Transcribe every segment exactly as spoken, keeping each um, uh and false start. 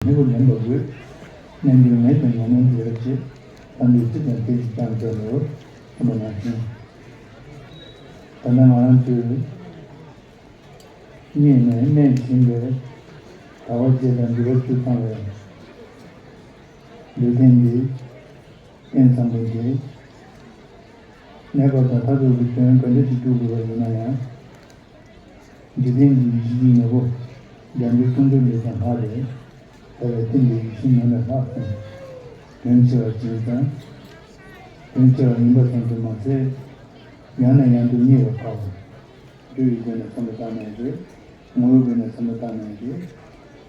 མི་བུ་ལེན་པ་དགོས། གནས་འགྱུར་མེད་ཀྱང་ཉམས་ལེན་བྱེད་པ་བྱེད། ཐམས་ཅད་ཅི་དང་དེ་བཞིན་ཀྱང་འབྱོར་ལོ། ཐུབ་པ་ནང་བཞིན། ད་ལྟ་ང་རང་ཚོས་རྙེད་ནས་སྨྲས་བཞིན་པའི་དལ་བ་བརྒྱད་དང་འདུས་པ་བཅུ་ཚང་བའི་ལུས་རྟེན་འདི། རྟེན་བཟང་པོ་འདི། གནས་སྐབས་དང་མཐར་ཐུག་གི་དོན་ག་འདྲ་ཞིག་སྒྲུབ་དགོས་པ་ཡིན་ན་ཡང་། འཇིག་རྟེན་གྱི་ཡེ་ཤེས་ཀྱི་ངོ་བོ། རྒྱ་མཚོའི་ཀུན་རྫོབ་ལས་ཀྱང་ལྷག་པའི། རྩ་བའི་རྟེན་གྱི་ཡེ་ཤེས་ཉམས་ལས་ལྷག་ཙམ། དོན་ཆེ་བ་ཅན་ཙང་། དོན་ཆེ་བ་ཡིན་པ་ཙམ་དུ་མ་ཟད། ཡང་ནས་ཡང་དུ་རྙེད་པར་དཀའ་བ། རྒྱུ་ཡི་སྒོ་ནས་བསམ་བློ་བཏང་ནའི་རེད། ངོ་བོའི་སྒོ་ནས་བསམ་བློ་བཏང་ནའི་རེད།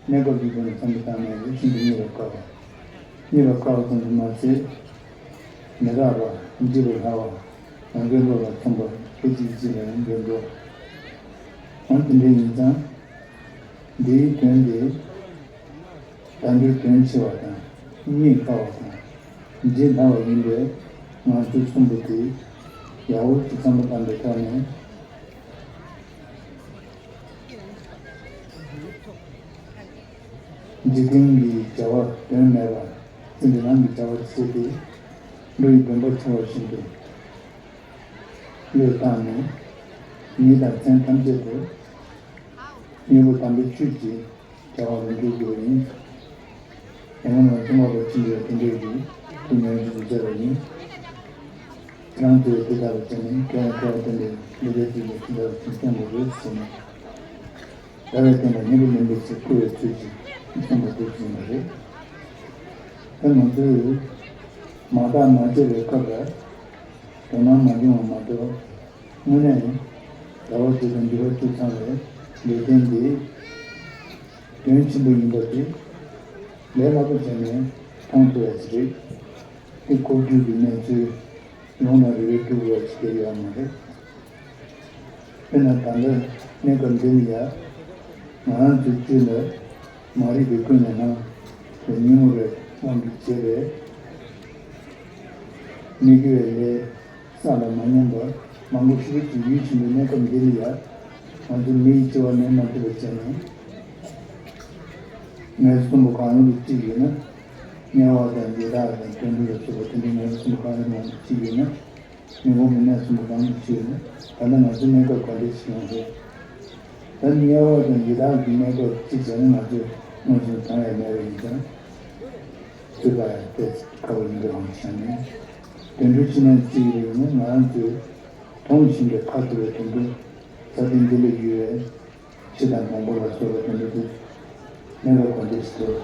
གནས་སྐབས་ཀྱི་སྒོ་ནས་བསམ་བློ་བཏང་ནའི་རེད། ཤིན་ཏུ་རྙེད་པར་དཀའ་བ། རྙེད་པར་དཀའ་བ་ཙམ་དུ་མ་ཟད། མི་རྟག་པ། འཇིག་པར་སླ་བ། ང་རྒྱལ་བློ་ལ་ཐོན་པ་སྐད་ཅིག་གཅིག་ལ་ཡང་འགྱུར་འགྲོ། འོན་ཏེ་འདི་ཡིན་ཙང་། འདིའི་དོན་དེ། བརྡ་འགྱུར་དོན་ཆེ་བ་དང་། རྙེད་དཀའ་བ་དང་། འདྲེན་སླ་བ་ཡིན་པས། ང་ཚོས་གསུངས་པ་དེ་ཡག་པོ་ཅིག་བསམ་བློ་བཏང་པའི་ཐོག་ནས། འཇིག་རྟེན་གྱི་བྱ་བ་དོན་མེད་པ། ཚེ་འདི་རང་གི་བྱ་བ་ཆེ་སྟེ། བློ་ཡི་འདོན་པ་ཆེ་བ་བཞིན་དུ། བློས་བཏང་ནས། ཉིད་དང་མཚན་ཐམས་ཅད་དུ། དངོས་པོ་དམ་པའི་ཆོས་ཀྱི་བྱ་བ་ལ་འཇུག་དགོས་ཡིན། ཡང་ན་ཙམ་པ་ལ་ཕྱིན་པའི་དེ་འདྲའི་རིགས་ཀྱི་ཉོན་ཅིག་མཛད་པ་ཡིན། ཁྱེད་རང་ཚོས་དེ་ལྟར་བྱས་ནས་ཁྱེད་རང་ཁྱེད་རང་བསྟན་པའི་ལས་ཀ་ཅིག་ལ་ཅི་ལྟར་ཅིག་སྐྱོང་དགོས་རེད་ཟེར་ནས། ཟླ་བའི་སྟེང་ལ་སྙིང་པོ་ལེན་པའི་ཚེ་བསྐུལ་བའི་ཚུལ་གྱིས་གསུངས་པ་དེ་ཅིག་ཡིན་པ་རེད། ད་ང་ཚོས་མ་བརྟགས་མ་དཔྱད་པའི་སྐབས་ལ་དོ་སྣང་མ་བྱུང་བ་མ་གཏོགས། དངོས་གནས་དལ་བ་བརྒྱད་དང་འདུས་པ་བཅུ་ཚང་བའི་ལུས་རྟེན་འདི་དོན་ཆེན་པོ་ཡིན་པ་དེ་ལས་སླ་པོ་བྱས་ནས་མཐོང་ཐུབ་ཡ་ཞིག་རེད། དེ་ལྐོག་གྱུར་གྱི་གནས་ཚུལ་ལུང་དང་རི་བོའི་སྤྲུལ་སྐུ་བ་ཞིག་སྐྱེ་ཡོད་མ་རེད། དཔེར་ན་ད་ལྟ་གནས་སྐབས་འདི་ལ་ཡ། ང་རང་ཚོའི་སྤྱི་ལ་མ་རིག་པའི་ཀུན་ནས་སྣང་བའི་ཉོན་མོངས་པའི་དབང་གིས་བྱས་པའི་མི་དགེ་བའི་ལས་བསགས་ལ་མ་ཉམས་པར་མང་པོ་ཞེ་པོ་ཅིག་ཡུལ་ཕྱིན་པའི་གནས་སྐབས་འདི་ལ་ཡ། ང་ཚོ་མི་ཡི་སྐྱེ་བ་ལེན་མ་ཐུབ་པ་བྱས་ནས། ངལ་གསོ་གསུམ་པོ་གང་རུང་གི་གཅིག་ཡོད་ན། དམྱལ་བ་དང་ཡི་དྭགས་དང་དུད་འགྲོ་ལ་སོགས་པ་དེ་འདྲའི་ངལ་གསོ་གསུམ་པོ་གང་རུང་གི་གཅིག་ཡོད་ན། མི་ཁོམ་གྱི་གནས་གསུམ་པོ་གང་དུ་ཕྱིན་ནས། ད་ལྟ་ང་ཚོའི་གནས་སྐབས་ག་འདྲ་ཞིག་ཡོང་རེད། ད་དམྱལ་བ་དང་ཡི་དྭགས་ཀྱི་གནས་སྐབས་གཅིག་བྱས་ན་ང་ཚོས་མངོན་སུམ་མཐོང་ཡ་མེད་པ་ཡིན་ཙང་། ཚུད་པ་ཡང་དེ་ཁག་པོ་ཡིན་པའི་དབང་དུ་བྱས་ནས། དུད་འགྲོའི་ཕྱི་ནས་གཅིག་ཡོད་ན་ང་རང་ཚོས་མཐོང་བཞིན་པའི་ཁ་ཐུབ་པའི་དུད་འགྲོ། ས་སྟེང་འདི་ལ་ཡོད་པའི། ཁྱི་དང་བོང་བུ་ལ་སོགས་པའི་དོན་དུ་གནས་སྐབས་ག་འདྲ་ཞིག་འདུག་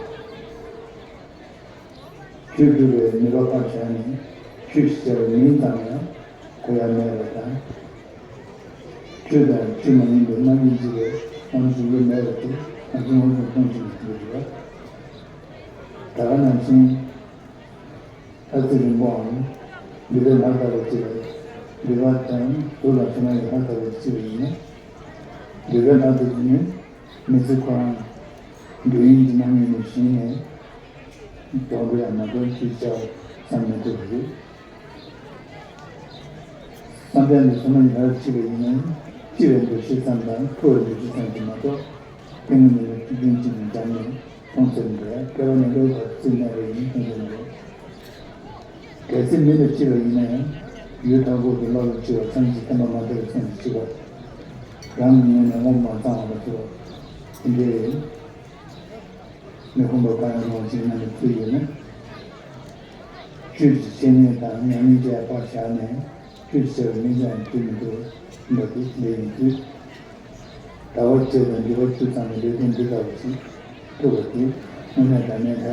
ཆོས་སྒྲུབ་པའི་ནུས་པ་ཕར་བཞག་ནས་ཆོས་ཞེས་བྱ་བའི་མིང་ཙམ་ཡང་གོ་ཡ་མེད་པ་དང་། ཆོས་དང་ཆོས་མ་ཡིན་པའི་རྣམ་དབྱེ་འབྱེད་པའི་ལམ་ཞིག་ཡོད་མེད་པ་དེ་ང་ཚོས་མངོན་སུམ་མཐོང་བཞིན་པ་དེ་རེད། ད་ག་ནང་བཞིན། ལྷ་རྩེ་རིན་པོའམ་འདུས་པའི་ལྷ་ལྟ་བུ་གཅིག་ལ། འདུས་པ་དང་གཟུགས་ལ་སོགས་པའི་ལྷ་ལྟ་བུ་གཅིག་ཡིན་ན། འདུས་པའི་ལྷ་དེ་ནི་མི་ཚེ་ཁོ་རང་འདོད་ཡོན་གྱི་རྣམ་སྨིན་ལས་གཞན་ནས་ལྡོག་འགྲོ་ཡང་མ་གཏོགས་ཅིག་བྱ་བསམ་མི་ཐུབ་པ་རེད། བསམ་གཏན་དུ་སོ་མ་ཡི་ལྷར་སྐྱེས་པ་ཡིན་ན་སྐྱེ་བའི་འདུ་ཤེས་ཙམ་དང་འཁོར་བའི་འདུ་ཤེས་ཙམ་གྱིས་མ་གཏོགས་སྐྱེ་དངོས་མེད་པའི་ཐུགས་རྒྱུན་གཅིག་ནས་འབྱམས་ནས། མཐོང་ཚུལ་འདྲ་སྐལ་བ་ནས་ལོག་པར་རྩིས་མེད་པ་ཡིན་མཐོང་ཚུལ་འདྲ། གལ་སྲིད་མི་ལ་སྐྱེས་པ་ཡིན་ན་ཡང་ཡུལ་མཐའ་འཁོབ་ཏུ་ལོག་ལ་སྐྱེ་བ་ཙམ་གྱིས་བསྟན་པ་མ་དར་བའི་སེམས་སུ་སྐྱེ་བ། རང་གི་ངོས་ནས་རྔོ་མ་བཏང་བ་ལ་སོགས་དེ་འདྲའི་མི་ཁོམ་པ་གང་ཡང་རུང་བ་ཅིག་ནང་ལ་ཚུད་ཡོད་ན། ཆོས་ཀྱི་འཆད་ཉན་དང་ཉམས་ལེན་བཅས་པར་བཞག་ནས་ཆོས་ཟེར་བའི་མིང་ཙམ་ཡང་བྲིས་མི་འདུག་འདུག་པ་དེ་ལས་ཡིན་དུས། ཟླ་བ་བརྒྱད་དང་འདུས་པ་བཅུ་ཙམ་གྱི་ལུས་རྟེན་འདི་ལྟ་བུ་ཞིག་ཐུབ་པ་དེ་དངོས་གནས་དྲང་གནས་ལ་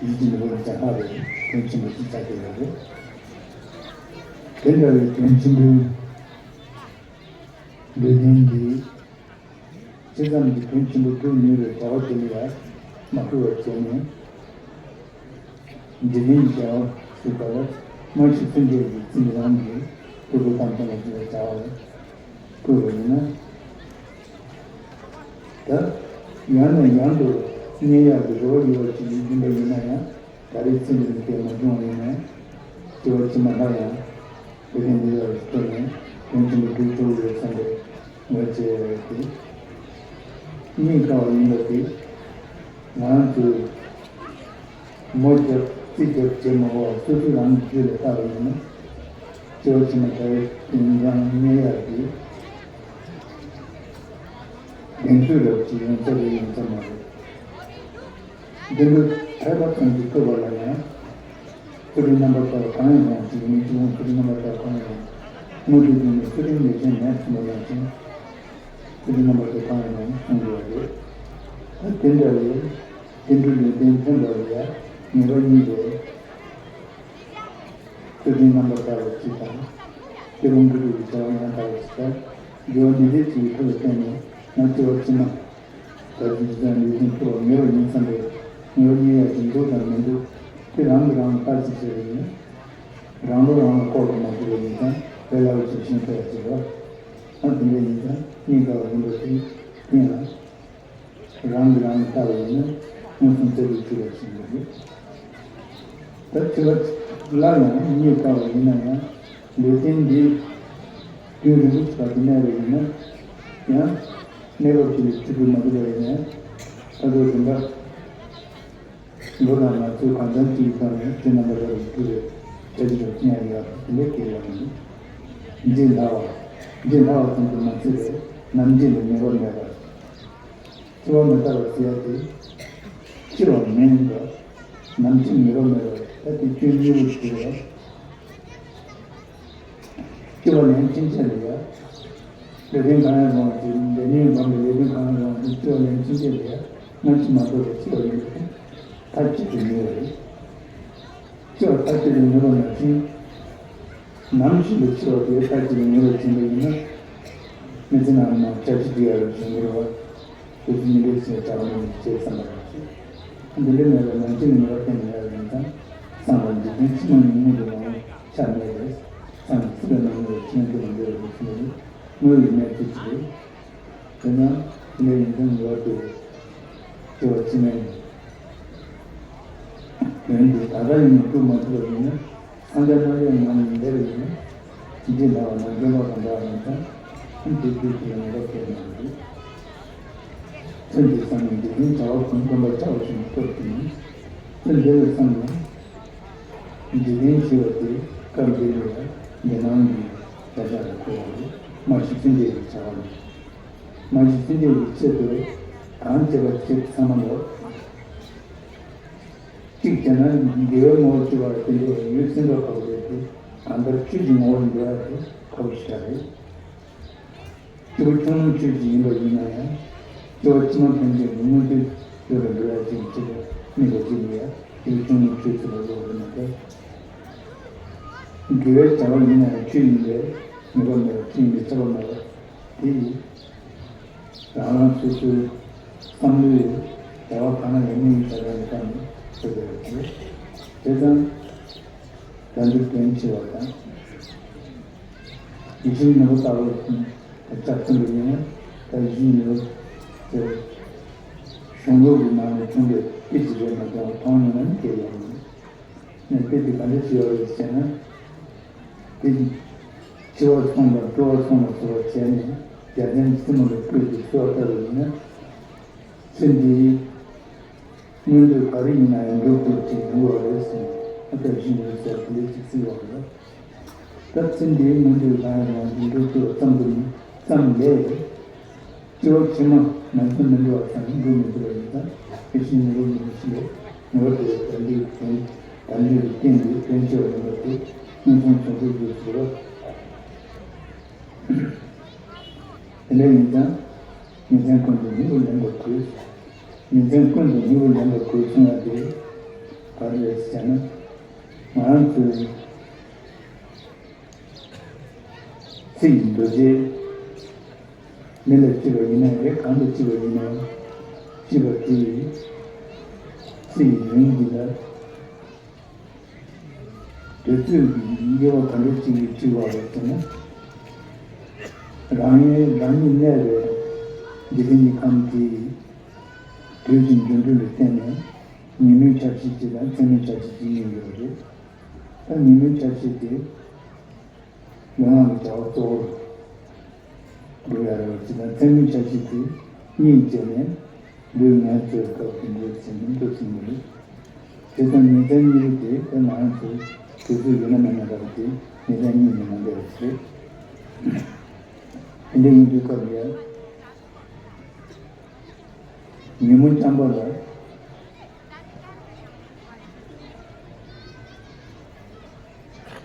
ཡིད་ཀྱི་ནུས་པ་ལས་ཀྱང་ལྷག་པའི་དོན་ཆེན་པོ་ཞིག་ཆགས་བསྡད་ཡོད་རེད། དེ་འདྲ་བའི་དོན་ཆེན་པོའི་ལུས་རྟེན་འདི་ཇི་ཙམ་གྱིས་དོན་ཆེན་པོ་སྒྲུབ་ནུས་པའི་བྱ་བ་དེ་ལ་ཡང་མ་བསྐུལ་བར་བྱས་ནས། འཇིག་རྟེན་གྱི་བྱ་བ་ཞེས་པ་ལ་སྨྲ་ཤེས་སེང་གེ་ཡིས་ཚིག་འདི་རང་གི་སྐུ་གཟུགས་དང་མཚན་ལ་བརྗོད་པའི་བྱ་བ་ལ་བསྐུལ་བ་ཡིན་ན། ད་ཡང་ནས་ཡང་དུ་རྙེད་ཡག་གི་རེ་བ་ཡོད་པ་ཞིག་ཡིན་པ་ཡིན་ན་ཡང་ད་རེས་ཚེ་འདི་ལ་སྐྱེས་མ་བྱུང་བ་ཡིན་ནའང་སྐྱེ་བ་ཕྱི་མ་སླར་ཡང་ལུས་རྟེན་འདི་ལ་སྤྲོད་ནས་དོན་ཆེན་པོ་སྒྲུབ་ཐུབ་ཡོད་བསམ་པའི་ངོས་བྱས་ཡོད་དེ། རྙེད་དཀའ་བ་ཡིན་པ་དེ། ང་ཚོས་མོ་རྒྱབ་རྩིས་རྒྱབ་བྱེད་མ་དགོས་པར་སོ་སོ་རང་གི་རྒྱུད་ལ་བལྟ་བ་ཡིན་ན། སྐྱེ་བ་ཕྱི་མ་དགྲ་བོའི་རྟེན་འབྱུང་གནས་ཡག་གི་གདེང་ཚོད་རབ་ཅིག་ཡོང་ས་རེད་ཡོང་ས་མ་རེད། འདི་འདྲ་ཐར་པ་ཙམ་གྱིས་ཐོབ་པ་ལ་ཡང་། སྐུ་དྲིན་རྣམ་པར་དག་པ་གང་ཡང་རུང་བ་ཅིག་ཡིན་གཅིག་མཚུངས། སྐུ་དྲིན་རྣམ་པར་དག་པ་གང་ཡང་རུང་། དངོས་འབྲེལ་བརྒྱུད་ནས་སྐུ་དྲིན་ལས་གཞན་མེད་གསུངས་པ་ནང་བཞིན། སྐུ་དྲིན་རྣམ་པར་དག་པ་གང་ཡང་རུང་གསུངས་དགོས་པ་རེད། ད་དེ་འདྲ་བའི་བསྟན་འགྲོའི་ལུང་བསྟན་ཐོན་པ་ལ་ཡང་ངེས་པ་གཉིས་རེད། སྐུ་དྲིན་རྣམ་པར་དག་པ་གཅིག་དང་། སྐྱེ་བོ་མགོན་པོ་གི་བྱ་བ་ཡང་དག་པ་གཅིག་དང་། དགེ་བ་འདི་འདྲའི་གཅིག་གི་ཐོག་ལ་བརྟེན་ནས་ང་སྐྱེ་བ་ཕྱི་མ། ད་ཅི་འཇིག་རྟེན་ལུས་རྟེན་ཐོབ་པར་ངེས་པ་ཡིན་བསམ་པའི་ངེས་པ་རྙེད་ཡག་ཅིག་འདུག་དང་མི་འདུག་དེ་རང་གིས་རང་ལ་བརྟག་དཔྱད་བྱས་པ་ཡིན་ན། རང་བློ་རང་ལ་ལྐོག་ཏུ་མ་གྱུར་པ་ཡིན་ཙང་དཔེ་སླ་པོ་ཞིག་ཤེས་ཐུབ་ཡག་ཅིག་རེད། ཨ་དེ་འདྲ་ཡིན་ཙང་རྙེད་དཀའ་བ་ཡིན་པ་དེ་ཡིན་ལ། རང་གིས་རང་ལ་བལྟ་བ་ཡིན་ན་མངོན་སུམ་གསལ་པོར་གྱུར་པ་ཞིག་ཡིན་པ་རེད། ད་དྲི་བ་སླར་ཡང་རྙེད་དཀའ་བ་ཡིན་ན་ཡང་ལུས་རྟེན་འདི་རྒྱུན་རིང་པོ་ཞིག་བར་དུ་གནས་པ་ཡིན་ན་ཡང་། གནས་བབ་ཅིག་ལ་ཆུད་ཟོས་མ་ཐུབ་པ་ཡིན་ན་ཡང་། ད་དུང་རིམ་པ་མགོ་དང་ང་ཚོས་གང་འཚམ་ཅིག་གི་ཐོག་ནས་དེ་རྣམ་པ་ལ་རིགས་རྒྱུ་རེད། བྱ་རྒྱུ་རེད་ཅི་ཡང་ཡོད་དེ་འདྲ་སྐྱེ་ཡོད་མིན། འདི་ལྷ་བ། འདི་ལྷ་བ་ཙམ་དུ་མ་ཚད་པའི་ནམ་འདི་ལ་ངེས་པ་མེད་པར། འཆི་བ་མི་རྟག་པ་ཟེར་ཡ་དེ། འཆི་བ་མིན་པ། ནམ་འཆི་ངེས་པ་མེད་པ་ད་དེ་སྐྱོན་གཉིས་པོ་ཞིག་རེད། སྐྱེ་བ་ལན་ཕྱིན་ཆད་ལ་ཡ། ལས་དོན་གང་ཡང་རུང་བ་དེ་ལས་ཉོན་སྒོམ་པའི་ལས་དོན་གང་ཡང་རུང་བ་དེ་སྐྱེ་བ་ལན་ཕྱིན་ཆད་ལ་ཡ་སྔ་ཕྱི་མ་གཏོགས་པའི་འཆི་བ་ཡིན་པ་དེ་མཐའ་གཅིག་ཏུ་ངེས་པ་རེད། འཆི་བ་མཐའ་གཅིག་ཏུ་ངེས་པ་ནང་བཞིན། ནམ་ཞིག་ལ་འཆི་བ་དེ་མཐའ་གཅིག་ཏུ་ངེས་པར་བྱེད་པ་ཡིན་ན། མི་ཚེ་ནང་ལ་མ་བྱ་བྱེད་འདི་ཡར་བཞིན་འགྲོ་བ། དུས་སུ་ཉིན་རེ་ཟིན་གྲྭ་བ་ནས་བྱེད་བསམ་པ་རེད། འདི་འདྲ་མེད་པར་ནང་ཆེན་ནས་ངེས་པ་གཏན་ནས་ཡར་ཡིན་ཙང་བསམ་པ་འཇིག་རྟེན་ཕྱི་མ་ཉིན་མོ་དུ་མང་པོ་ཆགས་མེད་རེད། བསམ་ཚིག་ལ་ནང་ནས་ཆེན་དུ་མི་འདོད་པའི་ཚུལ་ནི་དངོས་ཡོད་མེད་ཚུལ་གཅིག་རེད། དེས་ན་དེ་འདྲ་ཡིན་ཙང་ངེས་པར་དུ་སྐྱེ་བ་ཕྱི་མའི་དོན་དེ་ད་ལྟ་ཡིན་ནས་སྒྲུབ་མ་ཐུབ་པ་ཡིན་ན། སངས་རྒྱས་རྣམ་དབྱེ་ངང་ནས་འདས་པ་ཡིན་ན། འདི་འདྲ་བ་ན་འདོན་པ་དང་འདྲ་བ་ཡིན་ཙང་། ཨ་འདི་རྒྱུད་ཀྱི་ངེས་པ་སྐྱེ་མི་འདུག་ཚུལ་འདི་བསམ་ནས་འཇིག་རྟེན་བྱ་བ་ཀུན་སྟོན་པ་ཆགས་པ་བཞིན་དུ་སྟོབས་ཀྱིས་ནི། ཚུལ་འདི་ལ་བསམ་ནས། འཇིག་རྟེན་ཞི་བ་དེ་སྐབས་འདི་ལ་ཡང་འདི་སྣང་གི་བྱ་བྱ་ལ་གོ་བ་རེད། མ་གཞི་ཚུལ་འདི་ཡི་བྱ་བ་ནི། མ་གཞི་ཚུལ་འདི་ཡི་ཆེད་དུ་གང་བྱེད་པ་བྱེད་ཚང་མ་ལོ། གཅིག་བྱས་ན་དགེ་བའི་ངོ་བོ་སྤྱོད་པ་དེ་འདྲ་ཡོད་སེམས་ཁྲལ་ཁག་པོ་རེད་དེ། གང་ལྟར་ཆོས་ཀྱི་ངོ་བོར་འགྲོ་ཡ་དེ་ཁག་པོ་ཞིག་རེད། སྐྱེ་བོ་ཆུང་ངུའི་ཆོས་ཅིག་ཡིན་པ་ཡིན་ན་ཡང་། སྐྱེ་བ་ཕྱི་མ་ཕན་ཆད་ཀྱི་མངོན་མཐོའི་ཆོས་ལ་འགྲོ་ཡ་ཅིག་ཡིན་ཕྱིར་དམིགས་པ་ཅིག་ཡིན་ཡ་སྐྱེ་བོ་ཆུང་ངུའི་ཆོས་ཟེར་བ་ལོག་རེད་མ་གཏོགས། དགེ་བའི་བྱ་བ་ཡིན་ན་ཡང་ཆོས་ཡིན་པས་ངེས་པ་མེད་པ་ཆོས་ཡིན་པས་ཁྱབ་པ་མེད་པ་དེ་ཡིས། རང་རང་སོ་སོའི་བསམ་བློའི་བྱ་བ་གང་ཡང་མི་ཡིན་པ་རང་གི་བསམ་ནས་བྱེད་དགོས་པ་རེད། དེ་ཙང་ད་འདིར་དོན་ཆེ་བ་དང་། ཡིད་བཞིན་ནོར་བུ་ལྟ་བུ་ལ་ཆགས་ཟིན་པ་ཡིན་ན། ད་ཡིད་བཞིན་ནོར་བུ་དེ་གཞུང་ལུགས་ཀྱི་ནང་ནས་བྱུང་བའི་དཔེ་ཅིག་རེད་མ་གཏོགས་མཐོང་མྱོང་ན་ནི་སྐད་ཡོད་མ་རེད། ནས་དཔེ་དེ་ག་འདྲ་ཞིག་ཡོད་རེད་ཟེར་ན། དེ་འཆི་བ་སོང་དང་སྐྱེ་བ་སོང་ལ་སོགས་པ་བྱས་ནས་རྒྱལ་བསྟན་གྱི་སྲིན་མོ་ལ་བརྐོས་ཏེ་གསོལ་བ་བཏབ་པ་ཡིན་ན། ཚེ་འདིའི་མངོན་འདོད་ག་རེ་ཡིན་ན་ཡང་འགྲུབ་ཐུབ་ཅིག་ཡོང་བ་རེད་ཟེར་ནས་ཨ་ད་གཞི་ནས་ཟེར་དེ་འདྲ་ཅིག་གསུངས་པ་རེད། ད་ཚེ་འདིའི་མངོན་འདོད་གང་ཡང་ཡང་འགྲུབ་ཐུབ་པ་ཙམ་དུ་མིན་ཙམ་ལས། སྐྱེ་བ་ཕྱི་མ་ང་ཚོ་མི་འགྲོ་བ་ཙམ་འགྲོ་མི་ཐུབ་པ་ཡིན་ཙང་ཨེ་ཤེས་ནི་རུ་མི་ཤི་ལས་ངོ་བོ་དེ་དམ་པའི་དོན་དམ་པའི་རྟེན་དེ་དོན་ཆེ་བ་ཡིན་པ་དེ་མངོན་སུམ་ཚོགས་སུ་བརྗོད་ཟེར་བ། དེ་འདྲ་ཡིན་ཙང་ཉིན་མཚན་ཀུན་ཏུ་མི་བུ་ལེན་པར་དགོས། ཉིན་མཚན་ཀུན་ཏུ་མི་བུ་ལེན་པར་དགོས་གསུང་བ་དེ་ག་རེ་རེད་ཟེར་ན། ང་རང་ཚོའི་ཚེ་ཡི་འདུ་བྱེད། མི་ལ་སྐྱེས་པ་ཡིན་ན་རེད། གང་ལ་སྐྱེས་པ་ཡིན་ན་སྐྱེས་པ་དེ་ཡི་ཚེ་ཡི་རིང་འདི་ལ་དུས་ཚོད་ཀྱི་དབྱེ་བ་ག་འདྲ་ཅིག་གིས་འཁྲིད་པ་རེད་ཟེར་ན། རང་ཉིད་རང་ཉིད་གནས་པའི་འཇིག་རྟེན་གྱི་ཁམས་དེ་ཡི་དུས་ཀྱི་འགྱུར་འགྲོས་ལ་བརྟེན་ནས་ཉིན་མོའི་ཆར་ཆུ་གཅིག་དང་མཚན་མོའི་ཆར་ཆུ་གཅིག་གཉིས་ཡོད་པ་རེད། ད་ཉིན་མོའི་ཆར་ཆུ་དེ། ལུས་ངག་གི་བྱ་བ་གཙོ་བོར་འགྲོ་ཡ་རེད་པ། ཇི་ལྟར་མཚན་མོའི་ཆར་ཆུ་དེ་གཉིད་བྱས་ནས་ ལུས་ངལ་རྩོལ་སྐབས་དེ་འདྲའི་བྱེད་འདུན་འདུག་ཟིན་པ་རེད། བྱས་ཙང་ཉིན་མཚན་གཉིས་པོ་དེ་ད་ང་རང་ཚོ་དུས་ཚོད་ཡོད་ན་མེད་ན་འདྲ་བ་དེ་ཉིན་མཚན་གཉིས་ནས་མ་འདས་པ་ཞིག་རེད། དེ་འདྲ་ཡིན་དུས་སྐབས་ལ་ཉིན་མོ་རྐྱང་པ་ལ།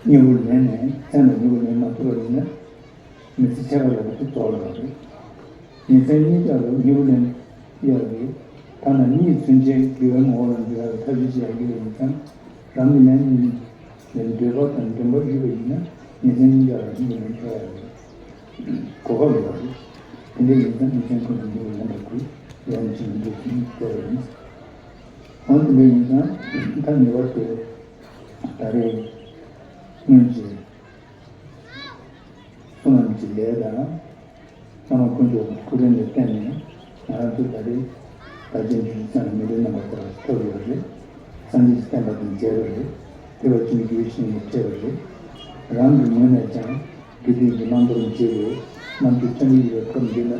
སྨྱུ་གུ་ལེན་ནས་མཚན་ལ་སྨྱུ་གུ་ལེན་མ་ཐུབ་པ་ཡིན་ན། མི་ཚེ་ཕྱེད་ཀ་ལ་ཁོ་ཚོ་རྩོག་ལ་རེད། ཉིན་མཚན་གཉིས་ཀ་ལ་སྨྱུ་གུ་ལེན་ཡག་གི། ཐ་ན་གཉིད་སུན་འབྱིན་དགེ་བའི་ངོ་བོ་ལ་འགྱུར་ཡག་གི་ཐབས་ཤེས་བྱེད་ཡག་ཡོད་པ་ཡིན་ཙང་། རང་གི་ལན་ལ་འདོད་པ་དང་འདུན་པ་ཡོད་པ་ཡིན་ན་ཉིན་མཚན་གཉིས་ཀ་ལ་སྨྱུ་གུ་ལེན་ཆོག་ཡག་རེད། གོ་སྐབས་ཡོད་པ་རེད། དེ་འདྲ་ཡིན་ཙང་ཉིན་མཚན་ཀུན་ཏུ་སྨྱུ་གུ་ལེན་པ་དགོས། ལན་ཅིག་མི་འདུག་ཟེར་ནས་བལྟས་པ་ཡིན། འོན་ཏེ་འདྲ་ཡིན་ཙང་ད་ངེས་པར་དུ་ད་རེས་སྔོན་གྱི་བསོད་ནམས་ཀྱི་ལས་དང་། བླ་མ་དཀོན་མཆོག་གི་སྐུ་དྲིན་ལ་བརྟེན་ནས་ང་རང་ཚོ་ད་རེས་བདག་ཅག་འཇིག་རྟེན་ཚང་མི་འདྲ་རྣམ་པ་ལྟར་ཐོབ་ཡོད་རེད། སངས་རྒྱས་ཀྱི་བསྟན་པ་དང་མཇལ་བ་རེད། ཐེག་པ་ཆེན་པོའི་རྒྱུད་ཤེས་ནས་འཕྲད་པ་རེད། རང་གི་ངོས་ནས་ཀྱང་དགེ་འདུན་གྱི་རྣམ་པར་མཇལ་བའི་རྣམ་དཔྱོད་བརྟན་པོ་ཡོད་པའི་སྐབས་འདི་ལ།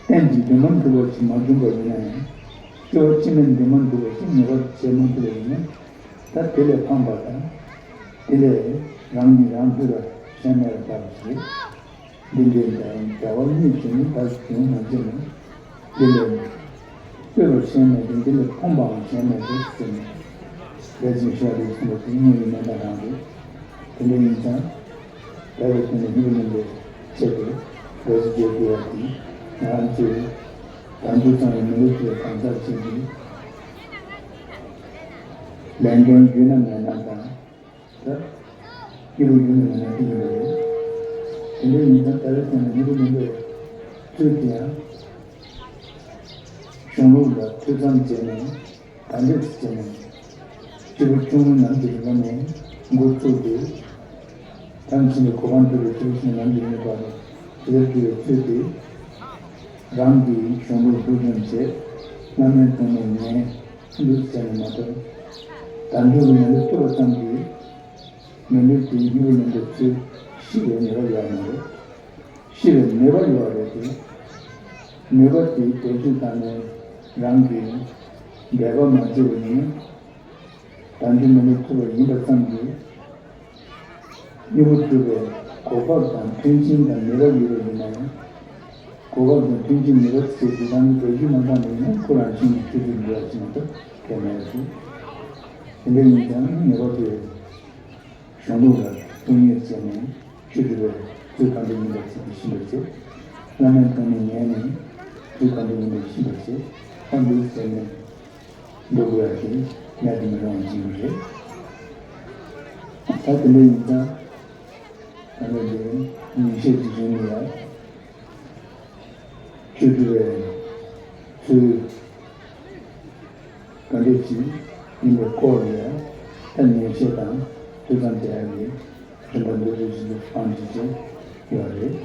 གཏན་གྱི་འདུན་མ་འགྲུབ་པ་ཞིག་མ་བྱུང་བ་ཡིན་ན་ཡང་། སྐྱེ་བ་ཕྱི་མའི་འདུན་མ་འགྲུབ་པ་ཞིག་ངེས་པར་བྱེད་མ་ཐུབ་པ་ཡིན་ན། ད་དེ་ལས་ཕངས་པ་དང་། དེ་ལས་རང་ཉིད་རང་ལྷོད་པ་གཞན་མེད་པ་ལྟ་བུ་ཞིག་འདི་འདྲའི་འདྲ་བ་གཉིས་བྱུང་ནས་ད་བྱུང་མ་བྱུང་ནས། དེ་ལས་ལྟོས་པ་གཞན་མེད་དེ། འདི་ལས་ཕོངས་པའང་གཞན་མེད་དེ་ཟེར་ནས། ལས་ཅན་ཤ་རུས་གསུམ་པོ་དེ་དངོས་ཡོད་གནས་སྟངས་རང་རེད། དེ་འདྲ་ཡིན་ཙང་། དེ་བས་ཀྱང་སྨྱུ་གུ་ལེན་པའི་ཆེད་དུ་འབད་རྩོལ་བྱེད་དགོས་པ་དེ་ང་རང་ཚོའི་དང་དུ་ཚང་བའི་མི་ལུས་ཀྱི་གང་ཟག་ཅིག་གིས་ལས་འགན་ཡོད་ན་མེད་ན་དང་། ད་སྐྱིད་པོ་ཡོད་ན་མེད་ན་དེ་ཡིན་པ་རེད། དེ་འདྲ་ཡིན་ཙང་ད་རེས་ཀྱང་སྨྱུ་གུ་ལེན་པའི་ཚུལ་དེ་ཡང་། གཞུང་ལུགས་ལ་ཐོས་བསམ་བྱས་ནས་ག་འདྲས་བྱས་ནས། སྐྱེས་བུ་ཆུང་ངུ་ནམ་གྱི་རིང་ནས་འགོ་བཙུགས་ཏེ། དམ་ཆེན་པའི་གོ་འཕང་ཐོབ་པའི་སྐྱེས་བུ་ཆུང་ངུ་ནམ་གྱི་རིང་ནས་བར་དུ་དེ་ལྟར་བགྱི་བའི་ཚུལ་དེ། རང་གི་གཞུང་ལུགས་སློབ་སྦྱོང་བྱས། བླ་མའི་ཐུགས་སྨོན་ཉན། འདུག་བྱས་ནས་མ་གཏོགས། དལ་འབྱོར་གྱི་མི་ལུས་ཐོབ་པ་ཙམ་གྱིས། མི་ལུས་དེའི་སྨྱུ་གུ་ལེན་པའི་ཚུལ་ཤེས་པའི་ནུས་པ་ཡོད་མ་རེད། ཤེས་པའི་ནུས་པ་ཡོད་རེད་དེ། ནུས་པ་དེའི་བེད་སྤྱོད་བཏང་ནས་རང་གིས་འབད་པ་མ་བྱས་པ་ཡིན་ན། དལ་འབྱོར་མི་ལུས་ཐོབ་པ་ཡིན་པ་ཙམ་གྱིས། སྨྱུ་གུ་སྒྲུབ་པའི་གོ་སྐབས་དང་མཐུན་རྐྱེན་དང་ནུས་པ་ཡོད་པ་ཡིན་ན་ཡང་། གོ་སྐབས་དང་མཐུན་རྐྱེན་ནུས་པ་ཚོས་དེ་རང་གིས་བེད་སྤྱོད་མ་བཏང་པ་ཡིན་ན་ཁོ་རང་བཞིན་གྱིས་ཆུད་ཟོས་འགྲོ་ཡ་ཅིག་མ་གཏོགས་གལ་མེད་རེད། དེ་འདྲ་ཡིན་ཙང་ནུས་པ་དེ། གཞུང་ལུགས་ལ་དཔག་གཉེར་བྱས་ནས་ཆོས་སྒྲུབ་པའི་ཚུལ་གང་འདྲ་ཡིན་པ་ཚིག་གིས་ཤེས་པར་བྱེད། བླ་མའི་ཐུགས་སྨོན་ཉན་ནས་ཚུལ་གང་འདྲ་ཡིན་པ་ཤེས་པར་བྱེད། ཨ་འདུག་ཟེར་ནས་འགྲོ་དགོས་ཡ་དེ་མེད་དུ་མི་རུང་བ་ཅིག་རེད། ད་དེ་འདྲ་ཡིན་ཙང་ད་ལྟ་དེ་ཉིན་ཤས་ཀྱི་རིང་ལ་ཡ། ཆོས་སྒྲུབ་པའི་ཚུལ་ག་འདྲ་ཅིག་ཡིན་པའི་སྐོར་ལ་ཡང་ད་ཉན་བཤད་དང་ཐོས་བསམ་བྱ་ཡག་གི་རིམ་པ་འདི་ཚོ་ཞིག་ཏུ་སྤང་བྱེད་ཀྱི་ཡོད་རེད།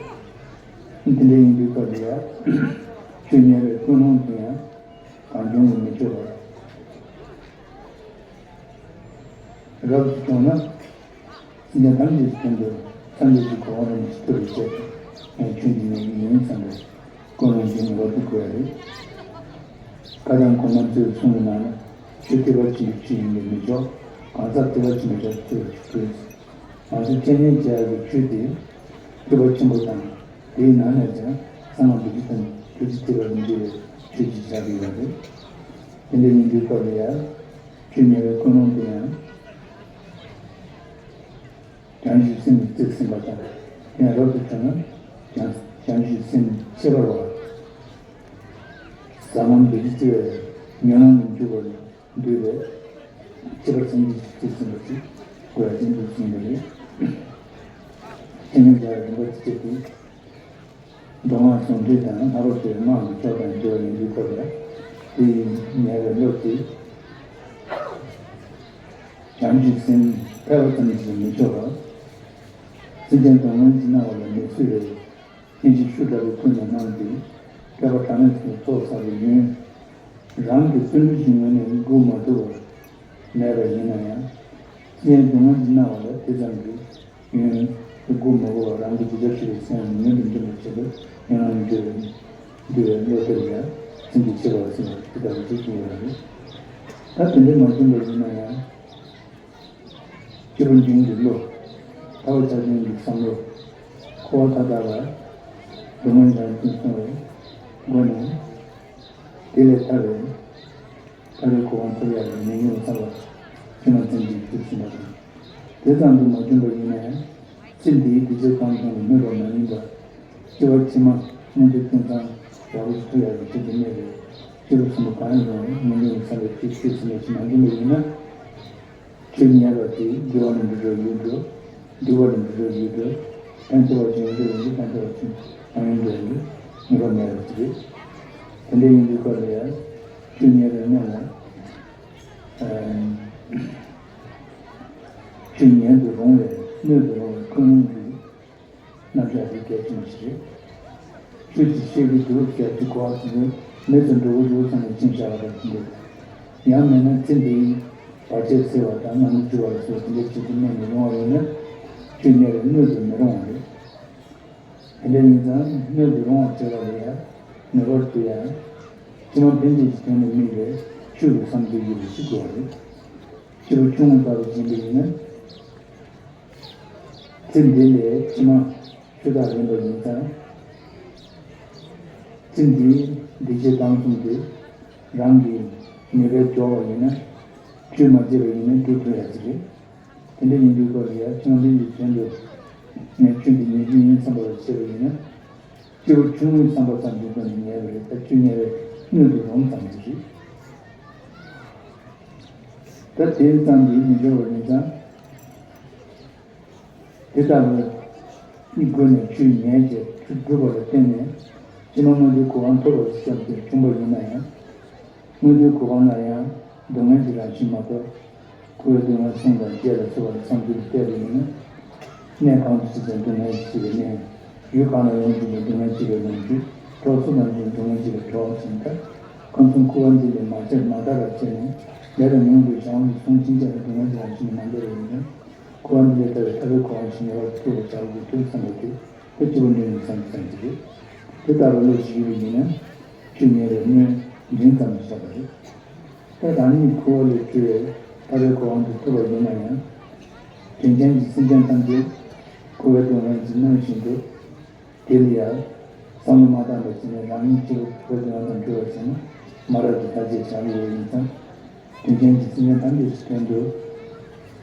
འདི་འདྲ་ཡིན་དུས་སྐབས་ལ་ཡང་ཆོས་ཉན་པའི་ཀུན་སློང་དེ་ཡང་གང་བྱུང་དུ་མི་སྤྱོད་པར། རབ་ཏུ་བྱུང་ན། སེམས་ཅན་ཐམས་ཅད་ཀྱི་དོན་དུ་སངས་རྒྱས་ཀྱི་གོ་འཕང་རིན་པོ་ཆེ་ཐོབ་པའི་ཆེད་དུ་ངས་ཆོས་འདི་ཉན་གྱི་ཡིན་བསམ་པའི་ཀུན་སློང་ཅན་ངེས་པར་དུ་དགོས་ཡ་རེད། བཀའ་གདམས་གོང་མ་ཚོའི་གསུང་གི་ནང་ན་ཆོས་ཐེག་པ་ཆེན་པོའི་ཆོས་ཡིན་པས་མི་ཆོག་གང་ཟག་ཐེག་པ་ཆེན་པོའི་ཆོས་ཐོབ་པའི་ཆེད་དུ། ང་ཚོས་འཆད་ཉན་བྱ་ཡ་གི་ཆོས་དེ་ཐེག་པ་ཆེན་པོ་དང་། དེའི་ནང་ནས་ཀྱང་གསང་སྔགས་བདུད་རྩི་དང་བདུད་རྩི་ཐེག་པ་དང་འབྲེལ་བའི་ཆོས་ཅིག་ཆགས་ཀྱི་ཡོད་རེད། དེ་འདྲ་ཡིན་དུས་སྐབས་ལ་ཡང་ཆོས་ཉན་པའི་ཀུན་སློང་དེ་ཡང་། བྱང་ཆུབ་སེམས་ཀྱིས་རྩིས་ཟིན་པ་དང་། དེ་ཡང་རབ་ཏུ་བྱུང་ན་བྱང་བྱང་ཆུབ་སེམས་ཁྱད་པར་བ། ཟབ་མོ་བདུད་རྩི་བའི་ཉོན་མོངས་ལས་གྲོལ་བར་འདོད་པས། ཁྱད་པར་སེམས་ཀྱིས་རྩིས་ཟིན་པ་ཞིག་དགོས་ཡ་དེ་འདུག་ཟིན་པ་རེད། ཁྱེད་ཉིད་ཀྱང་རིམ་པ་གཅིག་སྟེ། མདོ་སྔགས་ཟུང་འབྲེལ་དང་ལྷག་པར་དུ་སྔགས་ཀྱི་ཕྱོགས་དང་འབྲེལ་བ་ཡིན་དུས་སྐབས་ལ། དེ་ཡི་ཉེ་བའི་བློ་དེ། བྱང་ཆུབ་སེམས་ཕལ་པ་ཙམ་ཞིག་མི་ཆོག་པར། སེམས་ཅན་གདུང་བའི་འཇིགས་སྣང་བ་ལ་མི་བཟོད་པའི་སྙིང་རྗེ་ཤུགས་དྲག་པོས་ཀུན་ནས་བསླངས་ཏེ། བསྐལ་པ་གྲངས་མེད་ཀྱི་ཚོགས་བསགས་པའི་ཡུན། རང་གི་བརྩོན་འགྲུས་ཀྱི་ངོས་ནས་འགུག་མ་ཐུབ་པར་མེད་པ་ཡིན་ན་ཡང་། སེམས་ཅན་གདུང་བའི་འཇིགས་སྣང་བ་ལ་དེ་ཙམ་གྱི་ཡུན་དུ་འགུག་མ་དགོས་པར་རང་གི་གདུལ་བྱ་ཞིག་གི་སེམས་ཉུང་དུ་འགྲིམ་པའི་ཆེད་དུ་ཡང་ཡང་བརྗོད་པའི་ འདུལ་བའི་བློ་དེ་ལ་ཡང་ཚིག་འདི་ཤེས་པར་བྱས་ནས་ཇི་ལྟ་བུ་ཅིག་བྱུང་ཡོད་རེད། ད་དེ་འདྲ་མ་བྱུང་བ་ཡིན་ན་ཡང་། སྐྱེས་བུ་འབྲིང་གི་བློ། ལྟ་བ་ཆ་ཅན་གྱི་བསམ་བློ། འཁོར་བ་མཐའ་དག་ལ་སྡུག་བསྔལ་རང་བཞིན་སོང་བའི་སྒོ་ནས། དེ་ལས་ཐར་བའི་ཐར་པའི་གོ་འཕང་ཐོབ་ཡག་གི་ཉམས་མྱོང་ཚང་བ་ཕྱི་མ་ཚན་གྱིས་བསྒྲུབས་ཟིན་པ་དང་། དེ་ཙམ་དུ་མ་བྱུང་བ་ཡིན་ན་ཡང་ཚེ་འདིའི་སྡིག་སྤྱོད་གང་བྱུང་དུ་སྨོས་པ་མ་ཡིན་པར་སྐྱེ་བ་ཕྱི་མ་སྔོན་འགྲོའི་ཀུན་བཟང་ཡག་པོ་ཞིག་ཐོབ་ཡག་གི་ཆེད་དུ་གནས་པའི་སྐྱེས་བུ་ཆེན་པོ་གང་ཡིན་རུང་ཉམས་མྱོང་ཚང་བའི་ཆོས་ཤེས་ཟིན་པ་ཞིག་མ་བྱུང་བ་ཡིན་ན། ཆོས་ཉན་པ་དེ་དགེ་བ་ལ་འགྲོ་རྒྱུ་ཡོད་འགྲོ། སྡིག་པ་ལ་འགྲོ་རྒྱུ་ཡོད་འགྲོ། ཕན་ཐོགས་པ་ཅིག་ཡོང་རྒྱུ་ཡོད་འགྲོ། ཕན་ཐོགས་པ་ཅིག་མ་ཡོང་རྒྱུ་ཡོད་འགྲོ། ངེས་པ་མེད་པ་ཅིག་རེད། དེ་འདྲ་ཡིན་དུས་སྐབས་ལ་ཡང་ཆོས་ཉན་པའི་སྔོན་ལ། ཨ། ཆོས་ཉན་དུ་རུང་བའི་སྨོད་དུ་རུང་བའི་ཀུན་སློང་གི་རྣམ་གཞག་དེ་གལ་ཆེན་པོ་ཞིག་རེད། ཆོས་ཀྱི་ཤེས་ཀྱི་འདུག་ཟེར་དུས་གོ་བ་དེ་ཚོ་མི་ཚོ་འགྲོ་གི་འདུག་བསམ་ནས་ཁྱིམ་བྱ་བ་དང་མཐུན་འདུག་ཡང་མིན་ན་ཚེ་འདིའི་བར་ཆད་སེལ་བ་དང་ངང་ཚུལ་འགྲོ་བ་སོགས་དེ་འདྲའི་ཆེད་དུ་སྨོན་ནས་རུང་བ་ཡིན་ན་ཆོས་ཉན་པའི་སྨོད་དུ་མི་རུང་བ་རེད། དེ་འདྲ་ཡིན་ཙང་སྨོད་དུ་རུང་བ་བྱེད་པ་ལ་ཡང་ངེས་པར་དུ་ཡང་ཕྱི་མ་ཕན་ཆད་ཀྱི་དོན་ལ་དམིགས་པའི་ཆོས་ཀྱི་བསམ་ཚུལ་ཡོད་པ་ཞིག་དགོས་པ་རེད། སྐྱེས་བུ་ཆུང་ངུ་ལྟ་བུ་ཡིན་པ་ཡིན་ན། ཚེ་འདི་ལས་ཕྱི་མ་ཆོས་བདག་ཡིན་པ་ཡིན་ཙང་། ཚེ་འདིའི་སྡིག་སྤྱོད་དམ་གསུམ་དེ་རང་གི་ནུས་པས་འཇོག་པ་ཡིན་ན། ཆོས་མ་བྱས་པ་ཡིན་ན་སྒྲུབ་ཐུབ་ཡ་ཅིག་རེད། དེ་འདྲ་ཡིན་དུས་སྐབས་ལ་ཡ་ཕྱི་མ་ཕན་ཆད་དོན་དུ་ངས་ཆོས་འདི་ཉན་རྒྱུ་ཡིན་བསམ་པ་ལ་བྱས་པ་ཡིན་ན། སྐྱེ་བོ་ཆུང་ངུའི་བསམ་པ་ཙམ་གྱི་སྒོ་ནས་ཉལ་བ་རེད། ད་ཆོས་ཉལ་བའི་སྣོད་དུ་རུང་ཙམ་ཞིག་རེད། ད་དེ་ཙམ་གྱིས་མི་འབྱོར་བ་ཡིན་ཙང་། དེ་ལྟ་བུའི་སྒོ་ནས་ཆོས་ཉན་བྱས་ཆོས་སྒྲུབ་པ་ལ་བརྟེན་ནས་ཕྱི་མ་སྔོན་དུ་གོ་འཕང་ཐོབ་པར་བཤད་དེ་བྱུང་བ་ཡིན་ན་ཡང་། སྔོན་དུ་གོ་འཕང་ལ་ཡང་སྡུག་བསྔལ་གྱི་རང་བཞིན་མ་གཏོགས། འཁོར་བའི་སྡུག་བསྔལ་གསུམ་དང་བརྒྱད་ལ་སོགས་པ་ལ་བསམ་ཚུལ་གཏད་པ་ཡིན་ན། གནས་གང་དུ་སྐྱེས་ཀྱང་སྡུག་བསྔལ་གྱིས་བྱས་པའི་གནས། ཡུལ་གང་ལ་ཡོང་དུས་ཀྱང་སྡུག་བསྔལ་གྱིས་བྱས་པའི་ལོངས་སྤྱོད། གྲོགས་ཚོ་དང་འདྲ་སྡུག་བསྔལ་གྱིས་བྱས་པའི་གྲོགས་ཟེར་ནས། ཁམས་གསུམ་འཁོར་བ་འདི་ལས་མ་ཆད་མ་ཐར་བར་བྱས་ནས་ལས་དང་ཉོན་མོངས་པའི་གཞན་དབང་གིས་བཟུང་ཕྱིན་ཆད་ལ་སྡུག་བསྔལ་གྱི་རང་བཞིན་མ་འདོར་བ་ཡིན་ན། འཁོར་བ་འདི་ལས་ཐར་བའི་ཐར་པའི་གོ་འཕང་ཞིག་ངེས་པར་དུ་ཐོབ་པར་བྱ་དགོས་ཀྱི་འདུག་བསམ་པ་དེ་ད་སྐྱེས་བུ་འབྲིང་གི་བསམ་བསམ་གྱི་རེད། དེ་ལྟ་བུ་ལོ་བཞི་བ་ཡིན་ན་ཆོས་ཉན་པའི་སྔོན་འབྲིང་ཙམ་དུ་བཞག་པ་རེད། ད་རང་ཉིད་འཁོར་བ་ལས་གྲོལ་བའི་ཐར་པའི་གོ་འཕང་དུ་ཐུབ་པ་ཡིན་ན་ཡང་། དོན་ཅན་གྱི་སེམས་ཅན་ཐམས་ཅད་འཁོར་བའི་སྡུག་བསྔལ་གྱིས་མནར་བཞིན་དུ། དེ་ལ་ཡང་བསམ་བློ་མ་བཏང་བར་བྱས་ནས་རང་ཉིད་སྐྱེ་བོ་འཁོར་བའི་སྡུག་བསྔལ་དང་བྲལ་བར་བྱས་ན་མ་རབས་ཀྱི་ཐར་ཆེད་བྱ་དགོས་པ་ཡིན་ཙང་། དོན་ཅན་གྱི་སེམས་ཅན་ཐམས་ཅད་ཀྱི་དོན་དུ།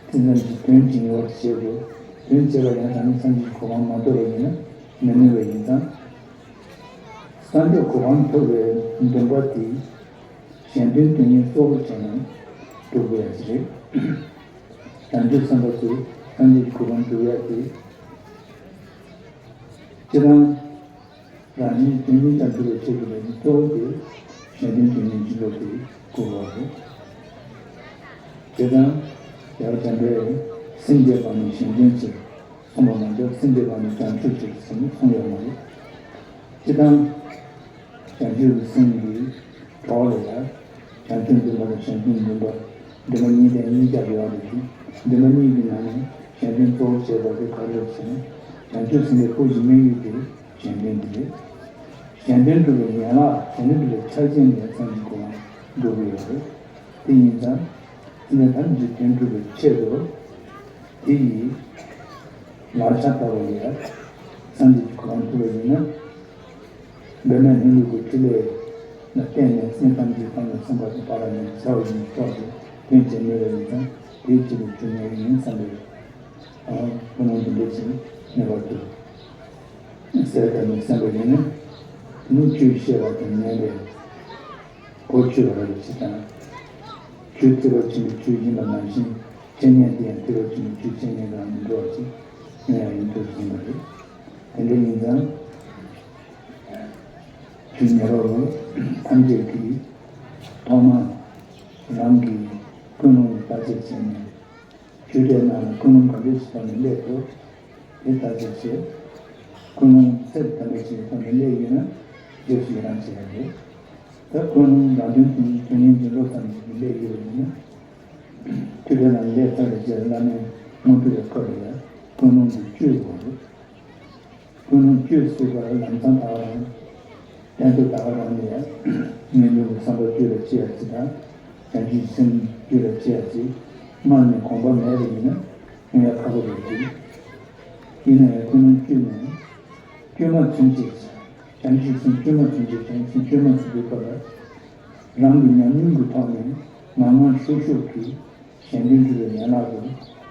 སེམས་ཅན་གྱི་དོན་ཅིག་ངེས་པར་བྱེད་དགོས། དོན་བྱེད་པ་ཡང་རང་ཉིད་སངས་རྒྱས་ཀྱི་གོ་འཕང་མ་ཐོབ་པ་ཡིན་ན་མི་ནུས་པ་ཡིན་ཙང་། སངས་རྒྱས་གོ་འཕང་ཐོབ་པའི་འདུན་པ་དེ་གཞན་དོན་དོན་གཉེར་གཙོ་བོར་བྱས་ནས་སྒྲུབ་དགོས་ཡ་ཞིག་རེད། བྱང་ཆུབ་སེམས་དཔའ་ཚོས་སངས་རྒྱས་ཀྱི་གོ་འཕང་སྒྲུབ་ཡ་དེ། སྤྱིར་བཏང་རང་གཞན་དོན་གཉིས་ཀྱང་སྒྲུབ་པའི་ཆེད་དུ་ལས་ཀྱི་གཙོ་བོ་དེ་གཞན་དོན་དོན་གཉེར་གྱི་བློ་དེ་དགོས་པ་རེད། དེ་དང་ཡང་དེ་འདྲའི་སེམས་བསྐྱེད་པ་ནི་གཞན་དོན་ཕྱིར། གསུངས་པ་མ་གཏོགས་སེམས་བསྐྱེད་པ་ནི་བྱང་ཆུབ་ཕྱིར་གསུངས་ཡོད་མ་རེད། སྤྱིར་བཏང་བྱང་ཆུབ་ཀྱི་སེམས་ཀྱི་གྲོགས་ལ་ཡང་བྱང་ཆུབ་འདུན་པ་དང་གཞན་དོན་འདུན་པ། འདུན་པ་གཉིས་ལྡན་གཉིས་ཀྱང་ཡོད་རེད་དེ། འདུན་པ་གཉིས་ཀྱི་ནང་ནས་གཞན་དོན་གཙོ་བོ་བྱེད་པ་དེ་ག་རེ་རེད་ཟེར་ན། བྱང་ཆུབ་སེམས་དཔའི་སྐུ་གཞི་དམིགས་ཡུལ་དེ་གཞན་དོན་དེ་རེད། གཞན་དོན་སྒྲུབ་པའི་ཡན་ལག་གཞན་དོན་སྒྲུབ་པའི་ཆ་རྐྱེན་ལ་སངས་རྒྱས་གོ་འཕང་འགྲུབ་ཀྱི་ཡོད་རེད། དེ་ཡིན་ཙང་། སེམས་ཅན་ཐམས་ཅད་ཀྱི་དོན་སྒྲུབ་པའི་ཆེད་དུ། དེ་ཡི་ལག་ཆ་ལྟ་བུ་ལ་སངས་རྒྱས་ཀྱི་གོ་འཕང་ཐོབ་པ་ཡིན་ན། འབད་མེད་ལྷུན་གྲུབ་ཀྱི་ཕྲིན་ལས་ལ་བརྟེན་ནས་སེམས་ཐམས་ཅད་ཐམས་ཅད་སེམས་དཔའ་དང་ཕ་ར་ནས་བྱ་བ་ཡིན་ཐོག་ཏུ་དོན་བྱེད་ནུས་པ་ཡིན་ཙང་དེའི་ཆེད་དུ་བྱུང་ཡོད་ཡིན་བསམ་པའི་ཀུན་སློང་དེ་འདྲ་ཞིག་ངེས་པར་དུ་གསལ་བཏབ་ནས་གསན་པ་ཡིན་ན། ནི་ཆོས་བཤད་པ་དང་ཉན་པའི་གོ་ཆོད་པ་རེད་ཅེས་དང་། ཆོས་ཐེག་པ་ཆེན་པོའི་ཆོས་ཡིན་པ་ནང་བཞིན་འཆད་ཉན་དེ་ཡང་ཐེག་པ་ཆེན་པོའི་ཆོས་འཆད་ཉན་དང་མི་འགྲོ་བ་ཅིག་ཡིན་ཡང་ཡིན་ཐུབ་ཟིན་པ་རེད། དེ་འདྲ་ཡིན་ཙང་། ཆོས་ཉན་རོགས་ལ་ཐམས་ཅད་ཀྱིས་ཐོག་མར་རང་གི་ཀུན་སློང་ལ་བརྟག་དཔྱད་བྱས་ནས། ཆོས་འབྲེལ་ནང་ལ་ཀུན་སློང་ག་འདྲ་ཞིག་ཐོག་ནས་སླེབས་འདུག་དེ་བརྟག་དཔྱད་བྱས། ཀུན་སློང་ཚད་ལྡན་པ་ཞིག་ཐོག་ནས་སླེབས་ཡོད་ན་རྗེས་སུ་ཡི་རང་བྱེད་ཡ་རེད། ད་ཀུན་སློང་རང་དོན་དོན་དོན་གཉེར་འཛིན་རོགས་ཙམ་ཞིག་སླེབས་ཡོད་པ་ཡིན་ན། ཆོས་འབྲེལ་ནང་སླེབས་ཚར་བའི་རྗེས་བླ་མའི་དངོས་གྲུབ་ལ་བཀོད་པ་ཡ་ཀུན་སློང་གི་བཅུད་དགོས་རེད། ཀུན་སློང་བཅུད་གསུངས་པ་ལམ་སང་དག་རང་ དོན་དུ་ད་ག་རང་ནས་ཡང་ངེས་འབྱུང་གི་བསམ་པ་བཅོས་ར་བྱེད་ཡ་ཅིག་དང་། བྱང་ཆུབ་སེམས་བཅོས་ར་བྱེད་ཡ་ཅིག་སྔར་ནས་གོམས་པ་མེད་པ་ཡིན་ན་སྔོན་ཡ་ཁག་པོ་རེད་འདུག་ཡིན་ན་ཡང་ཀུན་སློང་བཅོས་ནས་བཅོས་མ་ཚུན་ཆད། བྱང་ཆུབ་སེམས་བཅོས་མ་ཚུན་ཆད། བྱང་ཆུབ་སེམས་བཅོས་མ་ཚུན་པའི་སྐབས་ལ། རང་གི་ཉམས་མྱོང་གི་ཐོག་ནས་ངང་ངམ་ཤུགས་ཤུགས་ཀྱིས་གཞན་དོན་སྒྲུབ་པའི་ཡན་ལག་ཏུ་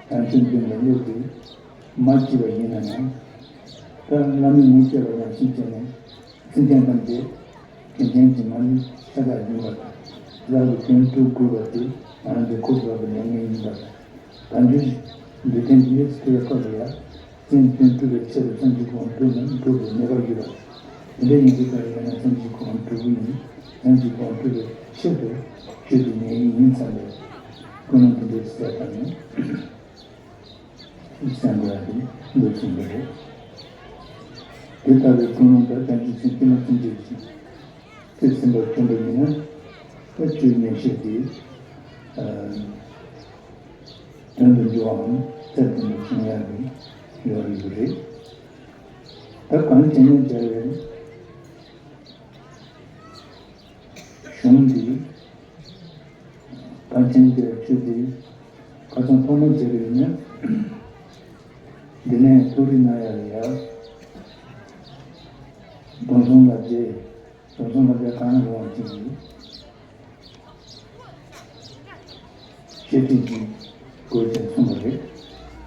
བྱང་ཆུབ་འདུན་པའི་བློ་དེ་མ་སྐྱེས་པ་ཡིན་ན་ཡང་། ད་བླ་མའི་ངོ་སྤྲད་པ་ཡང་ཤིན་བྱས་ནས། སེམས་ཅན་ཐམས་ཅད་དྲིན་ཅན་གྱི་མ་ཎི་ཤ་སྟག་ཡིན་པ་དང་། ལག་གི་དོན་སྒྲུབ་དགོས་པ་དེ་ང་རང་ཚོའི་ཁུར་དགོས་པའི་ལས་ངན་ཡིན་པ་དང་། དལ་འབྱོར་འདོད་ལྡན་འདི་ཡོད་ཚུལ་བའི་སྐབས་ལ་ཡང་། སེམས་དོན་སྒྲུབ་པའི་ཆེད་དུ་སེམས་ཀྱི་གོ་འཕང་སྒྲུབ་ན་འགྲུབ་པའི་ནུས་པ་ཡོད་པ། དེ་འདྲ་ཡིན་དུས་ཀ་ཡིན་ན་སེམས་ཀྱི་གོ་འཕང་སྒྲུབ་ཀྱི་ཡིན། སེམས་ཀྱི་གོ་འཕང་སྒྲུབ་པའི་ཆེད་དུ་ཆོས་འདི་ཉན་གྱི་ཡིན་བསམ་པའི་ཀུན་སློང་དེ་འདྲའི་གསལ་བཏང་ནས། སེམས་པ་དེ་འདུག་སེམས་པ་རེད། དེ་ལྟ་བུའི་ཀུན་སློང་དང་བྱང་ཆུབ་སེམས་བསྐྱེད་མ་ཚུན་ཆད་ཀྱི་ཚེ་ཟིན་པར་བྱུང་བ་ཡིན་ན། ད་ཆོས་ཉན་བཤད་དེ་དོན་དུ་འགྱུར་བའམ་ཚད་ལྡན་དུ་བྱུང་ཡག་གི་ཡོད་རེད། ད་གང་བྱས་ན་བྱ་བའི་གཞུང་འདི། ད་ཕྱིན་ཆད་ཆོས་འདི་ཁ་སང་ཐོག་མར་མཇལ་བ་ཡིན་ན། འདི་ནས་ཐུགས་རིག་གནང་ཡག་ལ་ཡ། སྡོམ་གསུམ་ལ་མཇལ། སྡོམ་གསུམ་ལ་མཇལ་གང་རུང་བ་ཅིག་ཡིན། བཤད་ཁྲིད་ཅིག་དགོས་ཅེས་གསུངས་པ་རེད།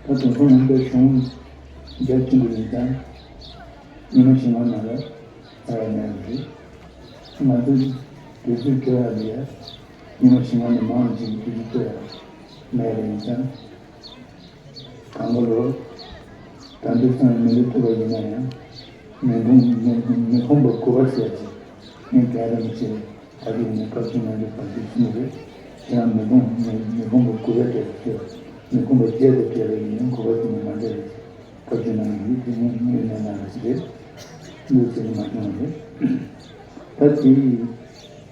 ད་སྡོམ་གསུམ་ལ་མཇལ་གཞུང་རྒྱ་ཆེན་པོ་ཡིན་ཙང་། ཉི་མ་བཞི་ལྔ་ནང་ལ་ཚར་བ་མེད་པ་རེད། ང་ཚོ་དུས་ཚོད་སྤྲོད་ཡག་ལ་ཡ། ཉི་མ་བཞི་ལྔ་ནས་མང་ཞིག་དུས་ཚོད་སྤྲོད་ཡག་མེད་པ་ཡིན་ཙང་། དང་པོ་ལོ། ད་དུང་སང་མི་འདུག་ཐུབ་པ་ཡིན་ན་ཡང་། མི་ཕམ་མི་མི་ཕམ་པ་དགུ་པ་ཟེར་ཅིག་ངས་རྒྱ་རིང་ཆེ་ད་གི་ནས་བཀའ་བཀྱོན་གནང་རྒྱུ་བར་དུ་གསུངས་རེད། ཁྱེད་རང་མི་ཕམ་མི་མི་ཕམ་པ་དགུ་པ་སྤྲད་པ་ཁྱོད་མི་ཕམ་པ་བརྒྱད་དུ་སྤྲད་པ་ཡིན་ན་དགུ་པ་དེ་ནས་མ་འདྲ་རེད། བཀའ་བཀྱོན་གནང་རྒྱུ་དེ་ནས་དངོས་གནས་གནང་རེད་ཟེར་རེད། འདུག་ཟེར་མ་བྱུང་རེད། ད་དེ་ཡི་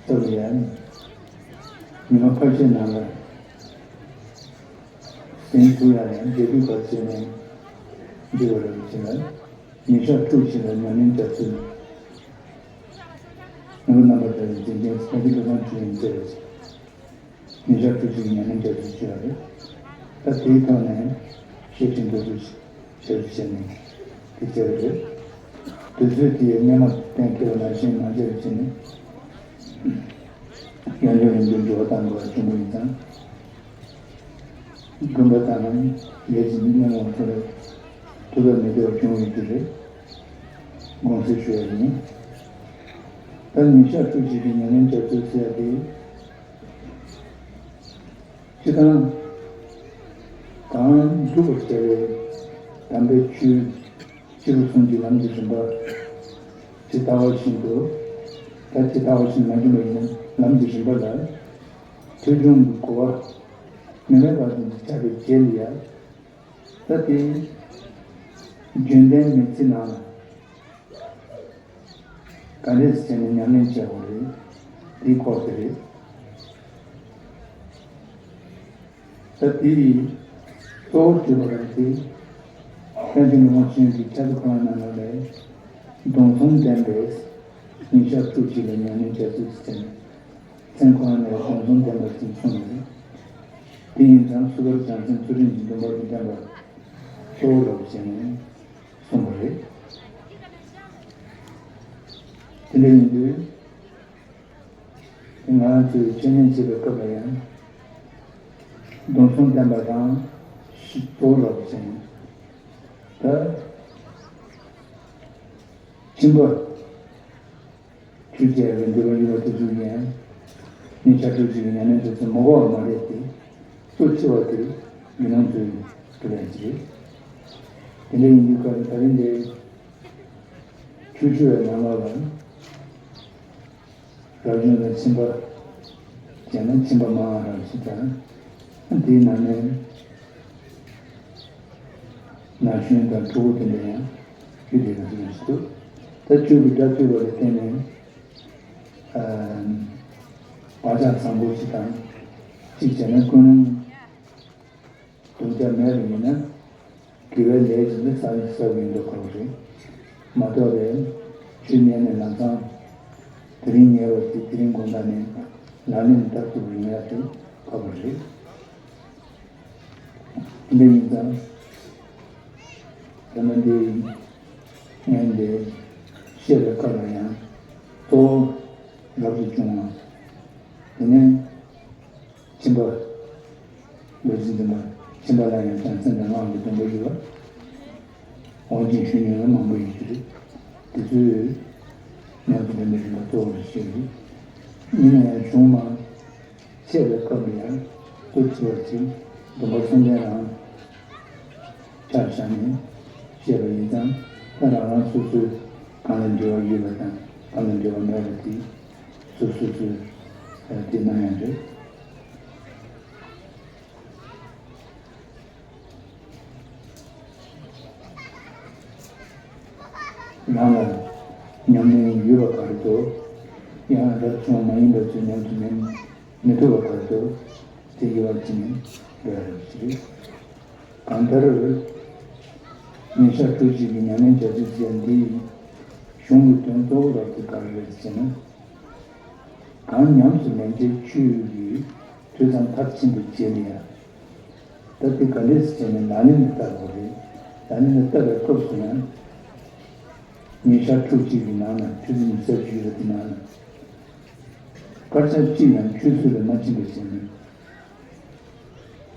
སྟབས་ཡ། ཉི་མ་ཁ་ཤས་ནང་ལ། གཟན་ཚུར་ཡང་ཡང་རྒྱལ་པོའི་བར་བྱས་ནས་འདྲི་བ་རེད་ཅེ་ན། ཉིན་ཞག་དྲུག་ཅིག་ལ་ཉམས་ལེན་བྱ་ཚུལ། ནོར་བུ་རྣམ་པར་དག་པའི་འཛིན་སྐྱོང་ས་ཀྱི་ཀླུ་ཁང་ཁྲི་ཡིན་ཏེ། ཉིན་ཞག་དྲུག་ཅིག་ཉམས་ལེན་བྱ་ཚུལ་བྱས་པ་རེད། ད་དེའི་ཐོག་ནས་བཤད་ཁྲིད་འདོད་ཚུལ་བྱ་ཚུལ་བྱས་ནས་དེ་བྱས་པ་རེད། དུས་ཚོད་དེའི་སྔོན་མ་གཏན་འཁེལ་བ་ནང་བཞིན་མ་བྱས་པ་བྱས་ནས། ཡང་འབྱོར་ཡང་འབྱོར་འགྲོ་བ་དང་འགྲོ་བ་ཆེན་པོ་ཡིན་ཙང་། དགོན་པ་དང་ལས་ཀྱི་མི་སྣ་མང་པོ་ལ་ཐུགས་ལ་མི་བདེ་བ་བྱུང་ཡོད་ཀྱི་རེད། དགོངས་སེལ་ཞུ་ཡ་ཡིན། ད་ཉིན་ཞག་དྲུག་ཅིག་གི་ཉམས་ལེན་བྱ་ཚུལ་ཟེར་ཡ་དེ། སྤྱི་དང་། གང་སྒྲུབ་པར་བྱ་བའི་དམ་པའི་ཆོས། སྤྱི་བོ་གསུམ་གྱི་ལམ་གྱི་རིམ་པ། ཇི་ལྟ་བ་བཞིན་དུ། ད་ཇི་ལྟ་བ་བཞིན་མ་བྱུང་བ་ཡིན་ན་ལམ་གྱི་རིམ་པ་ལ། ཐོས་བྱུང་གི་གོ་བ། མི་མེད་པ་དང་ཆགས་པའི་རྗེས་ལ་ཡ། ད་དེ། རྒྱུན་ལྡན་མི་ཚེ་ནང་ལ། ག་འདྲས་བྱས་ནས་ཉམས་ལེན་བྱེད་དགོས་རེད། དེའི་སྐོར་དེ་རེད། ད་དེ་ཡི་གཙོ་བོ་བརྗོད་པ་རང་དེ། བསྟན་འཛིན་ལུང་པ་ཆེན་གྱི་ཁྱད་དུ་འཕགས་པ་རྣམས་ལ་ལས། སྡོམ་གསུམ་ལྡན་པའི་ཉིན་ཞག་དྲུག་ཅིག་ལ་ཉམས་ལེན་བྱ་ཚུལ་ཟེར་ནས། མཚན་ཁོ་རང་ནས་སྡོམ་གསུམ་ལྡན་པ་ཞིག་གསུངས་ཡོད། དེ་ཡིན་ཙང་སུ་དགར་བྱང་སེམས་ཚུལ་ཁྲིམས་ཀྱི་སྡོམ་པ་དང་ལྡན་པ་གཙོ་བོ་ལ་བྱས་ནས་གསུངས་པ་རེད། དེ་འདྲ་ཡིན་དུས། ང་རང་ཚོས་འཆད་ཉན་བྱེད་པའི་སྐབས་ལ་ཡང་། སྡོམ་གསུམ་ལྡན་པ་དང་ཞིག་གཙོ་བོ་ལ་བྱས་ནས། ད། ཁྱིམ་པ། ཆོས་བྱེད་པའི་འདོད་པ་ཡོད་པ་དེ་ཚོ་ཡིན། ཉིན་ཞག་དྲུག་ཅིག་གི་ཉམས་ལེན་དེ་ཚོ་མ་གོ་བ་མ་རེད་དེ། གཙོ་ཆེ་བ་དེ་རྒྱུ་ནོར་ཚོའི་སྤྲོད་ལེན་ཅིག་རེད། དེ་འདྲ་ཡིན་དུས་སྐབས་ལ་ད་རིང་འདིར་ཆོས་ཞུ་བའི་ནང་ལོགས་ལ། རབ་བྱུང་དང་ཁྱིམ་པ། བྱས་ན་ཁྱིམ་པ་མང་བ་རང་ཞིག་དང་། དེའི་ནང་ནས་ན་གཞོན་དང་ཕྲུ་གུ་དེ་འདྲ་ཡང་ཡོད་དེ་ག་ཚོད་ཡོད་ཞིག་འདུག་ད་ཆོས་ཀྱི་སྒྲ་ཐོས་པ་ལ་བརྟེན་ནས་བག་ཆགས་བཟང་པོ་ཞིག་དང་། གཅིག་བྱས་ན་ཀུན་སློང་། སྡུག་ཅག་མེད་པ་ཡིན་ན། དགེ་བའི་ལས་ཀྱི་ནི་ས་ཡི་ས་བའི་འདོད་ཁོ་རེད། མ་གཏོགས་པའི་ཆོས་ཉན་ནས་ལམ་སང་ དེ་རིང་ཉེ་བར་དུ་དེ་རིང་དགོང་དག་ནས་ལག་ལེན་བསྟར་ཐུབ་པ་ཡོང་ཡ་དེ་ཁག་པོ་རེད། དེ་འདྲ་ཡིན་ཙང་ད་ལྟ་འདི་ངས་འདི་བཤད་པའི་སྐབས་ལ་ཡང་གཙོ་བོ་རབ་ཏུ་བྱུང་བ། དེ་ནས་ཁྱིམ་པ། ལོ་རྒྱུས་འདི་མ་ཁྱིམ་པ་ལ་ཡང་བྱང་སེམས་དང་སྔགས་ཀྱི་སྡོམ་པ་ཡོད་པ། དབང་ཆེན་ཞུ་མཁན་ཡང་མང་པོ་ཡོད་ཀྱི་རེད། དེ་ཚོས་ཉམས་སུ་ལེན་པའི་རིམ་པ་གཙོ་བོར་བཤད་རེད། ཡིན་ན་ཡང་གཞུང་མ་འཆད་པའི་སྐབས་ལ་ཡང་གཙོ་ཆེ་བ་ཅིག་སྡོམ་པ་གསུམ་ལྡན་རང་ཆ་བཞག་ནས་བཤད་པ་ཡིན་ཙང་། ད་རང་རང་སོ་སོའི་གང་ལ་འབྲེལ་བ་ཡོད་པ་དང་གང་ལ་འབྲེལ་བ་མེད་པ་དེ་སོ་སོ་སོས་དེ་གནང་ཡང་རེད། རང་ལ་ཉམས་ལེན་ཡོད་པ་བར་དུ། ཡང་རབ་བྱུང་མ་ཡིན་པ་ཚོས་ཉམས་སུ་ལེན་མི་ཐུབ་པ་བར་དུ་དེ་ཡོད་པ་ཅིག་ནི་འགྲོ་ཡ་རེད་ཟེར། གང་ལྟར་ཉིན་ཞག་ཕྲུགས་གཅིག་གི་ཉམས་ལེན་བྱ་ཚུལ་ཟེར་འདིའི་གཞུང་གི་དོན་གཙོ་བོ་རབ་དེ་ག་རེ་རེད་ཟེར་ན། གང་ཉམས་སུ་ལེན་བྱའི་ཆོས་ཀྱི་ཐོས་བསམ་མཐར་ཕྱིན་པའི་རྗེས་ལ་ཡང་། ད་དེ་ག་འདྲས་སེ་བྱས་ནས་ལག་ལེན་ལ་བསྟར་དགོས་རེད། ལག་ལེན་ལ་བསྟར་བའི་སྐབས་སུ་ཡང་། ཉིན་ཞག་ཕྲུགས་གཅིག་གི་ནང་ན་ཆུ་ཚོད་ཉི་ཤུ་རྩ་བཞི་ཡོད་པ་དེ་ནང་ན། སྐར་ཆ་གཅིག་ཡང་ཆུད་ཟོས་ལ་མ་ཕྱིན་པ་བྱས་ནས།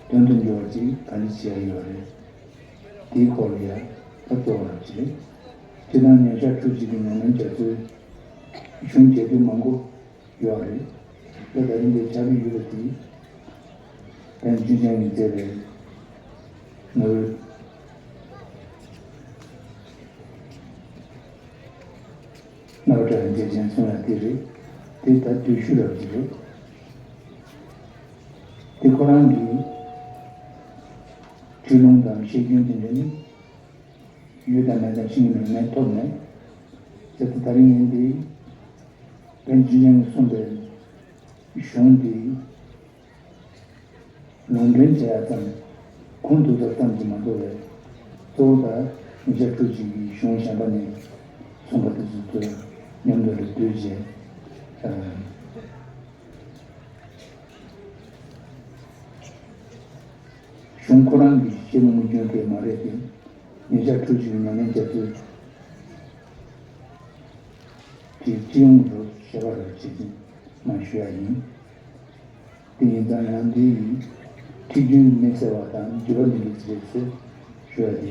དོན་དུ་འགྱུར་བ་ཅིག་ག་འདྲ་བྱེད་ཡ་ཡོད་རེད། དེའི་སྐོར་ལ་ཡང་ད་གཙོ་བོ་རབ་ཅིག་རེད། སྤྱིར་བཏང་ཉིན་ཞག་ཕྲུགས་གཅིག་གི་ཉམས་ལེན་བྱ་ཚུལ་གཞུང་བྱེད་དུས་མང་པོ་ཡོད་རེད། ད་ད་རིང་འདིར་ཕྱག་ལས་ཡོད་པ་དེ། པཎ་ཆེན་ཆོས་རྒྱན་གྱིས་མཛད་པའི་ནོར་བུ། རྣམ་པར་བཀྲ་བའི་མཛེས་ལྗོན་གསུང་ཡ་དེ་རེད། དེ་ད་བརྗོད་ཤུལ་རབ་ཅིག་རེད། དེ་ཁོ་རང་གི་ཁྲིད་ལུང་དང་བཤད་རྒྱུན་དེ་འདྲ་ནི་ཡོད་དང་མེད་དང་ཤིང་མེད་མེད་ཐོབ་མེད། དེ་ད་ད་རིང་ཡིན་དེ་པཎ་ཆེན་ཆོས་རྒྱན་གྱིས་གསུངས་པའི་གཞུང་དེ། ལུང་འདྲེན་བྱེད་ཡ་ཙམ། ཁུངས་གཏུགས་ས་ཙམ་གྱིས་མ་གཏོགས་པའི། གཙོ་བོ་ད་ཉིན་ཞག་ཕྲུགས་གཅིག་གི་གཞུང་གཞན་པ་ནས་གསུངས་པ་དེ་ཚོ་ཚོ་མཉམ་དུ་ལ་བསྡུས་བྱས། ཨ། གཞུང་ཁོ་རང་གི་བཤད་ལུང་རྒྱུན་དེ་མ་རེད་དེ། ཉིན་ཞག་ཕྲུགས་གཅིག་གི་ཉམས་ལེན་བྱ་ཚུལ་དེ་སྤྱི་ཡོངས་སུ་ཤེས་པ་རེད་ཅེས་མ་ཞུ་ཡ་ཡིན། དེ་ཡིན་ཙང་ཡང་འདི་ཡི་ཁྲིད་རྒྱུན་དམིགས་བསལ་བ་དང་བརྒྱུད་པ་འདི་འདྲ་ཅིག་རེད་ཟེར་ཞུ་ཡ་དེ་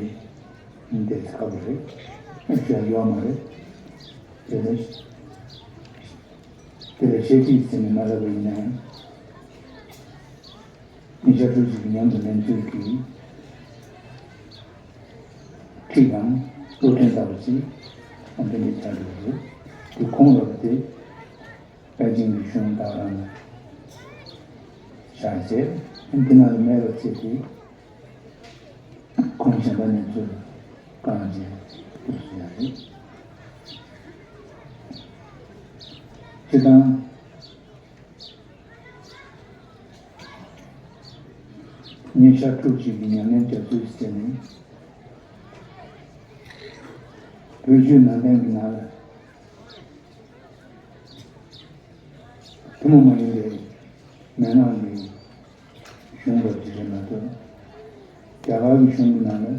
ཡིན་ཏེ་ཁག་པོ་རེད། ཞུ་ཡ་ཡོད་མ་རེད། དེ་ལས་དེ་ལ་བཤད་ཁྲིད་ཟེར་ནས་མ་ལབ་པ་ཡིན་ན་ཡང་། ཉིན་ཞག་ཕྲུགས་གཅིག་གི་ཉམས་སུ་ལེན་ཚུལ་གྱི་ཁྲིད་དང་སློབ་ཚན་ལྟ་བུ་ཅིག་ཨ་འདི་འདྲ་ཆགས་འགྲོ་གི་རེད། དེ་ཁུངས་ལ་བརྟེན། པཎ་ཆེན་གྱི་གཞུང་དག་རང་ལ་བཞག་རྗེས་འདི་ནང་ལ་མེད་པ་བྱས་ཏེ། ཁུངས་གཞན་པ་ནས་ཚུར་བཀང་རྗེས་འདུག་སེ་ཡང་རེད། སྤྱིར་བཏང་ཉིན་ཞག་ཕྲུགས་གཅིག་གི་ཉམས་ལེན་བྱ་ཚུལ་ཟེར་ནས། བོད་བརྒྱུད་ནང་བསྟན་གྱི་ནང་ལ། ཐུན་མོང་མ་ཡིན་པའི་མན་ངག་གི་གཞུང་རབ་ཅིག་རེད་མ་གཏོགས། རྒྱ་གར་གྱི་གཞུང་གི་ནང་ལ་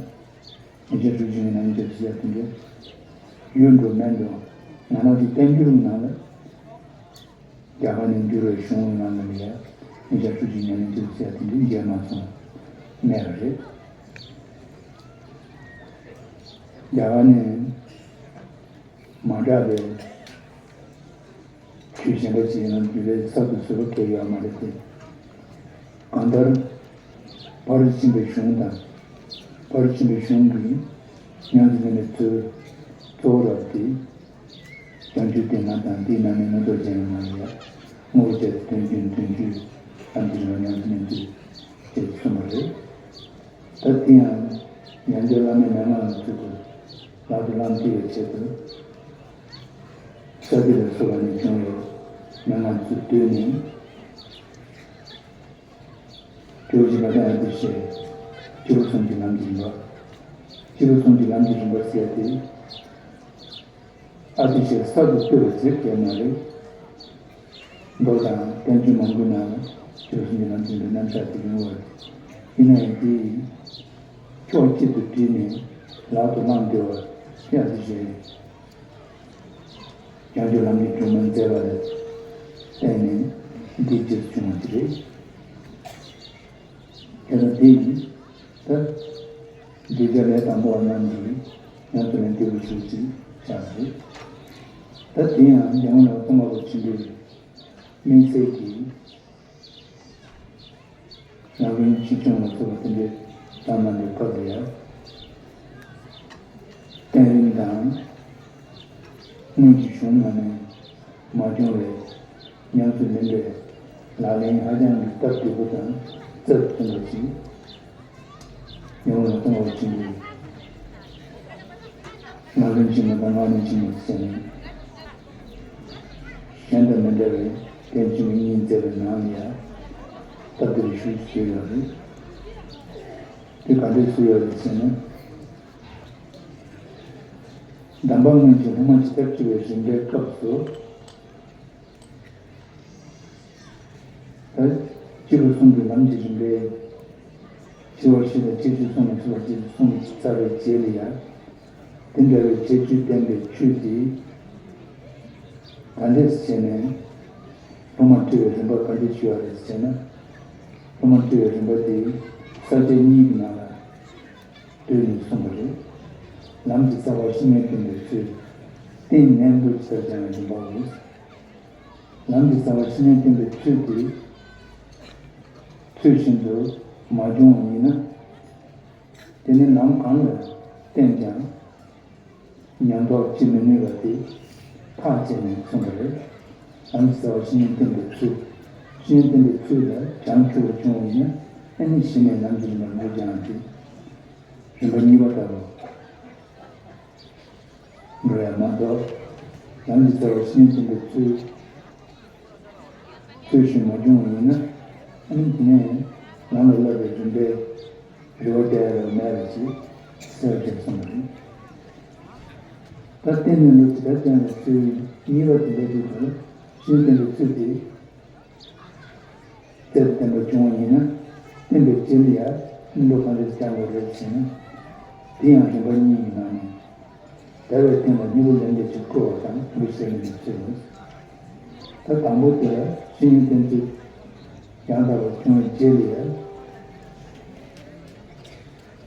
ཉིན་ཞག་ཕྲུགས་གཅིག་གི་ནང་ལ་ཟེར་ཡ་དེ་འདྲ་ཡོད་འགྲོ་མེད་འགྲོ། ང་རང་ཚོ་བསྟན་འགྱུར་གྱི་ནང་ལ་རྒྱ་གར་ནས་འགྱུར་བའི་གཞུང་གི་ནང་ལ་ཡ་ཉིན་ཞག་ཕྲུགས་གཅིག་ཉམས་ལེན་ཟེར་ཡ་དེ་འདྲ་མཇལ་མ་སོང་། མེད་པ་རེད། རྒྱ་གར་ནས། མ་གྲགས་པའི་ཆོས་གཞན་པ་ཅིག་ཡིན་ན་འདུལ་བའི་གསར་དུ་བཟོས་པ་གང་ཡང་ཡོད་མ་རེད་དེ། གང་ལྟར་ཕར་ཕྱིན་པའི་གཞུང་དང་། ཕར་ཕྱིན་པའི་གཞུང་གི་ཉམས་སུ་ལེན་པའི་ཚུལ་གཙོ་བོ་རབ་དེ། བྱང་ཆུབ་བདེན་མ་དང་དེའི་ནང་ནས་མངོན་རྟོགས་རྒྱན་ཡང་མ་ཡིན་ཡ། དངོས་པོ་བཅས་དོན་བདུན་དོན་བཅུ་ལམ་གྱི་རིམ་པ་ཉམས་སུ་ལེན་ཚུལ་ཅེས་གསུངས་པ་རེད། ད་དེ་ཡང་ཡང་བསྐྱར་བླ་མའི་མན་ངག་ལ་ཚུལ་དུ་ལག་ཏུ་བླངས་ཏེ་ཡོད་ཆེད་དུ། ས་ཏི་ལ་སོགས་པ་ནས་བྱུང་བའི་མན་ངག་ཚུར་བསྡུས་ནས། ཇོ་བོ་རྗེ་བླ་མའི་ཨ་ཏི་ཤའི་སྤྱི་བོ་གསུམ་གྱི་ལམ་གྱི་རིམ་པ། སྤྱི་བོ་གསུམ་གྱི་ལམ་གྱི་རིམ་པ་ཟེར་ཏེ། ཨ་ཏི་ཤའི་གསར་དུ་བཏོད་པ་ཟེར་གྱི་མ་རེད། མདོ་དང་བསྟན་བཅོས་མང་པོའི་ནང་ལ་སྤྱོད་གསུམ་གྱི་ལམ་འཛིན་པའི་རྣམ་གཞག་དེ་ཡོང་བར། ཡིན་ན་ཡང་དེ་ཕྱོགས་གཅིག་ཏུ་བསྒྲིལ་ནས་ལག་ཏུ་བླངས་བསྡད་པ་ཡང་དེ་བཞིན་བྱང་ཆུབ་ལམ་གྱི་སྒྲོན་མ་མཛད་པ་ལ་བརྟེན་ནས་འདི་རྗེས་སུ་བྱུང་བ་ཞིག་རེད། དེ་ལ་དེ་ཡིས་ད་གདུལ་བྱ་ལས་དང་པོ་བ་རྣམས་ཀྱིས་ཡང་དུ་ལེན་འདོད་པའི་ཤུགས་ཀྱིས་བཞག་པ་རེད། ད་དེ་ཡང་རྒྱལ་དབང་ལ་ཙོང་ཁ་པ་ཆེན་པོའི་སྨིན་བྱེད་ཀྱི་ལམ་རིམ་ཆེ་ཆུང་ལ་སོགས་པ་དེ་འདྲའི་བརྩམས་གནང་བའི་སྐབས་ལ་ཡང་བསྟན་རིམ་དང་སྔོན་གྱི་གཞུང་ནང་ནས་མ་བྱུང་བའི་ཉམས་སུ་ལེན་པའི་ལག་ལེན་ཧ་ཅང་གི་སྟབས་བདེ་པོ་དང་རྩལ་ཐོན་པ་ཞིག་ཡོང་བ་མཐོང་བ་བྱིན་གྱིས། ལག་ལེན་ཆེན་མོ་དང་སྔགས་ལེན་ཆེན་མོ་ཟེར་ནས། གཞན་དང་མི་འདྲ་བའི་རྟེན་ཆེན་མོ་གཉིས་མཛད་པའི་ནང་ལ་ཡང་སྟབས་བདེ་བའི་ཤུགས་བཟོས་ཡོད་རེད། དེ་ག་འདྲས་བཟོས་ཡོད་རེད་ཟེར་ན། གདམས་པ་སྔོན་གྱི་སློབ་མ་ཇི་ལྟར་སྤྲུལ་བའི་རིམ་པའི་སྐབས་སུ། ད་སྤྱི་བོ་གསུམ་གྱི་ལམ་གྱི་རིམ་པས། སྤྱི་བོ་བཞི་དང་སྤྱི་བཅུ་གསུམ་ལ་སོགས་པ་སྤྱི་བཅུ་གསུམ་གྱི་ཚར་བའི་རྗེས་ལ་ཡང་། དེ་འདྲ་བའི་བྱེད་སྤྱོད་བསྟན་པའི་ཆོས་དེ། ད་འདྲས་བྱས་ནས། སློབ་མ་སྤྲུལ་བའི་རིམ་པ་ག་འདྲས་ཞུ་བ་རེད་ཟེར་ན། སློབ་མ་སྤྲུལ་བའི་རིམ་པ་དེ་ས་བཅད་གཉིས་ཀྱི་ནང་ལ་བསྡུས་ནས་གསུངས་པ་རེད། ལམ་གྱི་རྩ་བ་བཤེས་གཉེན་བསྟེན་པའི་ཚུལ། རྟེན་ནན་པོ་ཇི་ལྟར་སྦྱང་བའི་རིམ་པའོ། ལམ་གྱི་རྩ་བ་བཤེས་གཉེན་བསྟེན་པའི་ཚུལ་དེ་ཚུལ་བཞིན་དུ་མ་སྦྱོང་བ་ཡིན་ན། དེ་ནི་ལམ་གང་ལ་བརྟེན་ཀྱང་ཉམས་རྟོགས་བྱེད་མི་ནུས་པ་དེ་ཐག་བཅད་ནས་གསུངས་པ་རེད། ལམ་གྱི་རྩ་བ་བཤེས་གཉེན་བསྟེན་པའི་ཚུལ། བཤེས་གཉེན་བསྟེན་པའི་ཚུལ་ལ་བྱང་ཆུབ་པ་བྱུང་བ་ཡིན་ན། ཨ་ནི་གཞི་ནས་ལམ་གྱི་རིམ་པར་འགྲོ་ཀྱང་སྟེ། རིམ་པ་གཉིས་པ་ལྟ་བུ། འགྲོ་ཡང་མ་གཏོགས། ལམ་གྱི་རྩ་བ་བཤེས་གཉེན་བསྟེན་པའི་ཚུལ། ཚུལ་བཞིན་མ་བྱུང་བ་ཡིན་ན། ཨ་ནི་དེ་ནས་ལམ་ལ་བསླབ་པའི་རིམ་པའི་རེ་བ་དེ་རང་མེད་པ་ཞིག་གསལ་བར་གསུངས་པ་རེད། ད་བསྟན་ནས་ལོ་ཇི་ལྟར་བསྟན་པའི་ཚུལ་གཉིས་པ་དེ་འདྲ་དུས་དུ་བཤེས་གཉེན་བསྟེན་པའི་ཚུལ་དེ། རྩལ་བསྟན་པ་བྱུང་བ་ཡིན་ན། བསྟན་པའི་རྗེས་ལ་ཡང་བློ་གང་འདྲ་སྦྱང་དགོས་རེད་ཟེར་ན། དེ་ཡང་རིམ་པ་གཉིས་ཀྱི་ནང་ནས། ཟླ་བའི་སྟེང་ལ་སྨྱུ་གུ་ལེན་པའི་ཚུལ་བཀོད་པ་དང་རིམ་པ་བཤད་མི་འདུག་ཟེར་ནས། ད་དང་པོ་དེ་ལ་བཤེས་གཉེན་བསྟེན་ཚུལ་ཡང་དག་པར་བྱུང་བའི་རྗེས་ལ་ཡང་།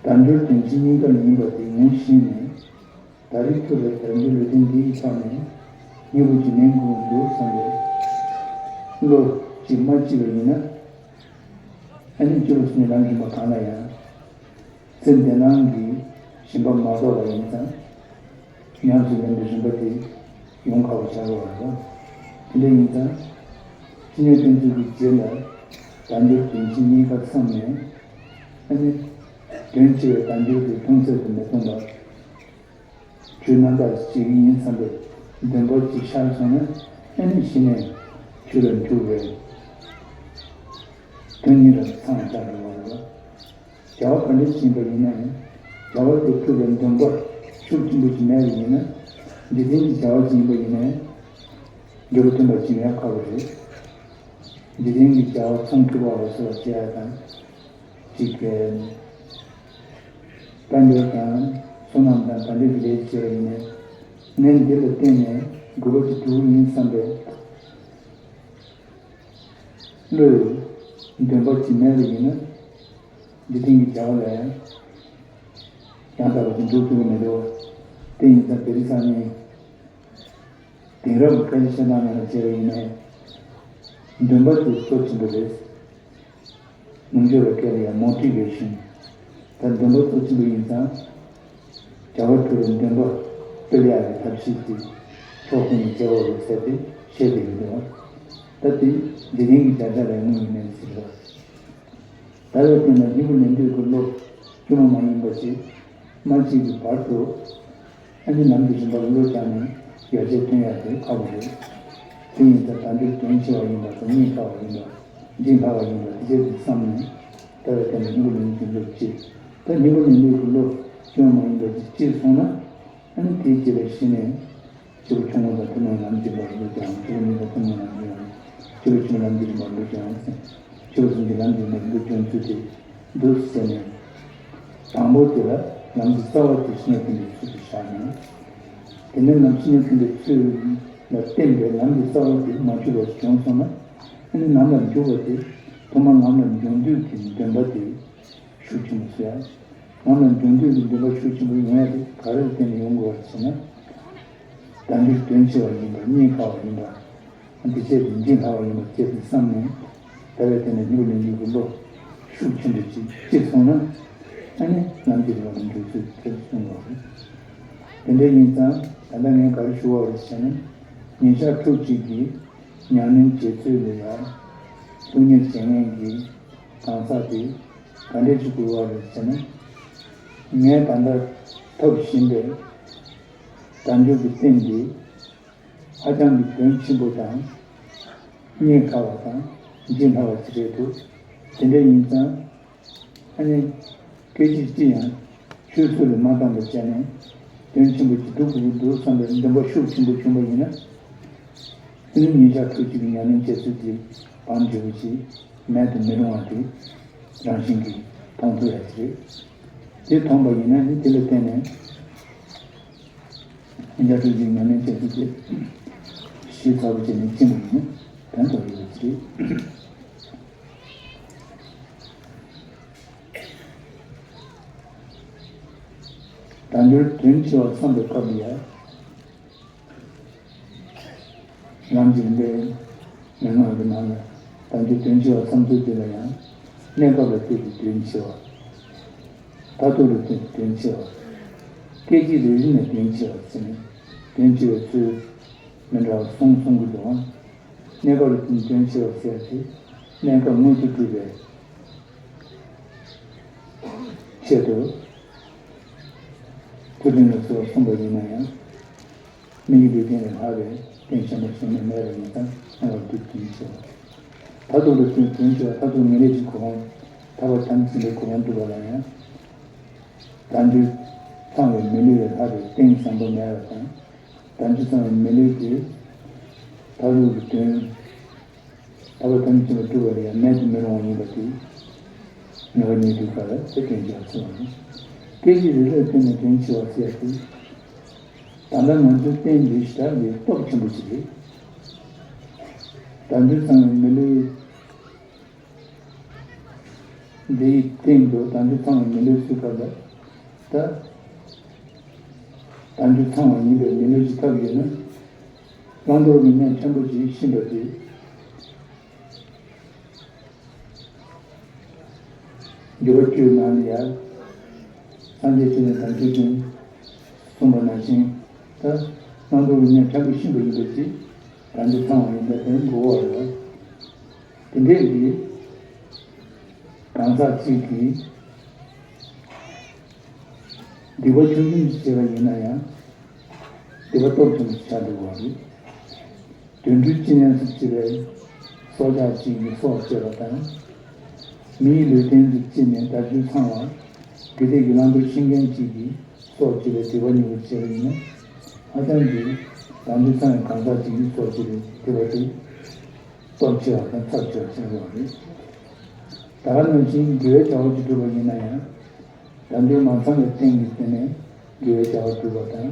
དལ་འབྱོར་དོན་སྤྱི་གཉིས་ཀ་ཡིན་པ་དེ་ངོས་བཞེས་ནས། ད་རེས་ཐུག་པའི་དལ་འབྱོར་ལུས་རྟེན་འདིའི་ཕྱོགས་ནས་སྨྱུ་གུ་ཅིག་ལེན་དགོས་འདུག་བསམ་པའི་བློ་ཅིག་མ་སྐྱེས་པ་ཡིན་ན། ཨ་ནི་སྤྱི་བོ་གསུམ་གྱི་ལམ་རིམ་པ་གང་ལ་ཡང་། ཚེ་འདི་སྣང་གི་ཞེན་པ་མ་རྟོགས་པ་ཡིན་ཙང་། ཉམས་སུ་ལེན་པའི་རིམ་པ་དེ་ཡོང་ཁག་པོ་ཆགས་ཀྱི་ཡོད་རེད་པ། དེ་འདྲ་ཡིན་ཙང་། བཤེས་གཉེན་བསྟེན་ཚུལ་གྱི་རྗེས་ལ་དལ་འབྱོར་དོན་སྤྱི་གཉིས་ཀ་བསམ་ནས། ཨ་ནི་དོན་ཆེ་བའི་དལ་འབྱོར་དེ་མཐོང་ཚད་དུ་མི་གཏོང་བར། ཆོས་རྣམ་དག་ཅིག་ཡིན་བསམ་པའི་འདུན་པ་ཅིག་ཤར་སོང་ན། ཨ་ནི་གཞི་ནས་ཆོས་ལ་འཇུག་པའི་དོན་གཉིས་ལ་ཚང་བ་ཆགས་འགྲོ་བ་རེད་པ། བྱ་བ་ག་འདྲ་ཞིག་ཡིན་པ་ཡིན་ན་ཡང་། བྱ་བ་དེ་ཐུབ་པའི་འདུན་པ་ཤུགས་ཆེན་པོ་ཞིག་མེད་པ་ཡིན་ན། འཇིག་རྟེན་གྱི་བྱ་བ་ཞིག་ཡིན་པ་ཡིན་ན་ཡང་། འབྲས་བུ་ཐོན་པ་ཞིག་ཡོང་ཁག་པོ་རེད། འཇིག་རྟེན་གྱི་བྱ་བ་ཚོང་སྒྲུབ་པ་ལ་སོགས་པ་བྱེད་ཡ་དང་། ཅིག་གི་དཔལ་འབྱོར་དང་བསོད་ནམས་དང་ད་འདྲ་གི་ལས་བྱེད་པ་ཡིན་ནའི། ངས་འདི་ལ་བརྟེན་ནས་དགོས་པ་ཅིག་སྒྲུབ་ཀྱི་ཡིན་བསམ་པའི་བློའི་འདུན་པ་ཅིག་མེད་པ་ཡིན་ན། འཇིག་རྟེན་གྱི་བྱ་བ་ལ་ཡང་དག་པ་ཅིག་འགྲུབ་ཐུབ་ཀྱི་མི་འདུག་དེ་ཡིན་ཙང་བེ་རི་སང་ཉིན། དེང་རབས་ཀྱི་དཔེ་ཆ་བཤད་སྟངས་ནང་ལ་བྱས་པ་ཡིན་ནའི། འདུན་པ་དེ་གཙོ་ཆེན་པོ་རེད། ནུབ་ཕྱོགས་པའི་སྐད་ལ་ཡང་མོ་ཊི་ཝེ་ཤན། ད་འདུན་པ་གཙོ་ཆེན་པོ་ཡིན་ཙང་། བྱ་བ་སྒྲུབ་པའི་འདུན་པ་སྤེལ་ཡག་གི་ཐབས་ཤེས་དེ་ཕྱོགས་གང་ནས་བྱེད་དགོས་རེད་ཟེར་ཏེ་བཤད་བསྡད་ཀྱི་འདུག་ད་དེ་འཇིག་རྟེན་གྱི་བྱ་བྱ་ལས་དངོས་ཡིན་མིན་ཟེར་བ། ད་ལྟ་དེ་ན་སྨྱུ་གུ་ལེན་འདོད་ཀྱི་བློ་དཀྱུས་མ་མ་ཡིན་པ་ཞིག་མ་སྐྱེས་ཀྱི་བར་དུ། ཨ་ནི་ལམ་གྱི་རིམ་པར་བློ་སྦྱངས་ནས་ཡར་རྒྱས་ཐོན་ཡག་དེ་ཁག་པོ་རེད། དེ་ཡིན་ཙང་དལ་འབྱོར་དོན་ཆེ་བ་ཡིན་པ་དང་རྙེད་དཀའ་བ་ཡིན་པ། འདྲེན་སླ་བ་ཡིན་པ་དེ་ཆེད་དུ་བསམ་ནས། ད་ལྟ་དེ་ན་སྨྱུ་གུ་ལེན་གྱི་བློ་སྐྱེས། ད་སྨྱུ་གུ་ལེན་འདོད་ཀྱི་བློ་དཀྱུས་མ་མ་ཡིན་པ་ཞིག་སྐྱེས་སོང་ན། ཨ་ནི་དེའི་རྗེས་ལ་གཞི་ནས། སྤྱི་བོ་ཆུང་ངུ་དང་ཐུན་མོང་ལམ་སྦྱིན་པ་རེད་ཀྱང་། སྤྱི་བོ་གཉིས་དང་ཐུན་མོང་ལམ་སྦྱིན་པ། ཆོས་ཀྱི་ལམ་གྱི་རིམ་པར་འགྲོ་ཀྱང་ཟེར། ཆོས་གསུམ་གྱི་ལམ་གྱི་རིམ་པར་འགྲོ་ཀྱང་ཚུལ་དེ་འདུག་ཟེར་ནས། དང་པོ་དེ་ལ་ལམ་གྱི་རྩ་བ་དེ་གསུང་བ་དེ་འདྲའི་ཚུལ་དུ་བཞག་ནས། དེ་ནས་ལམ་གསུང་བ་དེ་འདྲའི་ཚུལ་ལ་བརྟེན་པའི་ལམ་གྱི་རྩ་བ་དེ་མ་འཇུག་པ་བྱུང་སོང་ན། ཨ་ནི་ལམ་ལ་འཇུག་པ་དེ་ཐོག་མར་ལམ་ལ་འཇུག་འདོད་ཀྱི་འདུན་པ་དེ་ཤུགས་ཆེན་པོ་བཟོ་ཡ། ལམ་ལ་འཇུག་འདོད་ཀྱི་འདུན་པ་ཤུགས་ཆེན་པོ་ཡོང་ཡ་དེ་ག་རེ་ལ་བརྟེན་ནས་ཡོང་དགོས་པ་ཟེར་ན། བདག་འཛིན་དོན་ཆེ་བ་ཡིན་པ། གཉེན་ཁག་པ་ཡིན་པ། དེ་བྱས་ཏེ་འཇིགས་སླ་བ་ཡིན་པ་བཅས་ཏེ་བསམ་ནས། ད་བས་དེ་ནས་སྙིང་པོ་ལེན་རྒྱུ་གི་བློ་ཤུགས་ཆེན་པོ་ཅིག་སྐྱེས་སོང་ན། ཨ་ནི་ལམ་གྱི་རིམ་པ་ལ་འགྲོ་ཚུལ་དེ་གསུངས་པ་རེད། དེ་འདྲ་ཡིན་ཙང་ད་ལྟ་ངས་ག་རེ་ཞུ་བ་རེད་ཟེར་ན། ཉིན་ཞག་ཕྲུགས་གཅིག་གི་ཉམས་ལེན་བྱེད་ཚུལ་ལ་ཡང་སློབ་གཉེར་བྱེད་མཁན་གྱི་གང་ཟག་དེ་ག་འདྲས་ཅིག་དགོས་པ་རེད་ཟེར་ན། ངས་ད་ལྟ་ཐོབ་བཞིན་པའི་དལ་འབྱོར་གྱི་རྟེན་འདི་ཧ་ཅང་གི་དོན་ཆེན་པོ་དང་གཉེན་ཁག་པ་དང་འཇིགས་སླ་བ་ཅིག་རེད་འདུག་དེ་འདྲ་ཡིན་ཙང་། ཨ་ནི་སྐད་ཅིག་གཅིག་ཡང་ཆུད་ཟོས་ལ་མ་བཏང་བ་བྱས་ནས་དོན་ཆེན་པོ་ཅིག་སྒྲུབ་དགོས་ཀྱི་འདུག་བསམ་པའི་འདུན་པ་ཤུགས་ཆེན་པོ་བྱུང་བ་ཡིན་ན། ཨ་ནི་ཉིན་ཞག་ཕྲུགས་གཅིག་གི་ཉམས་ལེན་བྱེད་ཚུལ་གྱི་བང་མཛོད་པོ་ཅིག་མེད་དུ་མི་རུང་བ་དེ་རང་བཞིན་གྱིས་མཐོང་ཐུབ་ཡ་ཅིག་རེད། དེ་མཐོང་པ་ཡིན་ན་ནི་དེ་ལ་བརྟེན་ནས་ཉིན་ཞག་ཕྲུགས་གཅིག་ཉམས་ལེན་བྱེད་ཚུལ་དེ་ཞིབ་ཚགས་པོ་བྱས་ནས་ཕྱིན་པ་ཡིན་ན་ཕན་ཐོགས་ཡོད་པ་ཅིག་རེད། དལ་འབྱོར་དོན་ཆེ་བ་བསམ་པའི་སྐབས་ལ་ཡང་། ལམ་གྱི་རིམ་པའི་མན་ངག་གི་ནང་ལ་དལ་འབྱོར་དོན་ཆེ་བ་བསམ་ཚུལ་དེ་ལ་ཡང་། གནས་སྐབས་ལ་བལྟས་ཏེ་དོན་ཆེ་བ། མཐར་ཐུག་ལ་བལྟས་ཏེ་དོན་ཆེ་བ། སྐད་ཅིག་རེ་རེ་ནས་དོན་ཆེ་བ་ཟེར་ནས་དོན་ཆེ་བའི་ཚུལ་མི་འདྲ་བ་གསུམ་གསུང་གི་འདུག་ཨང་། གནས་སྐབས་ལ་བརྟེན་ནས་དོན་ཆེ་བ་ཟེར་ཏེ། གནས་སྐབས་མངོན་དུ་གྲུབ་པའི་ཆེད་དུ། ཐུབ་བསྟན་ལ་སོགས་གསུངས་པ་ཡིན་ན་ཡང་། མི་ཡི་ལུས་རྟེན་ལས་ལྷག་པའི་རྟེན་གཞན་པ་གཞན་ནས་མེད་པ་ཡིན་ཙང་། གནས་སྐབས་ལ་བལྟས་ཏེ་དོན་ཆེ་བ། མཐར་ཐུག་ལ་བརྟེན་ནས་དོན་ཆེ་བ། མཐར་ཐུག་ངེས་ལེགས་ཀྱི་གོ་འཕང་། ཐར་པ་དམ་ཚིག་གི་གོ་འཕང་བསྒྲུབ་པ་ལ་ཡང་། དལ་འབྱོར་ཚང་བའི་མི་ལུས་ལས་ལྷག་པའི་རྟེན་གཞན་པ་མེད་པ་དང་། དལ་འབྱོར་ཚང་བའི་མི་ལུས་དེ་མཐར་ཐུག་གི་དོན། ཐར་པ་དམ་ཚིག་ལ་སྒྲུབ་པ་ལ་ཡང་མེད་དུ་མི་རུང་བ་ཡིན་པ་དེ། ངེས་པ་ཉིད་དུ་ག་ལ་དེ་སྐྱོན་ཅན་ཚུལ་བ་ནི། སྐད་ཅིག་རེ་རེར་བརྟེན་ནས་དོན་ཆེ་བ་ཟེར་ཏེ། ད་ལྟ་ང་ཚོའི་རྟེན་འདི་ཞེ་དྲག་གི་སྟོབས་ཆེན་པོ་ཞིག་རེད། དལ་འབྱོར་ཚང་བའི་མི་ལུས། འདིའི་སྟེང་དུ་དལ་འབྱོར་ཚང་བའི་མི་ལུས་ཚུད་པ་ལ། ད། དལ་འབྱོར་ཚང་བ་ཡིན་པའི་མི་ལུས་ཅིག་ཐོབ་ཡོད་ན། བླང་དོར་གྱི་གནས་ཕྲན་བུ་ཅིག་ཤེས་པ་དེ། འགྱུར་བ་བཅུའི་ནང་ལ་ཡང་། སངས་རྒྱས་བཅོམ་ལྡན་དལ་འབྱོར་ཅན། གསུངས་པ་ནང་བཞིན། ད། བླང་དོར་གྱི་གནས་ཕྲན་བུ་ཤེས་པ་ཡིན་པ་ཅིག་དལ་འབྱོར་ཚང་བ་ཡིན་པ་དེ་གོ་བ་རེད། དེ་འདྲས་ཀྱི་གང་ཟག་ཅིག་གིས་སྡིག་པ་ཆུང་ཆུང་ཞིག་བྱས་པ་ཡིན་ན་ཡང་སྡིག་པ་སྟོབས་ཆེན་པོ་ཆགས་འགྲོ་བ་རེད། དུད་འགྲོའི་སྤྱི་གནས་སུ་སྐྱེས་པའི་སྲོག་ཆགས་ཅིག་གིས་སྲོག་བཅད་པ་དང་། མིའི་ལུས་རྟེན་དུ་སྐྱེས་ནས་དལ་འབྱོར་ཚང་བ། དགེ་སྡིག་གི་བླང་དོར་ཤེས་མཁན་ཅིག་གིས་སྲོག་བཅད་པའི་སྡིག་པ་མྱུར་དུ་བྱས་པ་ཡིན་ན། ཧ་ཅང་གི་དལ་འབྱོར་ཚང་བའི་གང་ཟག་ཅིག་གིས་སྲོག་བཅད་པའི་སྡིག་པ་དེ། སྟོབས་ཆེ་བ་དང་ཚབས་ཆེ་བ་ཆགས་ཡོད་རེད། ད་ག་ནང་བཞིན་དགེ་བའི་བྱ་བ་ཅིག་བསྒྲུབས་པ་ཡིན་ན་ཡང་། དལ་འབྱོར་མ་ཚང་བའི་སྟེང་གི་སྟེང་ནས་དགེ་བའི་བྱ་བ་བསྒྲུབས་པ་དང་།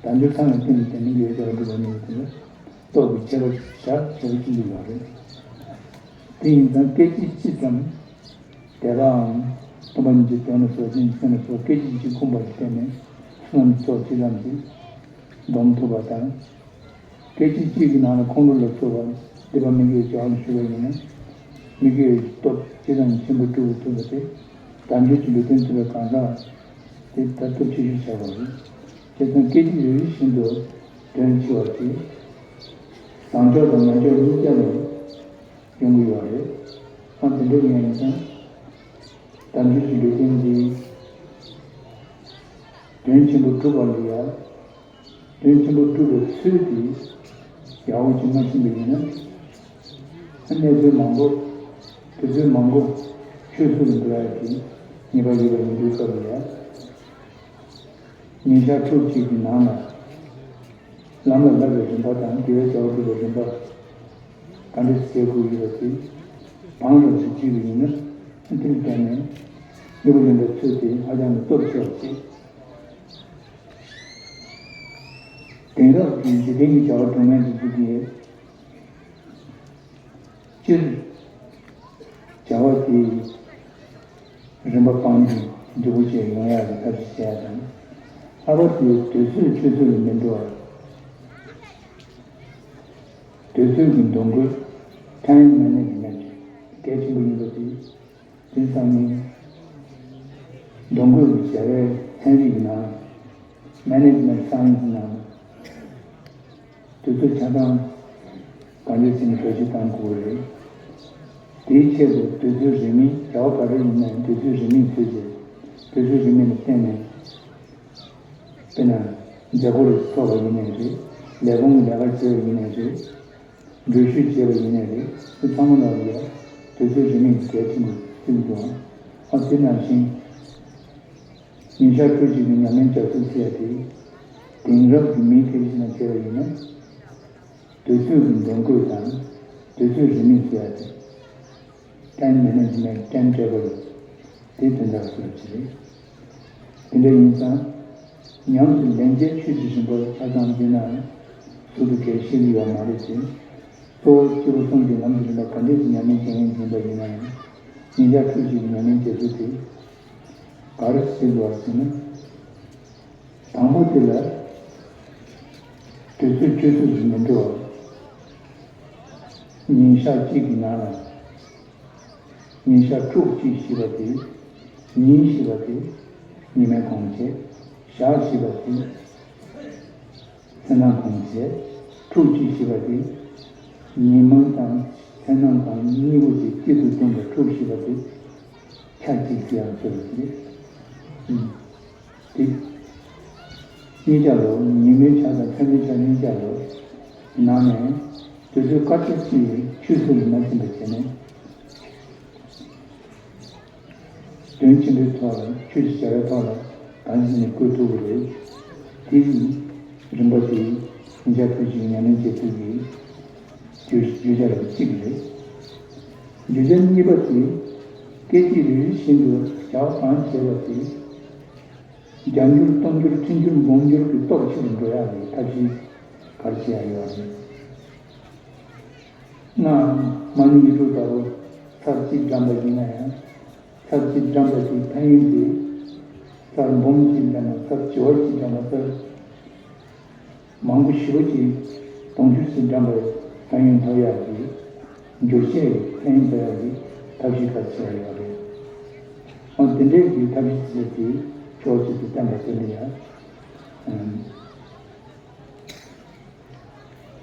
དལ་འབྱོར་ཚང་བའི་སྟེང་གི་སྟེང་ནས་དགེ་བའི་བྱ་བ་བསྒྲུབས་པ་གཉིས་ཀྱི་སྟེང་ལ་སྟོབས་ཀྱི་ཁྱད་པར་ཞེ་པོ་ཅིག་འདུག་ཡོད་རེད། དེ་ཡིན་ཙང་སྐད་ཅིག་གཅིག་ཙམ། དད་པའམ། སྟོན་པ་ཉིད་ཀྱི་དོན་ལ་སོགས་སེམས་ཅན་ལ་སོགས་སྐད་ཅིག་གཅིག་འཁུམས་པ་ལ་བརྟེན་ནས་བསོད་ནམས་ཚོགས་ཅི་ཙམ་ཞིག་སྡོམ་ཐུབ་པ་དང་། སྐད་ཅིག་གཅིག་གི་ནང་ལ་ཁོང་ཁྲོ་ལ་སོགས་པ་སྡིག་པ་མི་དགེ་བའི་བྱ་བ་ཞུ་བ་ཡིན་ན། མི་དགེ་བའི་སྟོབས་ཇི་ཙམ་ཆེན་པོ་སྒྲུབ་ཐུབ་པ་དེ། དལ་འབྱོར་གྱི་ལུས་རྟེན་ཐོབ་པའི་གང་ཟག་དེ་ད་སྟོབས་ཆེ་ཤོས་ཆགས་པ་རེད། བྱས་ཙང་སྐད་ཅིག་རེ་རེ་བཞིན་དུ་དོན་ཆེ་བ་དེ། བཟང་ཕྱོགས་དང་ངན་ཕྱོགས་གཉིས་ཀ་ལ་ཡོང་གི་ཡོད་རེད། ཨ་དེ་འདྲ་ཡིན་ཙང་། དལ་འབྱོར་གྱི་ལུས་རྟེན་འདི་དོན་ཆེན་པོ་སྒྲུབ་པ་ལ་ཡང་། དོན་ཆེན་པོ་སྒྲུབ་པའི་ཚུལ་དེ་ཡག་པོ་ཅིག་མ་ཤེས་པ་ཡིན་ན། གནས་ཚུལ་མང་པོ། དུས་ཚོད་མང་པོ་ཆུད་ཟོས་སུ་འགྲོ་ཡ་གི་ངེས་པ་ཡོད་པ་ཡིན་དུས་སྐབས་ལ་ཡང་། ཉིན་ཞག་ཕྲུགས་གཅིག་གི་ནང་ལ་ལམ་ལ་བསླབ་པའི་རིམ་པ་དང་དགེ་བའི་བྱ་བ་སྒྲུབ་པའི་རིམ་པ། ག་འདྲ་བྱེད་དགོས་ཡོད་པ་དེ་བང་རབ་ཅིག་བརྒྱུད་པ་ཡིན་ན། དེར་བརྟེན་ནས་ནུས་པ་ལྡན་པའི་ཚུལ་དེ་ཧ་ཅང་གི་སྟོབས་ཆེ་བ་བྱེད། དེང་རབས་ཀྱི་འཇིག་རྟེན་གྱི་བྱ་བ་སྒྲུབ་མཁན་དེ་ཚོ་གིས། སྤྱིར་བྱ་བ་དེ་རིམ་པ་སྤངས་ཏེ་འགྲུབ་པོ་བྱས་ཡོང་ཡག་གི་ཐབས་ཤེས་བྱེད་ཡག་དང་། ལྷག་པར་དུ་དུས་ཚོད་ཆུད་ཟོས་ལ་མི་འགྲོ་བར། དུས་ཚོད་ཀྱི་འདུ་འགོད། Time Management གལ་ཆེན་པོ་ཡིན་པ་དེ། དེ་ཙམ་ཡིན། འདུ་འགོད་ཀྱི་བྱ་བའི་ཚན་རིག་གི་ནང་། Management Science ནང་། དུས་ཚོད་ཆ་ཚང་གང་ཡོད་ཟིན་ནས་བེད་སྤྱོད་གཏང་དགོས་རེད། དེའི་ཆེད་དུ་དུས་ཚོད་རིང་མིན། བྱ་བ་ག་རེ་ཡིན་ནའང་དུས་ཚོད་རིང་མིན་བཟོས་རྗེས། དུས་ཚོད་རིང་མིན་ལ་བརྟེན་ནས། དཔེར་ན། མཛད་སྒོ་རེ་ཚོགས་པ་ཡིན་ནའང་རེད། ལས་ཁུངས་ཀྱི་ལས་ཀ་བྱས་པ་ཡིན་ནའང་རེད། འགྲུལ་བཞུད་བྱས་པ་ཡིན་ནའང་རེད། དེ་ཚང་མ་ལ་ཡང་དུས་ཚོད་རིང་མིན་གལ་ཆེན་པོ་བརྩི་འདུག་ཨ། དེ་ནང་བཞིན། ཉིན་ཞག་ཕྲུགས་གཅིག་གི་ཉམས་ལེན་རྒྱག་ཚུལ་ཟེར་ཡ་དེ། དེང་རབས་ཀྱི་མིའི་ཐད་ཀྱི་ནང་བྱས་པ་ཡིན་ན། དུས་ཚོད་ཀྱི་འདུ་འགོད་དང་། དུས་ཚོད་རིང་མིན་ཟེར་ཡ་དེ། Time Management Timetable དེ་དོན་དག་སུ་རུ་ཅི་རེད། དེ་འདྲ་ཡིན་ཙང་། ཉམས་སུ་ལེན་བྱས་ཆོས་ཀྱི་རིམ་པར་ཆ་ཚང་འཛིན་ནའང་། སུ་དུ་གལ་ཤེས་ཀྱི་ཡོད་མ་རེད་ཅེ། གཙོ་བོ་སྐྱེས་བུ་གསུམ་གྱི་ལམ་གྱི་རིམ་པ་ག་འདྲས་ཀྱི་ཉམས་ལེན་བྱེད་མཁན་ཡིན་པ་ཡིན་ནའང་། ཉིན་ཞག་ཕྲུགས་གཅིག་གི་ཉམས་ལེན་བྱེད་ཚུལ་དེ། ག་རེ་ཟེར་དགོས་པ་ཟེར་ན། དང་པོ་དེ་ལ་དུས་ཚོད་ཆུད་ཟོས་སུ་མི་འགྲོ་བར། ཉིན་ཞག་གཅིག་གི་ནང་ལ་ཉིན་ཞག་ཕྲུགས་གཅིག་ཞེས་པ་དེ་ཉིན་ཞེས་པ་དེ་ཉི་མའི་གོང་བྱས། ཞག་ཞེས་པ་དེ་མཚན་མོའི་གོང་བྱས། ཕྲུགས་གཅིག་ཞེས་པ་དེ་ཉིན་མོ་དང་མཚན་མོ་དང་གཉིས་པོ་དེ་གཅིག་ཏུ་བསྡོམས་པའི་ཕྲུགས་ཞེས་པ་དེ་ཆ་གཅིག་ཏུ་ཡང་ཟེར་བ་དེ་རེད། དེ། གཉིས་ཆ་ལོ། ཉིན་མོའི་ཆ་དང་མཚན་མོའི་ཆ་གཉིས་ཆ་ལོ། ནང་ནས་དུས་ཚོད་སྐར་ཆ་གཅིག་ཆུད་ཟོས་ལ་མ་ཕྱིན་པ་བྱས་ནས། དོན་ཆེན་པོའི་ཐོག་ལ། ཆོས་ཀྱི་བྱ་བའི་ཐོག་ལ་གང་ཅི་ནས་བཀོད་ཐུབ་ཀྱི་རེད། དེ་ཡིས་རིམ་པ་དེ་ཉིན་ཞག་ཕྲུགས་གཅིག་ཉམས་ལེན་བྱེད་ཚུལ་གྱི་བརྗོད་བརྗོད་བྱ་རབ་གཅིག་རེད། བརྗོད་བྱ་གཉིས་པ་དེ། སྐད་ཅིག་རེ་རེ་བཞིན་དུ་བྱ་བ་གང་བྱས་པ་དེ། བརྒྱ་འགྱུར་སྟོང་འགྱུར་ཁྲི་འགྱུར་འབུམ་འགྱུར་གྱི་སྟོབས་ཆེ་རུ་འགྲོ་ཡག་གི་ཐབས་ཤེས་ག་རེ་བྱེད་ཡག་ཡོད་རེད། སྔགས་མ་ཎི་ཡིག་དྲུག་ལྟ་བུ་ཚར་གཅིག་བགྲངས་པ་ཡིན་ན་ཡང་། ཚར་གཅིག་བགྲངས་པ་དེའི་ཕན་ཡོན་དེ། ཚར་འབུམ་གཅིག་བགྲངས་ན། ཚར་བྱེ་བ་གཅིག་བགྲངས་ན། ཚར་མང་པོ་ཞེ་པོ་ཅིག་དུང་ཕྱུར་གཅིག་བགྲངས་པའི་ཕན་ཡོན་ཐོབ་ཡག་གི། འགྱུར་བྱེད་ཕན་ཡོན་ཐོབ་ཡག་གི་ཐབས་ཤེས་ག་རེ་བྱེད་ཡག་ཡོད་རེད། འོ་དེ་འདྲའི་གི་ཐབས་ཤེས་བྱེད་དེ་ཕྱོགས་གཅིག་ཏུ་བསྟན་པ་དེ་ལ་ཡང་།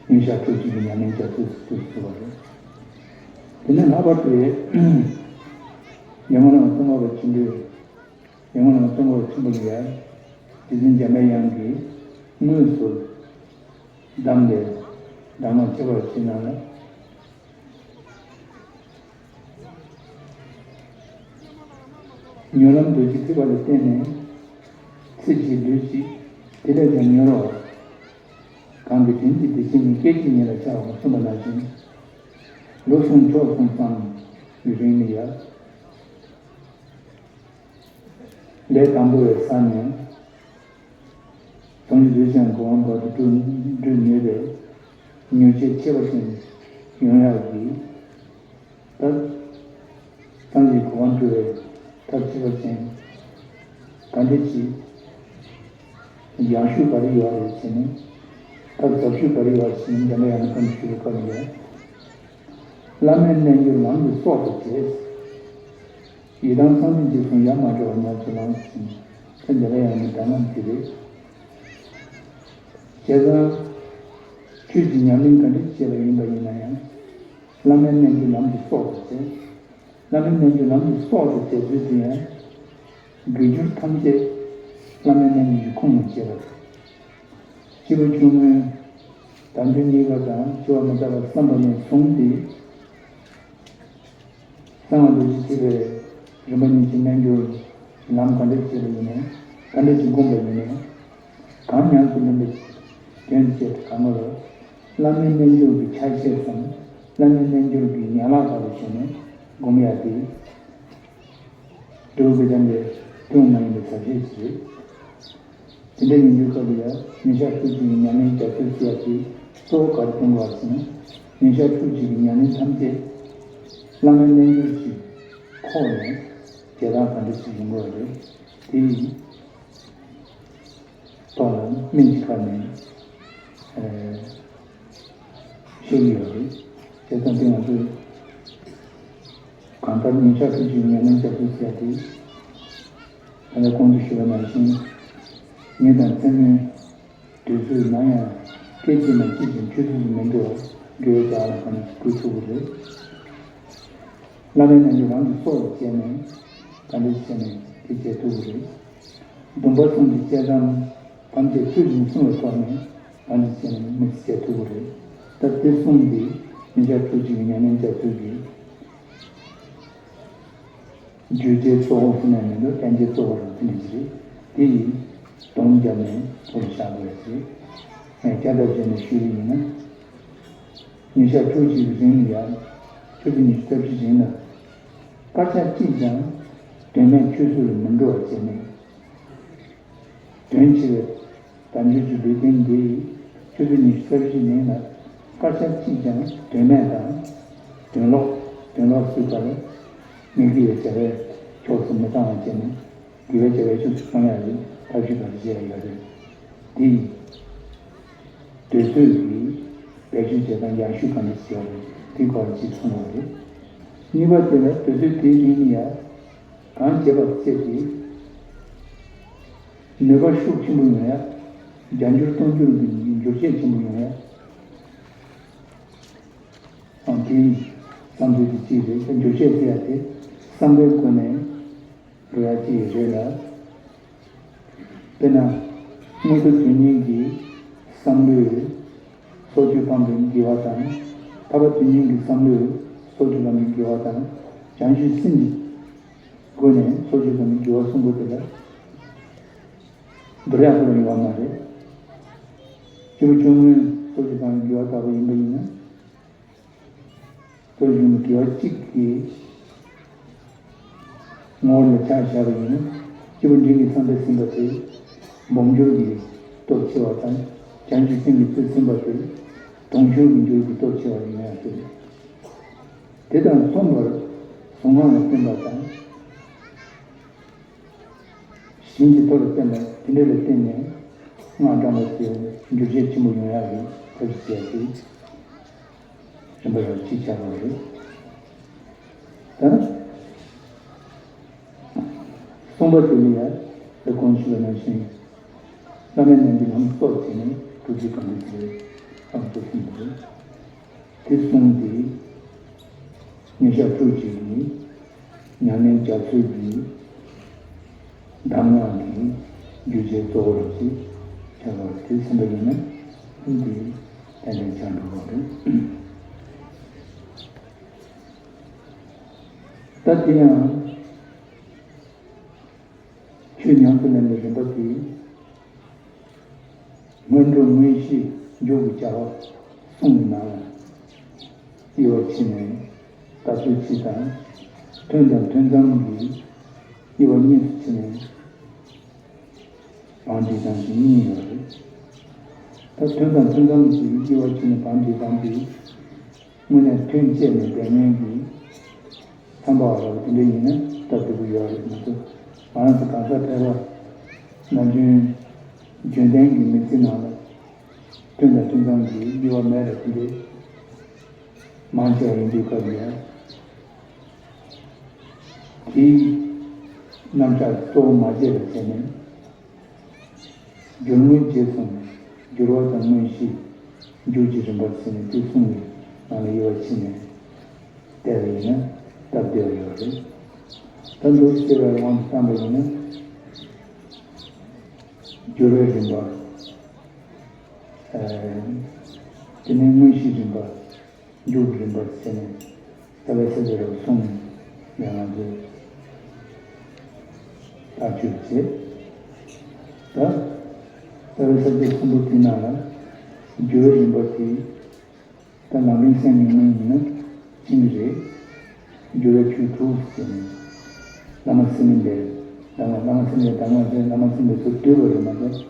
ཉིན་ཞག་ཕྲུགས་གཅིག་གི་ཉམས་ལེན་བྱ་ཚུལ་དུ་གསུངས་པ་རེད། དེ་ནས་ལྷག་པར་དུ། ཡང་ན་ང་ཚོ་སྔོན་མ་བ་ཆེན་པོའི། ཡང་ན་ང་ཚོ་སྔོན་མ་བ་ཆེན་པོ་ལ་ཡང་། རྗེ་བཙུན་འཇམ་པའི་དབྱངས་ཀྱིས་དངོས་སུ་གདམས་པའི་གདམས་ངག་ཁྱད་པར་ཅན་ནང་ལ། མྱུར་ལམ་རྡོ་རྗེ་ཐེག་པ་ལ་བརྟེན་ནས། ཚེ་གཅིག་ལུས་གཅིག་དེ་ལས་ཀྱང་མྱུར་བ། གང་གི་དྲིན་གྱིས་བདེ་ཆེན་ཉིད། སྐད་ཅིག་ཉིད་ལ་འཆར་བ་གསུངས་པ་ནང་བཞིན། ལོ་གསུམ་ཕྱོགས་གསུམ་ཙམ་གྱི་རིང་ལ་ཡང་། ལས་དང་པོ་བས་བསགས་ནས། སངས་རྒྱས་རྡོ་རྗེ་འཆང་གི་གོ་འཕང་བར་དུ་བགྲོད་བགྲོད་ནུས་པའི་མྱུར་ཁྱད་ཁྱད་པར་ཅན་ཡོང་ཡག་གི། ད། སངས་རྒྱས་གོ་འཕང་བགྲོད་པའི་ཐབས་ཁྱད་པར་ཅན་ག་འདྲ་ཅིག་ཡག་ཤོས་ག་རེ་ཡོད་རེད་ཟེར་ནས། ཐབས་ཟབ་ཤོས་ག་རེ་ཡོད་རེད་ཟེར་ནས་འཇམ་པའི་དབྱངས་ཀྱིས་བཀའ་འདྲི་ཞུ་བའི་སྐབས་ལ། བླ་མའི་རྣལ་འབྱོར་ལམ་གྱི་སྲོག་ཏུ་བྱས། ཡི་དམ་སངས་རྒྱས་རྗེས་གསུམ་ཡང་མ་འགྲོ་བར་ཉམས་སུ་བླང་ཟེར་ནས། ད་འཇམ་པའི་དབྱངས་ཀྱི་གདམས་ངག་དེ་རེད། བྱས་ཙང་། ཆོས་ཀྱི་ཉམས་ལེན་ག་འདྲ་བྱས་པ་ཡིན་པ་ཡིན་ན་ཡང་། བླ་མའི་རྣལ་འབྱོར་ལམ་གྱི་སྲོག་ཏུ་བྱས། བླ་མའི་རྣལ་འབྱོར་ལམ་གྱི་སྲོག་ཏུ་བྱས་ཚུལ་དེ་ཡང་། དགེ་སྦྱོར་ཐམས་ཅད་བླ་མའི་རྣལ་འབྱོར་གྱི་ཁོངས་ནས་བྱེད་པ་དང་། སྐྱེས་བུ་ཆུང་ངུའི་དལ་འབྱོར་རྙེད་དཀའ་དང་འཆི་བ་མི་རྟག་པ་བསམ་པ་ནས་བཟུང་སྟེ། གསང་སྔགས་རྡོ་རྗེ་ཐེག་པའི་རིམ་པ་གཉིས་ཀྱི་རྣལ་འབྱོར་ལམ་ག་འདྲ་བྱས་པ་ཡིན་ནའང་། ག་འདྲ་ཅིག་བསྒོམས་པ་ཡིན་ནའང་། གང་ཉམས་སུ་ལེན་པའི་དོན་བྱེད་གང་ལ། བླ་མའི་རྣལ་འབྱོར་གྱི་ཆ་ཤས་སམ། བླ་མའི་རྣལ་འབྱོར་གྱི་ཡན་ལག་ལྟ་བུ་བྱས་ནས་སྒོམ་ཡག་དེ། འབྲས་བུ་དཔེ་ཅན་པའི་སྐྱོན་མ་ཡིན་པའི་ཟབ་ཆོས་ཤིག་རེད། དེ་འདྲ་ཡིན་དུས་སྐབས་ལ་ཡང་ཉིན་ཞག་ཕྲུགས་གཅིག་གི་ཉམས་ལེན་རྒྱབ་སྐྱོར་བྱེད་ཡག་དེ་གཙོ་བོ་ག་རེ་གཏོང་དགོས་ཟེར་ན། ཉིན་ཞག་ཕྲུགས་གཅིག་གི་ཉམས་ལེན་ཐམས་ཅད་བླ་མའི་རྣལ་འབྱོར་གྱིས་ཁོག་ནས་བྱེད་སྟངས་ག་འདྲ་ཞིག་ཡིན་དགོས་རེད། དེ་ཡིན། ཐོག་ལ་སྨན་གྱི་ཁ་ནས་ཨ་བཤད་ཀྱི་ཡོད་རེད། བྱས་ཙང་དེ་ང་ཚོས་གང་ལྟར་ཉིན་ཞག་ཕྲུགས་གཅིག་ཉམས་ལེན་རྒྱབ་སྐྱོར་བྱས་ཏེ། ད་ལྟ་གོང་དུ་ཞུས་པ་ནང་བཞིན་ཉིན་དང་མཚན་མོའི་དུས་ཚོད་ནམ་ཡང་སྐད་ཅིག་ནང་གཅིག་ཀྱང་ཆུད་ཟོས་སུ་མི་འགྲོ་བར་དགེ་བའི་བྱ་བ་ལ་གང་ལྟར་འགོད་ཐུབ་ཀྱི་རེད། བླ་མའི་རྣལ་འབྱོར་རང་གི་སྲོག་ལ་བྱས་ནས་ག་འདྲ་བྱས་ནས་དེ་བྱེད་ཐུབ་ཀྱི་རེད། སྡོམ་པ་གསུམ་གྱི་བཅས་ཐམས་ཅད་ཚུལ་བཞིན་བསྲུངས་པའི་ཐོག་ནས་གང་འདྲ་བྱས་ནས་མི་ཚེ་སྐྱེལ་ཐུབ་ཀྱི་རེད། ད་དེ་གསུམ་འདི་ཉིན་ཞག་ཕྲུགས་གཅིག་གི་ཉམས་ལེན་རྒྱབ་ཚུལ་གྱི་བརྗོད་བྱའི་གཙོ་བོ་ཟེར་ན་མི་འདུག་བསྟན་བྱའི་གཙོ་བོ་རང་དེ་འདྲ་ཞིག་རེད། དེ་ཡིས་སྡོམ་བརྒྱབ་ནས་ཐུགས་ལ་བཞག་དགོས་རེད། ངས་བསྐྱར་ཟློས་བྱས་ནས་ཞུས་པ་ཡིན་ན། ཉིན་ཞག་ཕྲུགས་གཅིག་གི་རིང་ལ་ཡང་ཆུ་ཚོད་ཉི་ཤུ་རྩ་བཞི་རིང་ལ་སྐར་ཆ་གཅིག་ཀྱང་དོན་མེད་ཆུད་ཟོས་ལ་མི་འགྲོ་བ་བྱས་ནས། དོན་ཆེ་བའི་དལ་འབྱོར་གྱི་ལུས་རྟེན་འདི་ཆུ་ཚོད་ཉི་ཤུ་རྩ་བཞི་ནང་ལ་སྐར་ཆ་གཅིག་ཀྱང་དོན་མེད་དང་། དོན་ལོག་དོན་ལོག་སུ་ལྟར་དམིགས་ཀྱི་ཡོད་བྱ་བའི་ཕྱོགས་སུ་མི་བཏང་བ་བྱས་ནས་དགེ་བའི་བྱ་བའི་ཕྱོགས་སུ་བཏང་ཡག་གི་ཐབས་ཤེས་ག་རེ་བྱེད་ཡག་ཡོད་རེད། འདི་ཡིན། དུས་ཚོད་ཀྱི་བེད་སྤྱོད་བྱེད་སྟངས་ཡག་ཤོས་ག་འདྲ་བྱེད་ཡག་རེད། འདི་སྐོར་ཅིག་གསུངས་པ་རེད། གཉིས་པ་དེ་ལ་དུས་ཚོད་དེའི་རིང་ལ་ཡང་གང་བྱེད་པར་བྱེད་དེ། ནུས་པ་ཤུགས་ཆེན་པོ་ཡོང་ཡ། བརྒྱ་འགྱུར་སྟོང་འགྱུར་གྱི་འགྱུར་བྱེད་ཆེན་པོ་ཡོང་ཡ། ཨང་དེའི་བསམ་ཚུལ་དེ་གཅིག་རེད། འགྱུར་བྱེད་ཟེར་ཡ་དེ་བསམ་པའི་སྒོ་ནས་འགྲོ་ཡ་གཅིག་རེད་ལ། དཔེར་ན། དངོས་པོ་དོན་གཉེར་གྱི་བསམ་བློས་སྲོག་གཅོད་སྤངས་པའི་དགེ་བ་དང་། ཐར་པ་དོན་གཉེར་གྱི་བསམ་བློས་སྲོག་གཅོད་སྤངས་པའི་དགེ་བ་དང་། བྱང་ཆུབ་སེམས་ཀྱི་སྒོ་ནས་སྲོག་གཅོད་སྤངས་པའི་དགེ་བ་གསུམ་པོ་དེ་ལ། འདོར་ཡག་ཁོ་རང་ཡོད་པ་མ་རེད། སྐྱེས་བུ་ཆུང་ངུའི་སྲོག་གཅོད་སྤངས་པའི་དགེ་བ་ལྟ་བུ་ཡིན་པ་ཡིན་ན། སྲོག་གཅོད་སྤངས་པའི་དགེ་བ་གཅིག་གི་ངོ་བོ་ལ་ཆ་བཞག་པ་ཡིན་ན། སྐྱེས་བུ་འབྲིང་གི་བསམ་པས་ཟིན་པ་དེ་སྦོམ་འགྱུར་གྱི་སྟོབས་ཆེ་བ་དང་། བྱང་ཆུབ་སེམས་ཀྱི་ཚུལ་ཟིན་པ་དེ་དུང་ཕྱུར་གྱི་འགྱུར་གྱི་སྟོབས་ཆེ་བ་ཡིན་ཡང་ཟེར། དེ་དང་མཚུངས་པར་གཟུངས་སྔགས་ལ་བརྟེན་པ་དང་། བྱིན་གྱིས་བརླབས་པའི་བསྟན་པ་དེ་འདྲ་ལ་བརྟེན་ནས་སྔགས་བགྲངས་པ་དེ་འགྱུར་བྱེད་ཆེན་པོ་ཡོང་ཡག་གི་ཐབས་ཤེས་བྱས་ཏེ། རིམ་པ་རང་གཅིག་ཆགས་པ་རེད། ད་གསུམ་པ་དེ་ལ་ཡང་དེ་གོང་ཞུས་པ་ནང་བཞིན་བླ་མའི་རྣལ་འབྱོར་རྣམས་གཙོར་བྱས་ནས་ཐུགས་རྗེ་གང་འདུལ་གྱི་ལམ་དུ་ཕྱིན་པ་རེད། དེ་གསུངས་ཏེ། ཉིན་ཞག་ཕྲུགས་གཅིག་གི་ཉམས་ལེན་རྒྱབ་ཚུལ་གྱི་གདམས་ངག་གི་རྒྱུ་ཆའི་གཙོ་བོ་རུ་ཅིག་ཆགས་པ་དེ་ཟིན་པ་ཡིན་ན། འདི་ཏན་ཏན་ཆགས་འགྲོ་བ་རེད། ད་དེ་ཡང་ཆོས་ཉམས་སུ་ལེན་པའི་རིམ་པ་དེ། སྔོན་འགྲོ་དངོས་གཞི་མཇུག་གི་བྱ་བ་གསུམ་གྱི་ནང་ལ་དབྱེ་བ་ཕྱེ་ནས་ལྟ་ཚུལ་གཅིག་དང་། ཐུན་དང་ཐུན་མཚམས་ཀྱི་དབྱེ་བ་གཉིས་སུ་ཕྱེ་ནས་བང་སྒྲིག་སྟངས་ཀྱི་གཉིས་ཡོད་རེད། ད་ཐུན་དང་ཐུན་མཚམས་ཀྱི་དབྱེ་བ་ཕྱེ་ནས་བང་སྒྲིག་སྟངས་དེ། དངོས་གནས་ཐུན་བཅད་ནས་བསྡད་མཁན་གྱི་མཚམས་པ་བ་ར་བ་དེ་འདྲ་ཡིན་ན་སྟབས་བདེ་པོ་ཡོད་རེད་མ་གཏོགས། ང་རང་ཚོ་གང་ཟག་ཕལ་པ་ནམ་རྒྱུན་རྒྱུན་ལྡན་གྱི་མི་ཚེ་ནང་ལ་ཐུན་དང་ཐུན་མཚམས་ཀྱི་དབྱེ་བ་མེད་པ་དེ་འདྲ་མང་ཆེ་བ་ཡིན་དུས་སྐབས་ལ། དེའི་རྣམ་གཞག་གཙོ་བོ་མ་བརྗེད་པ་བྱས་ནས། སྦྱོར་དངོས་རྗེས་གསུམ། སྦྱོར་བ་དང་དངོས་གཞི། མཇུག་གི་རིམ་པ་ཟེར་ནས་དེ་གསུམ་གྱི་ནང་ལ་དབྱེ་བ་ཕྱེ་ནས་བལྟས་པ་ཡིན་ན་སྟབས་བདེ་བ་ཡོད་རེད། ད་མདོར་བཤད་པའི་དབང་དུ་བཏང་པ་ཡིན་ན། སྦྱོར་བའི་རིམ་པ། ཨ། དེ་ནས་དངོས་གཞིའི་རིམ་པ། མཇུག་གི་རིམ་པ་བྱས་ནས་རྩ་བའི་ས་བཅད་རབ་གསུམ་ལ་ང་ཚོས་ཐག་གཅོད་བྱེད། ད་རྩ་བའི་ས་བཅད་གསུམ་པོ་དེའི་ནང་ལ་སྦྱོར་བའི་རིམ་པ་དེ། ད་ལམ་རིམ་གསན་མྱོང་མཁན་ཡིན་ན་ ཡིན་རེད། འགྱུར་བའི་ཆོས་དྲུག་ཟེར་ནས། བླ་མ་སེམས་དཔའི་གདམས་ངག་བླ་མ་སེམས་དཔའི་གདམས་ངག་དེ་བླ་མ་སེམས་དཔའི་ཚུལ་བསྡུས་པ་རེད་མ་གཏོགས།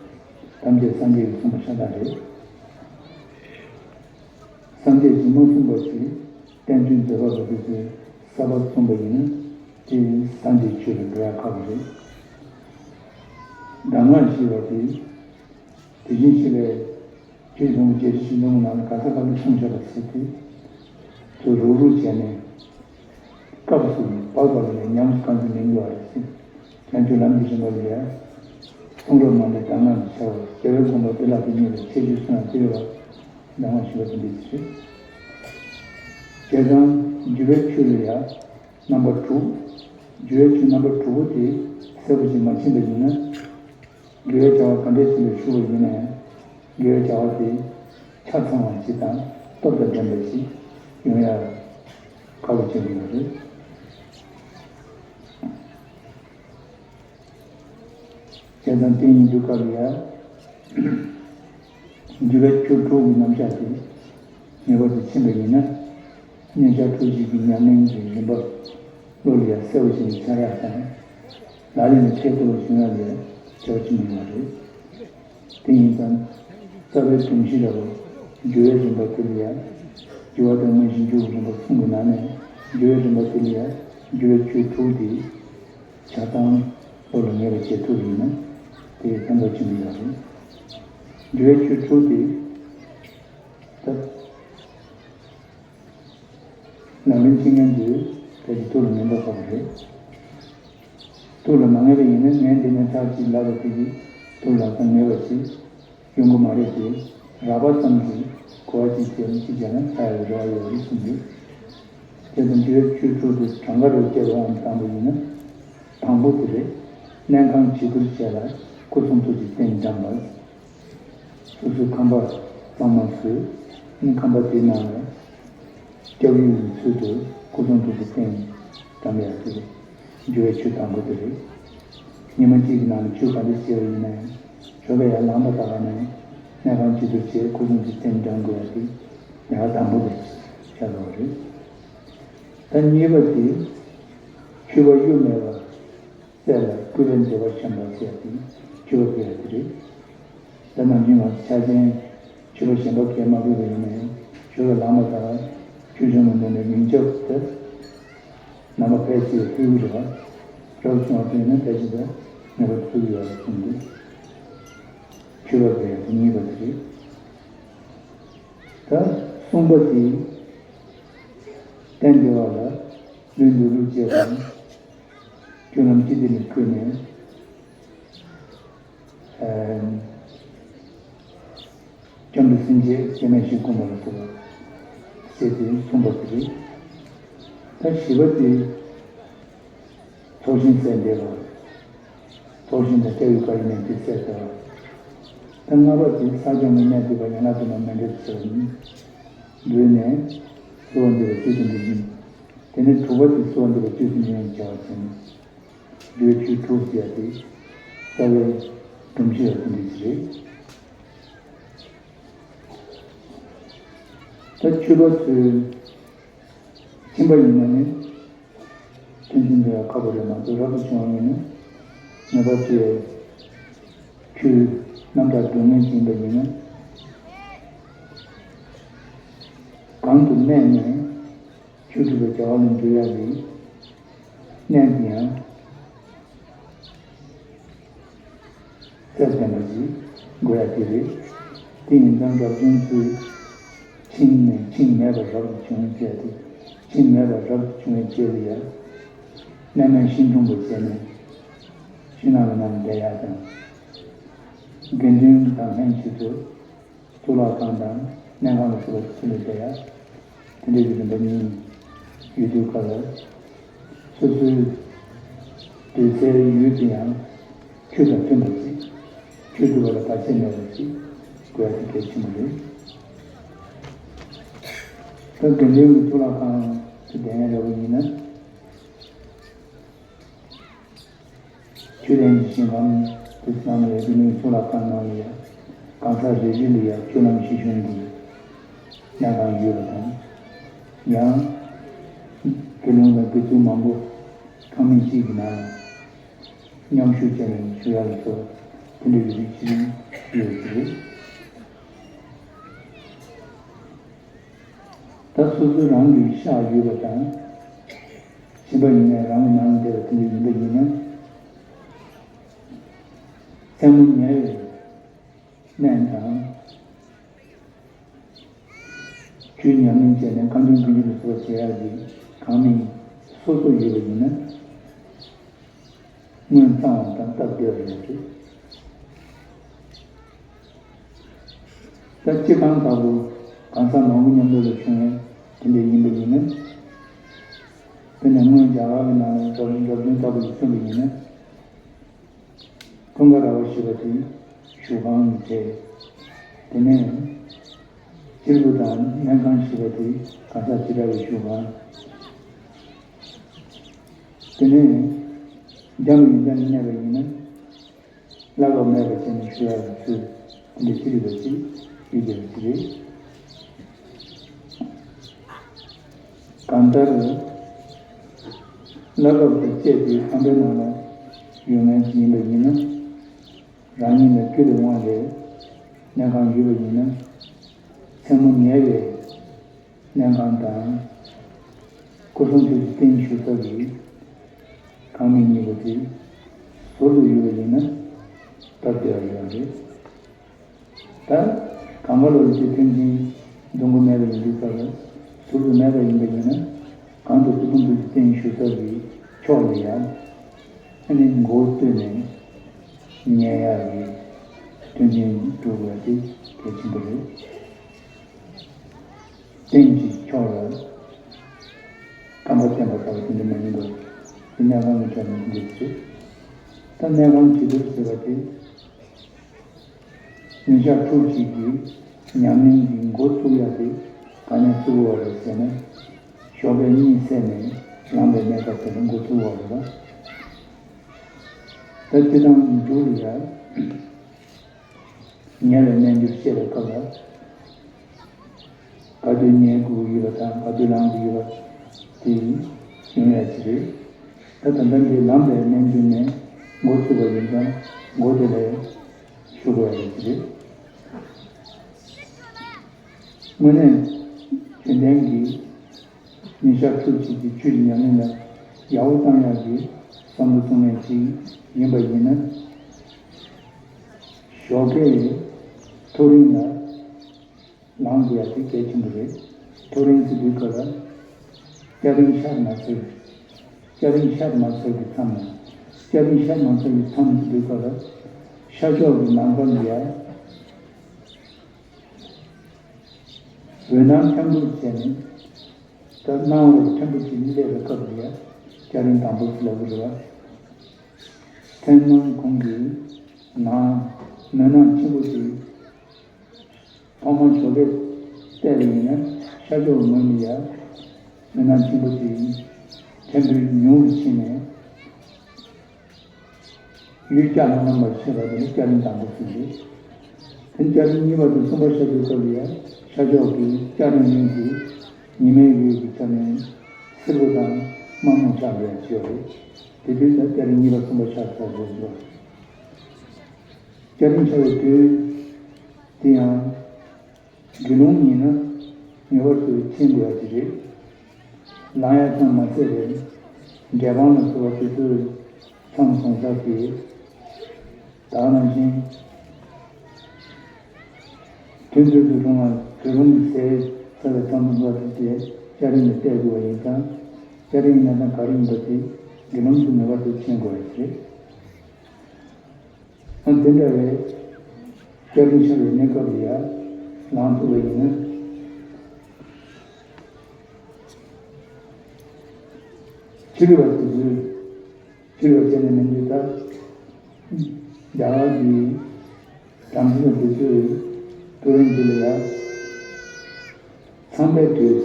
ཐམས་ཅད་སངས་རྒྱས་ཀྱིས་གསུངས་པ་ཤ་སྟག་རེད། སངས་རྒྱས་ཀྱིས་མ་གསུངས་པ་ཞིག་བསྟན་བཅོས་མཛད་པ་པོ་དེ་ཚོས་གསར་པ་གསུངས་པ་ཡིན་ན་དེ་སངས་རྒྱས་ཆོས་ལ་འགྲོ་ཡ་ཁག་པོ་རེད། གདམས་ངག་ཞེས་པ་དེ་དེ་བཞིན་གཤེགས་པའི་ཆོས་ཕུང་པོ་བརྒྱད་ཁྲི་བཞི་སྟོང་གི་ནང་ལ་ག་ས་ག་ལ་འཁྲུངས་བཞག་པ་ཟེར་ཏེ། ཚུར་རུག་རུག་བྱས་ནས། སྐབས་སུ་བབ་པ་ལ་ཉམས་སུ་བླང་ཚུལ་མི་འདུག་པ་རེད་ཟེར། བྱང་ཆུབ་ལམ་གྱི་རིམ་པ་ལ་ཡང་། གསུང་རབ་མ་འདྲེས་གདམས་ངག་གི་ཆར་བ། རྒྱལ་བའི་དགོངས་པ་འདི་ལ་བརྟེན་ཉེ་བའི་ཁྱད་ཆོས་སུ་ན་བརྩི་བའི་བར། གདམས་ངག་ཞུ་བ་དེ་འདྲ་ཞིག་རེད། བྱས་ཙང་འགྱུར་བའི་ཆོས་ལ་ཡང་རྣམ་པ་དྲུག་འགྱུར་བའི་ཆོས་རྣམ་པ་དྲུག་པོ་དེ་གསལ་པོ་ཞིག་མ་ཕྱིན་པ་ཡིན་ན། དགེ་བའི་བྱ་བ་ག་འདྲས་ཞིག་ལ་ཞུགས་པ་ཡིན་ནའང་། དགེ་བའི་བྱ་བ་དེ་ཆ་ཚང་བ་ཞིག་དང་སྟོབས་དང་ལྡན་པ་ཞིག་ཡོང་ཡ་ཁག་པོ་ཆགས་ཀྱི་ཡོད་རེད། བྱས་ཙང་དེ་ཡིན་དུས་སྐབས་ལ་ཡ། འགྱུར་བའི་ཆོས་དྲུག་གི་རྣམ་གཞག་དེ་ངེས་པར་དུ་ཕྱིན་པ་ཡིན་ན། སྙན་ཆ་དྲུག་ཅུ་གི་ཉམས་ལེན་གྱི་རིམ་པ་བློ་ལ་ཡང་གསལ་བོ་ཞིག་འཆར་ཡག་དང་། ལག་ལེན་ལ་འཁེལ་ཐུབ་པ་བྱུང་ཡག་ལ་ཡང་བྱ་བ་ཆེན་པོ་ཡོད་པ་རེད། དེ་ཡིན་ཙང་། རྩ་བའི་སྒྲོམ་གཞི་ལ་འགྱུར་བའི་རིམ་པ་དེ་ལ་ཡང་། འགྱུར་བ་དང་སྔོན་གྱི་འགྱུར་བའི་རིམ་པ་གསུམ་གྱི་ནང་ནས་འགྱུར་བའི་རིམ་པ་དེ་ལ་ཡང་འགྱུར་བའི་ཆོས་དྲུག་དེ། ཆ་ཚང་བློ་ལ་ངེས་པར་བྱེད་ཐུབ་པ་ཡིན་ན་དེ་ཕན་ཐོགས་ཆེན་པོ་ཡོད་རེད། འགྱུར་བའི་ཆོས་དྲུག་དེ་ད་ལག་ལེན་བྱེད་མཁན་ཚོས་ཕལ་ཆེར་ཐུགས་ལ་ངེས་འདོད་ཁག་པོ་རེད། ཐུགས་ལ་མ་ངེས་པ་ཡིན་ན་ངས་འདི་ནས་ཚར་གཅིག་ལབ་པ་དེ་གིས་ཐུགས་ལ་ཚང་ངེས་པ་ཞིག་ཡོང་གི་མ་རེད་དེ། རགས་པ་ཙམ་གྱིས་གོ་བ་གཅིག་བྱས་ནས་གཅིག་བྱས་ན་ཆགས་ཡག་གི་རེ་བ་ཡོད་རེད་གསུངས་འདུག་དེ་ཙམ་གྱིས་ཆོས་དྲུག་དེ་གྲངས་ཀ་རེ་བརྒྱབ་པའམ་བཏང་པ་ཡིན་ན། དང་པོ་དེ་རེད། གནས་ཁང་བྱི་དོར་བྱས་ལ་སྐུ་གསུང་ཐུགས་ཀྱི་རྟེན་བཀྲམ་པ། སོ་སོའི་ཁང་པ་གཙང་མ་བཟོས། ཁང་པ་དེའི་ནང་ལ་སྐྱབས་ཡུལ་གྱི་ཚུལ་དུ་སྐུ་གསུང་ཐུགས་ཀྱི་རྟེན་བཀྲམ་ཡག་དེ་རེད། འགྱུར་བའི་ཆོས་དང་པོ་དེ་རེད། ཉི་མ་གཅིག་གི་ནང་ལ་ཆོས་ག་འདྲ་བྱས་པ་ཡིན་ན་ཡང་། ཆོ་ག་ཡར་ལངས་པ་དང་ལ་ནས་གནས་ཁང་བྱི་དོར་བྱས་སྐུ་གསུང་ཐུགས་རྟེན་བཀྲམ་དགོས་ཡ་དེ་ཉག་དང་པོ་དེ་ཆགས་འགྲོ་བ་རེད། ད་གཉིས་པ་དེ་མཆོད་པ་གཡོ་མེད་པ་བསྩལ་ལ་སྐུ་ལས་འདྲེན་པ་བཤམས་པ་ཟེར་ཡ་དེ་མཆོད་པ་ཕུལ་ཡ་དེ་རེད། ད་ནམ་རྒྱུན་ང་ཚོ་ཕྱག་ཆེན་མཆོད་པ་གཞན་པ་གས་མ་ཕུལ་བ་ཡིན་ནའི་ཆོ་ག་ལངས་པ་དང་ཆོས་སྐྱོང་གི་མདུན་ནས་མིང་བརྗོད་དེ། ནང་པ་ཕལ་ཆེར་ཕུལ་གྱི་རེད་པ། རབ་བྱུང་བ་ཕུལ་ན་ཕལ་ཆེར་དེ་ངེས་པར་ཕུལ་གྱི་ཡོད་རེད་གསུངས་འདུག་མཆོད་པ་ཕུལ་ཡ་དེ་གཉིས་པ་དེ་རེད། ད་གསུམ་པ་དེ། རྟེན་འབྲེལ་བ་ལ་ལུས་འདུལ་ལུགས་བཅས་དང་། སྤྱོད་ལམ་སྤྱི་དེ་ལ་བཀོད་ནས། ཨ། སྐྱབས་འགྲོ་སེམས་བསྐྱེད་སྐྱེ་མེད་ཞིང་ཀུན་པ་ལ་སོགས་པ་བཤད་དེ་གསུངས་པ་དེ་རེད། ད་བཞི་པ་དེ་ཚོགས་ཞིང་སྲེག་འདེབས་པ། ཚོགས་ཞིང་དང་སྐྱབས་ཡུལ་ག་ཡིན་ནའི་དེ་སྲེག་འདེབས་པ། ད་ལྔ་པ་དེ་ས་སྐྱོང་གི་གནས་བསྡུས་པ་ཡན་ལག་བདུན་མ་མཎྜལ་ཟེར་བ་ཡིན། འདུས་ནས་གསོལ་བ་འདེབས་པ་བཅུ་དེ་འདྲ་ཡིན། དེ་ནས་དྲུག་པ་དེ་གསོལ་བ་འདེབས་པ་བཅུ་དེ་འདྲ་ཡིན་བྱ་བ་ཟིན། འདུས་ཆོས་དྲུག་ཟེར་ཏེ། རྩ་བའི་སྒྲོམ་གཞི་ཡང་དེ་འདྲ་ཞིག་རེད། ད་ཆོས་པ་ཚོས་ཕྱིན་པ་ཡིན་ན་ནི། མཐུན་རྐྱེན་དེ་ཡང་ཁག་པོ་རེད་མ་གཏོགས་རབ་ཏུ་བྱུང་བ་ཡིན་ན། ངེས་པར་དུ་ཆོས་རྣམ་དག་སྒྲུབ་མཁན་ཞིག་ཡིན་པ་ཡིན་ན། གང་དུ་གནས་ནས། ཆོས་སྒྲུབ་པའི་བྱ་བ་ལ་འཇུག་ཡག་གི་གནས་དེ་ཡང་རྩལ་ལྡན་པ་ཞིག་དགོས་ཡག་དེ་རེད། དེ་ཡིན་ཙང་རབ་བྱུང་ཚོས་ཆིངས་ནས་ཆིངས་མེད་པར་རབ་ཏུ་བྱུང་ཟེར་ཏེ། ཆིངས་མེད་པར་རབ་ཏུ་བྱུང་བའི་རྗེས་ལ་ཡང་གནས་མལ་ཤིང་དྲུང་པ་བྱས་ནས་ཤིང་ནགས་ལ་ནང་བསྡད་ཡག་དང་། དགེ་འདུན་དང་ལྷན་ཅིག་ཏུ། གཙུག་ལག་ཁང་དང་གནས་ཁང་ལ་སོགས་པ་ཚུལ་ལ་བསྡད་ཡ། དེ་འདྲའི་གི་རིམ་པ་གཉིས་ཡོད་དུས་སྐབས་ལ། སོ་སོའི་སྡོད་སའི་ཡུལ་དེ་ཡང་ཆོས་དང་མཐུན་པ་ཅིག་ཆོས་སྒྲུབ་པ་ལ་བར་ཆད་མེད་པ་ཅིག་དགོས་ཡ་དེ་གལ་ཆེན་པོ་རེད། ད་དགེ་འདུན་གྱི་གཙུག་ལག་ཁང་དུ་བསྡད་མཁན་འདྲ་བོ་ཡིན་ན། ཆོས་གླིང་གི་ཞིང་ཁམས་དེ་ཚོའི་ནང་ལ་ཡང་དགེ་འདུན་གཙུག་ལག་ཁང་ནང་ལ་ཡང་གང་ཟག་རེ་རེ་ལ་ཡང་སྤྱོད་ལམ་ཞི་གཞུང་གི་གནས་ཁང་ཡོད་པ་དང་། ཡང་ དགེ་སློང་དང་དགེ་ཚུལ་མང་པོ་ཁང་མིག་གཅིག་གི་ནང་ལ་མཉམ་ཞུགས་བྱས་ནས་བཞུགས་ཡག་ལ་སོགས་དེ་འདྲའི་རིགས་ཅིག་ཡོད་ཀྱི་རེད། ད་སོ་སོ་རང་གི་ཤག་ཡོད་པ་དང་། གཞན་པ་ཡིན་ན་རང་གི་ནང་ལ་བསྡད་པ་དེ་འདྲ་ཡིན་པ་ཡིན་ན། མཚན་མོ་ཉལ་བའི་གནས་དང་། ཆོས་ཉམས་ལེན་བྱས་ནས་ཁ་འདོན་གྱི་ཡིན་པ་སོགས་བྱེད་ཡག་གི་ཁང་མིག་སོ་སོ་ཡོད་པ་ཡིན་ན། སྔོན་གཙང་བ་དང་སྟབས་བདེ་བ་ཡོད་རེད། ད་སྤྱི་ཁང་ལྟ་བུ་གང་ཟག་མང་པོ་མཉམ་དུ་ལ་བྱུང་ཡས་དེ་འདྲ་ཡིན་པ་ཡིན་ན། དཔེར་ན་སྔོན་རྒྱ་གར་གྱི་ནང་ལ་རབ་རབ་བྱུང་ལྟ་བུ་ཞིག་མཚོན་པ་ཡིན་ན། འཁྲུངས་སྐར་ར་བ་ཞེས་པ་དེ་བཞུགས་ཁང་རེད། དེ་ནས་གཅེར་བུ་དང་སྨན་ཁང་ཞེས་པ་དེ་གང་ཟག་ཇི་འདྲ་བའི་བཞུགས་ཁང་། དེ་ནས་རྒྱ་མི་ཡིན་ཙང་གནས་པ་ཡིན་ན། བླ་གབ་མེད་པ་བྱས་ནས་བཞུགས་ཡག་གི་ཚུལ་དེ་འདྲ་ཅི་རིགས་པ་ཅིག་ཡོད་ཀྱི་རེད། གང་ལྟར། བླ་གབ་དང་བཅས་ཏེ་ཁང་པའི་ནང་ལ་ཡོད་མཁན་ཅིག་ཡིན་པ་ཡིན་ན། རང་ཉིད་ལ་སྤྲུལ་པའི་དབང་ལས་གནས་ཁང་ཡོད་པ་ཡིན་ན། མཚན་མོ་ཉལ་བའི་གནས་ཁང་དང་། སྐུ་གསུང་ཐུགས་ཀྱི་རྟེན་བཞུགས་ས་གི་ཁང་མིག་གཉིས་པོ་དེ་ཟུར་དུ་ཡོད་པ་ཡིན་ན་སྟབས་བདེ་བ་ཡོད་རེད། ད་གང་ག་ལོ་ཡི་ཚེ་མཐུན་རྐྱེན་འཛོམས་གི་མེད་པ་ཡིན་དུས་སྐབས་ལ་ཟུར་དུ་མེད་པ་ཡིན་པ་ཡིན་ན། གང་དུ་སྐུ་གསུང་ཐུགས་ཀྱི་རྟེན་བཞུགས་ས་གི་ཕྱོགས་ལ་ཡང་ཨ་ནི་མགོ་བོ་བཏུད་ནས་ཉལ་ཡག་གི་མཐུན་རྐྱེན་སྒྲུབ་དགོས་པ་དེ་གལ་ཆེན་པོ་རེད། སྟེང་གི་ཕྱོགས་ལ་རྐང་པ་བསྟན་པ་ལྟ་བུ་དེ་འདྲ་མ་ཡིན་པར། དེ་གནས་ཁང་གི་ཕྱོགས་ནས་འདི་འདྲ་ཞིག་ད་གནས་ཁང་བྲིས་སྡུད་ཟེར་བ་དེ། ཉིན་ཞག་ཕྲུགས་གཅིག་གི་ཉམས་ལེན་གྱི་འགོ་བཙུགས་ཡག་དེ་ག་ནས་བཙུགས་པ་རེད་ཟེར་ན། ཞོགས་ཀས་གཉིད་སད་ནས་ལངས་པའི་གནས་སྐབས་དེ་ལ་འགོ་བཙུགས་པ་རེད་པ། ད་སྤྱིར་བཏང་མཇུག་ལ་ཡ། ཉལ་བའི་རྣལ་འབྱོར་བཤད་པའི་སྐབས་ལ། ག་དུས་ཉལ་དགོས་ཀྱི་ཡོད་པ་དང་ག་དུས་ལངས་དགོས་ཀྱི་ཡོད་པ་དེ་ཡིན་ཡ་ཅིག་རེད། ད་ད་ལྟ་འདི་ལངས་པའི་རྣལ་འབྱོར་ནས་འགོ་བཙུགས་པ་ཡིན་ཙང་འགོ་དེ་ལ་ཞུགས་དགོས་ཡ་ཅིག་རེད། དངོས་གནས་ཡོན་ཏན་གྱི་ཉིན་ཞག་ཕྲུགས་གཅིག་གི་ཆོས་ཀྱི་ཉམས་ལེན་ལ་ཡག་པོ་བཏང་ཡག་གི་བསམ་བློ་གཏོང་མཁན་ཅིག་ཡིན་པ་ཡིན་ན། ཞོགས་ཀས་ཐོ་རེངས་ལ་ལངས་དགོས་ཡག་དེ་གལ་ཆེན་པོ་རེད། ཐོ་རེངས་ཟེར་དུས་སྐབས་ལ་སྐྱ་རེངས་ཤར་མ་ཚར། སྐྱ་རེངས་ཤར་མ་ཚར་གྱི་མཚམས་ལ། སྐྱ་རེངས་ཤར་མ་ཚར་གྱི་མཚམས་ཟེར་དུས་སྐབས་ལ་ཤར་ཕྱོགས་ཀྱི་ནམ་མཁའ་ལ་ཡ། འོད་སྣང་འཕྲན་བུ་བྱས་ནས། ད་སྣང་བ་འཕྲན་བུ་ཅིག་སླེབས་པའི་སྐབས་ལ་ཡ་སྐྱ་རེངས་དང་པོ་ཟེར་ལབ་ཀྱི་རེད་བ། མཚན་ནམ་གུང་གི་ནང་མུན་ནག་ཆེན་པོ་ཅིག་ཐོག་མར་ཞོགས་ཀས་བལྟས་པ་ཡིན་ན་ཤར་ཕྱོགས་ངོས་ནས་ཡ་མུན་ནག་ཆེན་པོ་ཅིག་འཕྲན་བུ་ཉུང་དུ་ཕྱིན་ནས། ཡུལ་སྐྱ་ལམ་ལམ་པར་ཕྱིན་པ་དེ་ནི་སྐྱ་རེངས་དང་པོ་ཟེར་གྱི། དེ་སྐྱ་རེངས་གཉིས་པ་དང་གསུམ་པ་ཤར་དུས་སྐབས་ལ་ཡ་ཤར་ཕྱོགས་ཀྱི་སྐྱ་རེངས་གཉིས་ཀྱིས་ཉི་མའི་འོད་ཀྱི་ཆ་ནས་སེར་པོ་དང་དམར་མོ་ཆགས་པའི་ཕྱིར་རེད། དེ་དུས་ད་སྐྱ་རེངས་གཉིས་པ་གསུམ་པ་ཤར་ཚར་རེད་འདུག་སྐྱ་རེངས་ཤར་བའི་དུས་དེ་ཡང་། དགེ་སློང་ཡིན་ན་ངེས་པར་དུ་མཆན་དགོས་ཡ་ཅིག་རེད། ལངས་ཡ་ཙམ་མ་ཟད་པའི་འབྲས་སྤང་ལ་སོགས་པ་དེ་ཚོའི་མཚམས་སོང་ས་དེ། ད་ག་ནང་བཞིན། ཐུན་ཚོད་དུ་རུང་བ་དུས་རུང་གི་ཟས་ཟ་བའི་མཚམས་སོང་ས་དེ་དེ་སྐྱ་རེངས་ལ་བལྟས་དགོས་པ་ཡིན་ཙང་། སྐྱ་རེངས་གནས་སྟངས་ག་རེ་ཡིན་པ་དེ་དགེ་སློང་ཚོས་ངེས་པར་དུ་མཆན་དགོས་ཡ་ཅིག་རེད། ཨ་དེ་འདྲ་བའི་སྐྱ་རེངས་ཤར་བའི་གནས་སྐབས་ལ་ཡ་ལངས་ཐུབ་པ་ཡིན་ན། ཕྱི་རུ་བ་དེ་ཚོས་ཕྱི་རུ་བ་བྱས་ནས་མི་འདུག་ད། རྒྱ་གར་གྱི་བྲམ་ཟེ་དེ་ཚོས་ཐོ་རེངས་དེ་ལ་ཡ་མཚམས་པའི་དུས།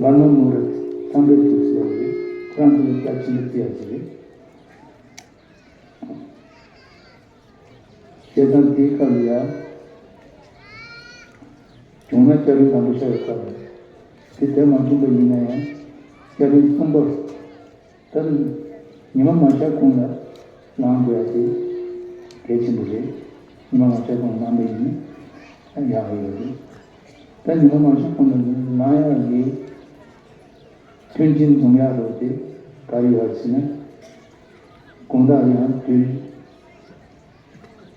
བར་མ་མུ་ཧུར་ཏ་མཚམས་པའི་དུས་ཟེར་བ་རེད། ཁོ་རང་ཚོ་ལ་རྒྱ་ཆེན་པོ་བརྩི་ཡ་ཅིག་རེད། བྱས་ཙང་དེའི་སྐབས་ལ་ཡ། བྱུང་ན་སྐྱ་རེངས་དང་པོ་ཤར་བའི་སྐབས་རེད། དེ་དེ་མ་བྱུང་པ་ཡིན་ན་ཡང་ སྐྱ་ལེན་གསུམ་པར། ད་ཉི་མ་མ་ཤར་གོང་ལ་ལངས་དགོས་ཡ་དེ་གལ་ཆེན་པོ་རེད། ཉི་མ་མ་ཤར་གོང་ལངས་པ་ཡིན་ན་ཡག་ཡོད་རེད། ད་ཉི་མ་མ་ཤར་གོང་ལ་ལངས་ཡ་ལས་མཐུན་རྐྱེན་འཛོམས་ཡ་རོགས་དེ་ག་རེ་ཡོད་ཟེར་ན། དགོང་དག་ཡང་དུས་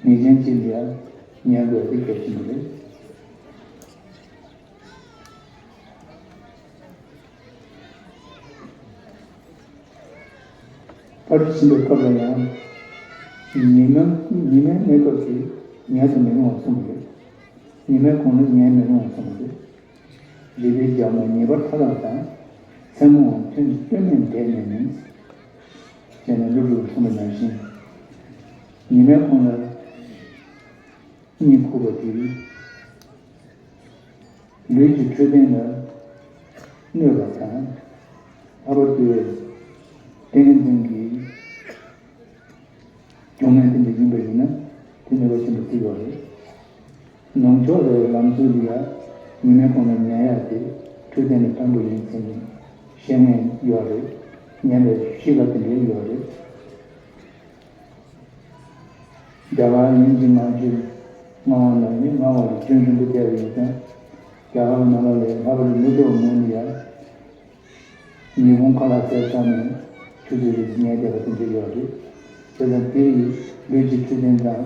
ངེས་ཅན་ཅིག་ལ་ཉལ་དགོས་དེ་གལ་ཆེན་པོ་རེད། ཕར་ཕྱིན་པའི་སྐབས་ལ་ཡང་། ཉི་མ་ཉི་མའི་གནས་སྐབས་སུ་ཉལ་དུ་མི་རུང་བ་གསུངས་པ་རེད། ཉི་མའི་གོང་ལ་ཉལ་མི་རུང་བ་གསུངས་པ་རེད། རིག་པའི་རྒྱལ་མོ་ཉེས་པར་མཐའ་དག་དང་། མཚན་མོའང་ཐུན་གཅིག་ལྟོས་མེད་བསྡད་ནས་ནི། ཅེས་ནས་ཀླུ་སྒྲུབ་གསུངས་པ་ནང་བཞིན། ཉི་མའི་གོང་ལ་གཉིད་ཁུག་པ་དེ་ལུས་ཀྱི་འཕྲོད་བསྟེན་ལ་གནོད་པ་དང་། ལྷག་པར་དུ་ཏིང་ངེ་འཛིན་གྱི་སྦྱོང་གནས་དེ་འདྲ་ཡིན་པ་ཡིན་ན་དེ་ནུས་པ་ཆེན་པོ་ཐེབས་ཡོད་རེད། ནང་ཕྱོགས་ལ་ལམ་ཟུར་ལ་ཡ་ཉི་མའི་གོང་ལ་ཉལ་ཡ་དེ་འཕྲོད་བསྟེན་ལ་ཕན་པོ་ཡིན་ཟེར་ནས་བཤད་མཁན་ཡོད་རེད། ཉལ་བའི་གཤིས་ཀ་དེ་འདྲ་ཡོད་རེད། རྒྱ་གར་དབྱིན་ཇི་སྔ་ཕྱི་སྔ་བ་ལ་ནི་སྔ་བ་ལ་སྐྱོན་ཆེན་པོ་བསྡད་པ་ཡིན་ཙང་། རྒྱ་གར་ནང་ལ་ལས་སྔ་བ་ལ་མི་ཐོག་མོ་ནི་ཡ། ཉིན་གུང་ཁ་ལག་ཟས་ཚར་ནས་ཆུ་ཚོད་རེ་ཉལ་བསྡད་པ་དེ་འདྲ་ཡོད་རེད། དེ་ལ་དེ་ཡི་ལུས་ཀྱི་འཕྲོད་བསྟེན་དང་།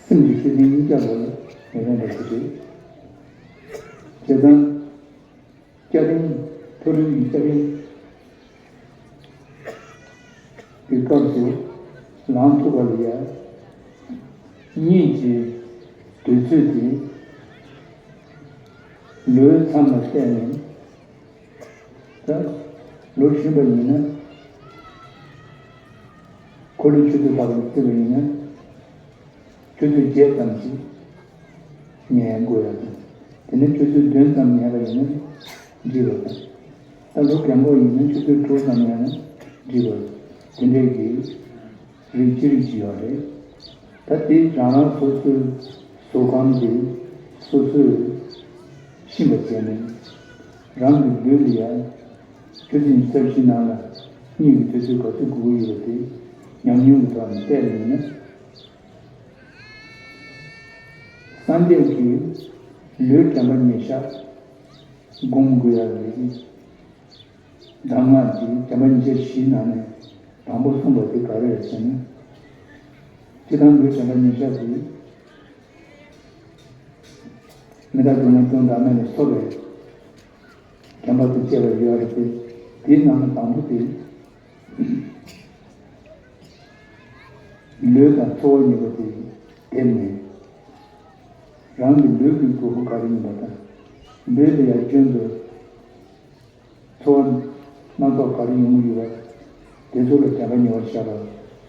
སེམས་ཀྱི་འཕྲོད་བསྟེན་གཉིས་ཀ་ལ་ནུས་ལྡན་པ་ཞིག་རེད། བྱས་ཙང་། སྐྱ་རེངས་མཐོ་རིམ་གྱི་སྐྱ་རེངས་ཀྱི་སྐབས་སུ་ལངས་ཐུབ་པ་ལ་ཡ། གཉིད་ཀྱི་དུས་ཚོད་དེ་ལོའི་མཚམས་ལ་བལྟས་ནས། ད་ལོ་གཞོན་པ་ཡིན་ན། འཁོར་ལོའི་ཆུ་ཚོད་ལྷག་ཙམ་བརྩིས་པ་ཡིན་ན། ཆུ་ཚོད་བརྒྱད་ཙམ་ཞིག་ཉལ་དགོས་ཡ་དང་། དེ་ནས་ཆུ་ཚོད་བདུན་ཙམ་ཉལ་བ་ཡིན་ན་འགྲིག་པ་དང་། ད་ལོ་རྒན་གོག་ཡིན་ན་ཆུ་ཚོད་དྲུག་ཙམ་ཉལ་ན་འགྲིག་པ། དེ་འདྲའི་གི་རིགས་ཅི་རིགས་ཅིག་ཡོད་རེད། ད་དེ་རང་རང་སོ་སོའི་བཟོད་སྒོམ་དེ་སོ་སོས་ཤེས་པ་བྱས་ནས། རང་གི་ལུས་ལ་ཡ་ཆུ་ཚོད་ཉི་ཤུ་རྩ་བཞི་ནང་ལ་གཉིད་ཀྱི་དུས་ཚོད་ག་ཚོད་དགོས་ཀྱི་ཡོད་པ་དེ་ཉམས་མྱོང་གི་ཐོག་ནས་བལྟས་པ་ཡིན་ན། སངས་རྒྱས་ཀྱིས་ལུས་དྲན་པ་ཉེར་བཞག་སྒོམ་དགོས་ཡ་རེད། གདམས་ངག་གི་དྲན་པ་ཉེར་བཞིའི་ནང་ནས་དང་པོ་གསུངས་པ་དེ་ག་རེ་རེད་ཟེར་ན། སྤྱིར་བཏང་ལུས་དྲན་པ་ཉེར་བཞག་དེ། མི་རྟག་སྒྲིབ་ལས་ཀུན་བདག་མེད་ལ་སོགས་པའི་བདེན་པ་དང་བཅས་པ་ཡོད་རེད་དེ། དེའི་ནང་ནས་དང་པོ་དེ། ལུས་དང་ཚོར་བ་གཉིས་པོ་དེ་བསྡེབས་ནས། རང་གི་ལུས་ཀྱི་དགོས་མཁོ་ག་རེ་ཡིན་པ་དང་། ལུས་ལ་ཡང་རྒྱུན་དུ་ཚོར་བ་སྣ་ཚོགས་ག་རེ་ཡོང་གི་ཡོད་པ། དེ་ཚོ་ལ་དྲན་པ་ཉེ་བར་བཞག་པར་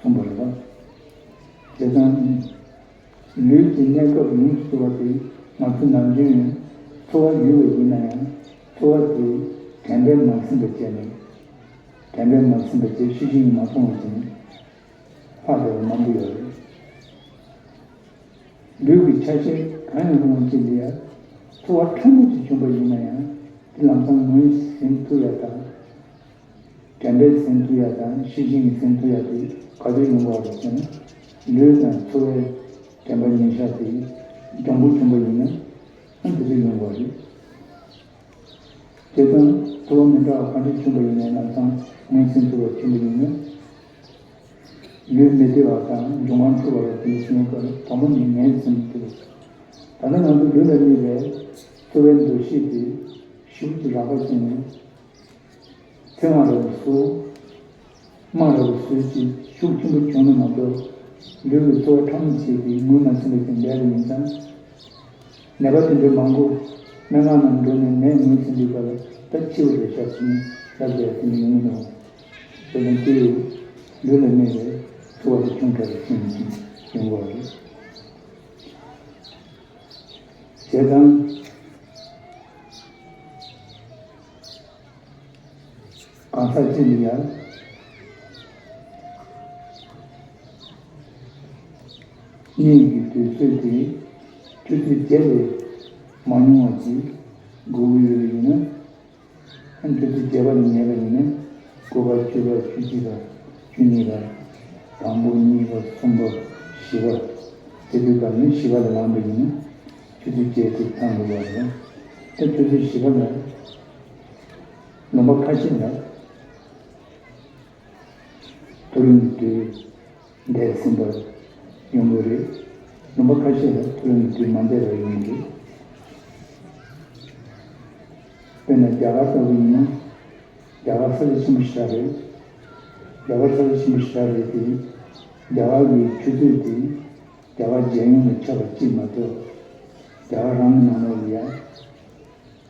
གསུངས་པ་རེད་པ། བྱས་ཙང་། ལུས་ཀྱི་གནས་སྐབས་ཡོངས་སུ་གྲུབ་པ་དེ་ང་ཚོ་ནམ་རྒྱུན་ཚོར་བ་ཡོད་པ་ཡིན་ན་ཡང་། ཚོར་བ་དེ་དྲན་པས་མ་ཟིན་པ་བྱས་ནས། དྲན་པས་མ་ཟིན་པ་བྱས་ཤེས་བཞིན་གྱིས་མ་མཐོང་བ་བྱས་ནས་ལྷག་བསྡད་པ་མང་པོ་ཡོད་རེད། ལུས་ཀྱི་ཆ་ཤས་གང་ཡང་རུང་བ་ཅིག་ལ་ཡང་ཚོར་བ་ཕྲ་མོ་ཅིག་བྱུང་པ་ཡིན་ན་ཡང་། དེ་ལམ་སང་ངོས་ཟིན་ཐུབ་ཡ་དང་། དྲན་པས་ཟིན་ཐུབ་ཡ་དང་། ཤེས་བཞིན་གྱིས་ཟིན་ཐུབ་ཡ་དེ་ག་དུས་ཡོང་གི་ཡོད་རེད་ཟེར་ན། ལུས་དང་ཚོར་བའི་དྲན་པ་ཉེར་བཞག་དེ་འཇམ་པོ་བྱུང་པ་ཡིན་ན། ཨ་དེ་དུས་ཡོང་གི་ཡོད་རེད། བྱས་ཙང་ཚོར་བ་མི་འདྲ་བ་ག་འདྲ་བྱུང་པ་ཡིན་ནའི་ལམ་སང་ངོས་ཟིན་ཐུབ་པ་བྱུང་པ་ཡིན་ན། ལུས་མི་བདེ་བ་དང་འབྱུང་ཁམས་འཁྲུགས་པ་ལ་དེ་བྱུང་བའི་སྐབས་དང་པོ་ནས་ངོས་ཟིན་ཐུབ། ད་ལྟ་ང་ཚོ་ལུས་ལ་གནས་པའི་ཚོར་བའི་འདུ་ཤེས་དེ་ཤུགས་ཀྱིས་རགས་པ་བྱས་ནས། ཚེར་མ་འདྲ་བོ་བཟོ། རྨ་འདྲ་བོ་བཟོས་ཅིག་ཤུགས་ཆེན་པོ་བྱུང་ན་མ་གཏོགས། ལུས་ཀྱི་ཚོར་བ་ཕྲ་མོ་ཆེ་དེ་ངོས་མ་ཟིན་པ་ཅིག་འདྲ་བ་ཡིན་ཙང་། ནད་པ་དེ་འདྲའི་མང་པོ་སྨན་ཁང་ནང་འགྲོ་ནས་ནད་ངོས་ཟིན་དུས་སྐབས་ལ་ད་འཆི་བ་རེད་ཤག་ཟེར་ནས་ལབ་བསྡད་དེ་འདྲ་ཡོང་གི་འདུག་དེ་ནས་དེ་ཡི་ལུས་ལ་གནས་པའི་ཚོར་བ་དེ་ཆུང་དྲགས་ཀྱི་ཕྱིན་ནས་ཡོང་གི་རེད། བྱས་ཙང་། གང་ཟག་གཅིག་ལ་ཡང་གཉིད་ཀྱི་དུས་ཚོད་དེ་ཆུ་ཚོད་བརྒྱད་ལས་མ་ཉུང་བ་ཅིག་དགོས་ཀྱི་ཡོད་པ་ཡིན་ན། ཆུ་ཚོད་བརྒྱད་པ་ལ་ཉལ་བ་ཡིན་ན། དགུ་པ། བཅུ་པ། བཅུ་གཅིག་པ། བཅུ་གཉིས་པ། དང་པོ། གཉིས་པ། གསུམ་པ། བཞི་པ། དེ་དུས་སྐབས་ནི་བཞི་པ་ལ་ལངས་པ་ཡིན་ན། ཆུ་ཚོད་བརྒྱད་དེ་ཐང་དུ་ཡོད་རེད། ད་ཆུ་ཚོད་བཞི་པ་ལ་ལུང་པ་ཁ་ཤས་ལ་མཐོ་རིམ་དུས་འདས་ཟིན་པར་ཡོང་གི་རེད། ལུང་པ་ཁ་ཤས་ལ་མཐོ་རིམ་དུས་མ་འདས་པར་ཡོང་གི་རེད། དཔེར་ན་རྒྱ་གར་ལྟ་བུ་ཡིན་ན། རྒྱ་གར་ས་ཆ་ཆེན་པོ་ཞེ་དྲག་རེད། རྒྱ་གར་ས་ཆ་ཆེན་པོ་ཞེ་དྲག་རེད་དེ། རྒྱ་གར་གྱི་ཆུ་ཚོད་དེ་རྒྱ་གར་རྒྱལ་ཡོངས་ལ་ཁྱབ་པ་གཅིག་མ་གཏོགས། རྒྱ་གར་རང་གི་ནང་ལོགས་ལ་ཡང་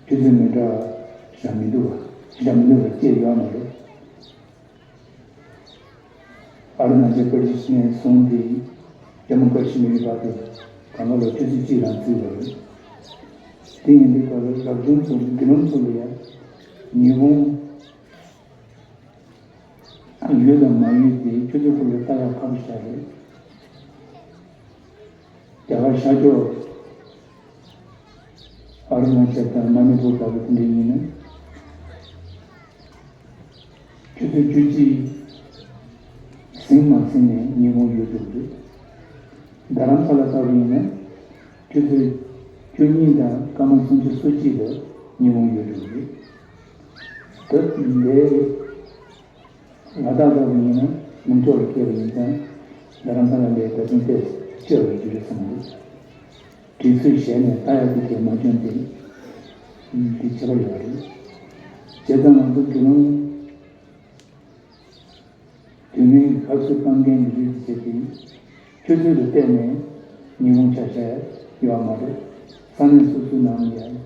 ཆུ་ཚོད་མི་འདྲ་བ་བཞག་མི་འདུག་པ། བཞག་མི་འདུག་པ་བཅས་ཡོད་མ་རེད། ཨ་རུ་ན་ཅལ་པར་དེ་ཤི་ནས་བཟུང་སྟེ་ཇམ་མུ་ཀ་ཤི་མིར་བར་དུ་གང་ག་ལ་ཆུ་ཚོད་གཅིག་རང་བརྩིས་པ་རེད། དེ་ཡིན་དུས་སྐབས་ལ་རབ་བྱུང་ཚོ་དགེ་སློང་ཚོ་ལ་ཡང་ཉིན་གུང་ཡོད་དང་མ་ཡོད་དེ་ཆུ་ཚོད་སྐོར་ལ་ལྟ་ཡག་ཁག་པོ་ཞིག་རེད། རྒྱ་གར་ཤར་ཕྱོགས་ཨ་རུ་ན་ཅལ་དང་མ་ནི་པུར་ལྟ་བུ་དེ་འདྲ་ཡིན་ན། ཆུ་ཚོད་བཅུ་གཅིག་ཟིན་མ་ཟིན་ནས་ཉིན་གུང་ཡོལ་འགྲོ་གི་རེད། རྡ་རམ་ས་ལ་ལྟ་བུ་ཡིན་ན། ཆུ་ཚོད་བཅུ་གཉིས་དང་སྐར་མ་སུམ་ཅུ་སོ་གཅིག་ལ་ཉིན་གུང་ཡོལ་འགྲོ་གི་རེད། ད་ལས། ལ་དྭགས་ལྟ་བུ་ཡིན་ན་ནུབ་ཕྱོགས་ལ་སྐྱེས་པ་ཡིན་ཙང་། རྡ་རམ་ས་ལ་ལས་ད་དུང་ཏོག་ཙམ་སྐྱོ་བའི་རྒྱུ་རེད་བསམ་གི་འདུག། དུས་ཚོད་གཞན་ནས་ལྟ་ཡག་གི་གལ་མ་བྱུང་སྟེ། འདི་ཁྱད་པར་ཡོད་རེད། བྱས་ཙང་ང་ཚོ་དགེ་སློང་དུས་མིན་སྐབས་སུ་སྤང་མཁན་འདི་རིགས་ཀྱི་ཆེད་དུ། ཆུ་ཚོད་ལ་བལྟས་ནས་ཉིན་གུང་ཆ་བཞག་ཡོད་མ་རེད། ས་གནས་སོ་སོའི་ནང་ལ་ཡང་།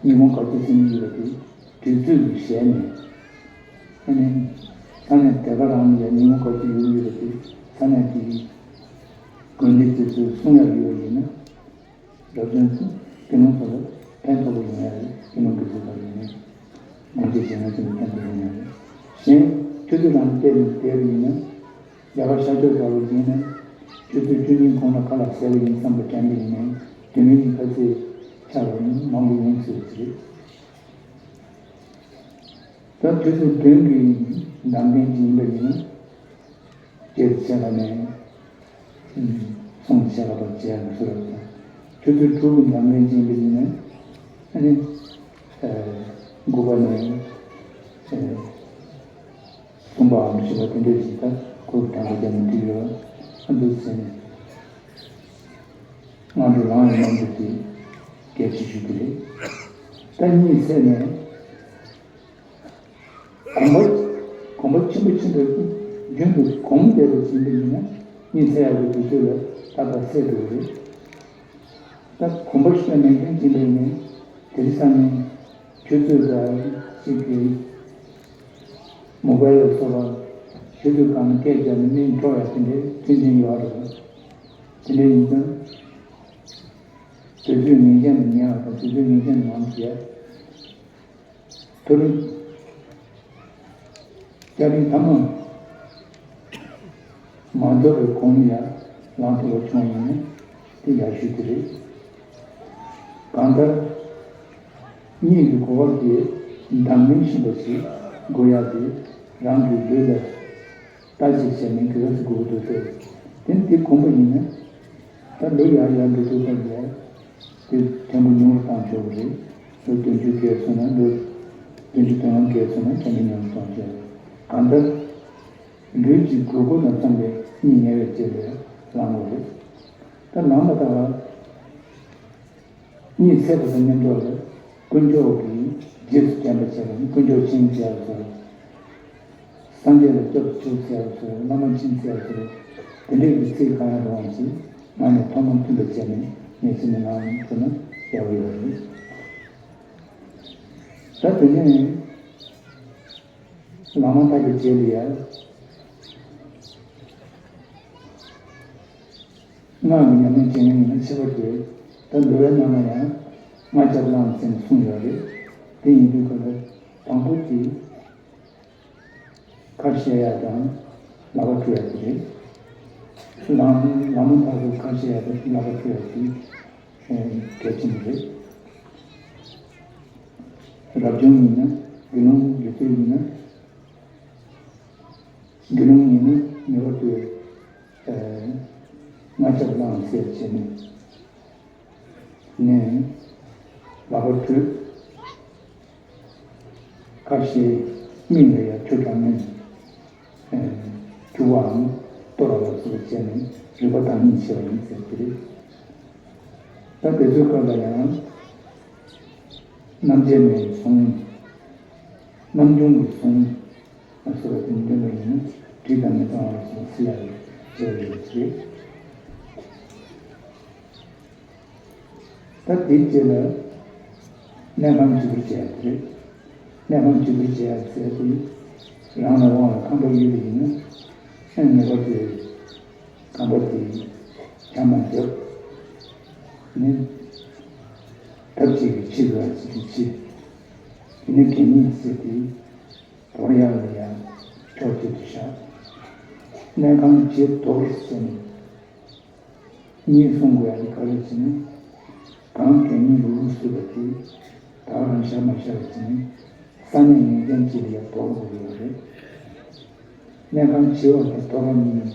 ཉིན་མོ་ག་ཚོད་ཟིན་ཡོད་པ་དེ་དུས་ཚོད་ཀྱི་ཞལ་ནས། ཨ་ནི། ས་གནས་དེ་ག་རང་ལ་ཉིན་མོ་ག་ཚོད་ཡོང་གི་ཡོད་པ་དེ་ས་གནས་དེའི་དགོན་སྡེ་དེ་ཚོས་གསུང་ཡག་ཡོད་པ་ཡིན་ན། རབ་བྱུང་དགེ་སློང་ཚོ་ལ་ཕན་ཐོགས་པ་ཡོང་ཡག་རེད། དགེ་སློང་དགེ་ཚོགས་པ་ཡིན་ནའི། སྒོ་འབྱེད་བྱེད་མཁན་ཚོ་ལ་ཕན་ཐོགས་པ་ཡོང་ཡག་རེད། གཞན་ཆུ་ཚོད་རང་བལྟས་ནས་བསྡད་པ་ཡིན་ན། རྒྱ་གར་ཤར་ཕྱོགས་ལྟ་བུ་ཡིན་ན། ཆུ་ཚོད་བཅུ་གཉིས་གོང་ལ་ཁ་ལག་ཟས་པ་ཡིན་བསམ་པ་དྲན་པ་ཡིན་ནའི་དུས་མིན་གྱི་ཁ་ཟས་ཆགས་པ་ཡིན་མང་པོ་ཡོང་སྲིད་པ་རེད། ད་དུས་ཚོད་བདུན་གྱི་འདང་མཁན་ཅིག་ཡིན་པ་ཡིན་ན། སྐྱེས་ཚེ་ལ་ནས་སོང་ཚེ་ལ་བར་བྱས་ཡང་ཚུལ་ལ་དང་། ཆུ་ཚོད་དྲུག་གི་འདང་མཁན་ཅིག་ཡིན་པ་ཡིན་ན། ཨ་ནི། དགུ་པ་ནས། གསུམ་པའམ་བཞི་པ་དེ་འདྲ་ཞིག་ད་ཁོ་གི་གྲངས་ཀ་རྒྱབ་ནས་བྲིས་ཡོད། ཨ་འདུག་ཟེར་ནས། སྔ་དྲོ་ལངས་ཡོང་ལམ་དུ་དེ་གལ་ཆེ་ཤོས་དེ་རེད། ད་གཉིད་སད་ནས་གོམ་པ་གོམ་པ་ཆེན་པོ་ཆེན་པོ་རྒྱུན་དུ་གོམ་བསྡད་པ་ཟིན་པ་ཡིན་ན་གཉིད་སད་ཡག་གི་དུས་ཚོད་ལ་ཏག་ཏག་སད་འགྲོ་གི་རེད། ད་གོམ་པ་ཤོར་ནས་ཡང་ཡིན་པ་ཡིན་ན་དེ་རིང་སང་ཉིན། ཆུ་ཚོད་དང་གཅིག་གི་མོ་བལ་ལ་སོགས་པ་ཆུ་ཚོད་སྒང་ལ་སྐད་རྒྱབ་ནས་སྨན་འཕྲོག་ཡག་དེ་འདྲའི་མཐུན་རྐྱེན་ཡོད་རེད། དེ་འདྲ་ཡིན་ཙང་དུས་ཚོད་ངེས་ཅན་དུ་ཉལ་བ་དང་དུས་ཚོད་ངེས་ཅན་དུ་ངང་དུ་བསྡད། མཐོ་རིམ་སྐྱ་རེངས་ཐ་མ་མ་འདོར་བའི་གོང་ལ་ལངས་ཐུབ་པ་བྱུང་ཡིན་ན་དེ་ཡག་ཤོས་དེ་རེད། གང་ལྟར། གཉིད་ཀྱི་གོ་སྐབས་དེ་འདང་མིན་ཤེས་པ་ཞིག་དགོས་ཡག་དེ་རང་གི་ལུས་ལ་ལྟ་ཞིབ་བྱས་ནས་ག་ཚོད་དགོས་འདུག་སྟེ། དེ་དེ་གོམས་པ་ཡིན་ན། ད་ལོ་ཡར་ཡར་འགྲོ་དུས་སྐབས་ལ་དེ་ཕྲན་བུ་ཉུང་རུ་བཏང་ཆོག་གི་རེད། ལོ་བདུན་ཅུ་བརྒལ་སོང་ན་ལོ་བདུན་ཅུ་དོན་ལྔ་བརྒལ་སོང་ན་ཕྲན་བུ་ཉུང་རུ་གཏོང་ཆོག་གང་ལྟར། ལུས་ཀྱི་དགོས་མཁོ་དང་འཚམ་པའི་གཉིད་ཉལ་བའི་རྗེས་ལ་ལངས་དགོས་རེད། ད་ལངས་པ་ལྟར། གཉིད་སད་པ་དང་མཉམ་དུ་ལ་དཀོན་མཆོག་གི་རྗེས་སུ་དྲན་པ་བྱས་པ་ནི་དཀོན་མཆོག་མཁྱེན་ཅེས་ལ་ཟེར། སངས་རྒྱས་ལ་སྐྱབས་སུ་མཆིའོ་ཟེར། བླ་མ་མཁྱེན་ཅེས་ལ་ཟེར། དེ་འདྲའི་གི་ཚིག་གང་ཡང་རུང་བ་ཞིག་ངག་ནས་ཐོག་མར་ཐོན་པ་བྱས་ནས་ངས་ཕྱི་ནས་ངག་ནས་ཐོན་ན་ཡག་པོ་ཡོད་རེད། ད་དེ་ནས། ལམ་མང་དག་གི་རྗེས་ལ་ཡང་། སྔགས་ཀྱི་ཉམས་ལེན་བྱེད་མཁན་ཡིན་ན་ཁྱད་པར་ཡོད། ད་འདུལ་བའི་ནང་ན་ཡང་སྔགས་རྐྱབ་ལམ་ཟེར་ནས་གསུངས་ཡོད་རེད། དེ་ཡིན་དུས་ཁོ་ལ་དང་པོ་དེ་ཁ་བཤད་ཡག་དང་ལག་པ་འཁྲུ་ཡག་དེ་རེད། ལམ་ལམ་མང་དག་གི་ཁ་བཤད་ཡག་དང་ལག་པ་འཁྲུ་ཡག་དེ་གལ་ཆེན་པོ་རེད། རབ་བྱུང་ཡིན་ན། དགེ་སློང་དགེ་ཚུལ་ཡིན་ན། དགེ་སློང་ཡིན་ན་ངེས་པར་དུ་ལྔ་ཆར་བླངས་ཟེར་བྱས་ནས། ནས་ལག་པ་བཀྲུས། ཁ་ཕྱེ། སྨིན་ལ་ཡ་ཆུ་གྲང་མོས་བྱུག་པའམ་གཏོར་བ་ལ་སོགས་བྱས་ནས་རིག་པ་བདག་ཉིད་ཆེ་བ་ཡིན་ཟེར་གྱི་རེད། ད་དེ་ཚོའི་སྐབས་ལ་ཡང་རྣམ་འབྱེད་མའི་གཟུངས། རྣམ་འཇོམས་ཀྱི་གཟུངས་ལ་སོགས་པ་དེ་འདོན་པ་ཡིན་ན་དྲི་དང་མེ་བཏང་བ་ལ་སོགས་པ་སིལ་ལ་ཡོད་ཅེས་པ་ཡོད་ཅེས། ད་དེའི་རྗེས་ལ་གནས་ཁང་བྱི་དོར་བྱེད་ཡག་དེ་རེད། གནས་ཁང་བྱི་དོར་བྱེད་ཡག་ཟེར་དུས་རང་ལ་དབང་བའི་ཁང་པ་ཡོད་པ་ཡིན་ན་ཨེ་ངེས་པར་དུ་ཁང་པ་དེ་ཇ་མ་བརྒྱབ་ནས་ཐབས་ཅིག་གིས་ཕྱི་དགོས་ཅིག་གིས་ཕྱི། དེ་ནས་གད་སྙིགས་ཟེར་དུས་དོར་ཡག་ལ་ཡང་ཕྱོགས་གཅིག་ཏུ་བཞག་གནས་ཁང་བྱི་དོར་ཟེར་ནས། གཉིས་གསུང་དགོས་ཡ་དེ་ག་རེ་ཟེར་ན། གང་གད་སྙིགས་རུལ་རུལ་བཟོས་པ་དེ་བདག་རང་བཞག་མ་བཞག་པ་ཟེར་ན། ས་གནས་ངེས་ཅན་གཅིག་ལ་ཡ་དོར་དགོས་ཡོད་རེད། གནས་ཁང་བྱི་བ་དང་དོར་བ་གཉིས་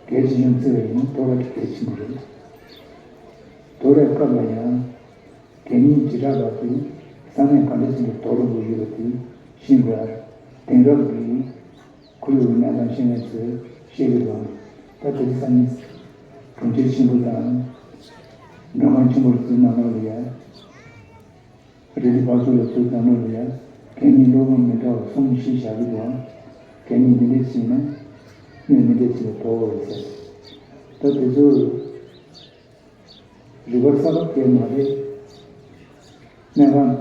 གལ་ཆེ་ཆུང་བརྩི་བ་ཡིན་ན་དོར་བ་དེ་གལ་ཆེན་པོ་རེད། དོར་བའི་སྐབས་ལ་ཡང་གད་སྙིགས་བྱེ་བྲག་པ་དེ་ས་གནས་ག་འདྲ་ཅིག་ལ་དོར་དགོས་ཡོད་པ་དེ་ཤེས་དགོས་ཡ་རེད། དེང་རབས་ཀྱི་ཁོར་ཡུག་གི་གནས་སྟངས་ཤེས་མཁན་ཚོས་ཤེས་ཀྱི་འདུག་ད་དེ་རིང་སང་ཉིན་གྲོང་ཁྱེར་ཆེན་པོ་དང་མགྲོན་ཁང་ཆེན་པོ་ཚོའི་ནང་ལོགས་ལ་ཡ། རི་ལི་བ་ཚོ་ལ་ཚོའི་ནང་ལོགས་ལ་ཡ། གད་སྙིགས་བླུགས་ཁང་མི་འདྲ་བ་གསུམ་བཞི་བཞག་གི་འདུག་གད་སྙིགས་འདི་འདྲས་བྱས་ན་སྣོད་འདི་འདྲས་བྱས་ནས་དོར་བ་རེད་ཟེར། ད་དེ་ཚོ། རིག་པ་གསར་པ་སྐྱེས་མ་རེད། གནས་ཁང་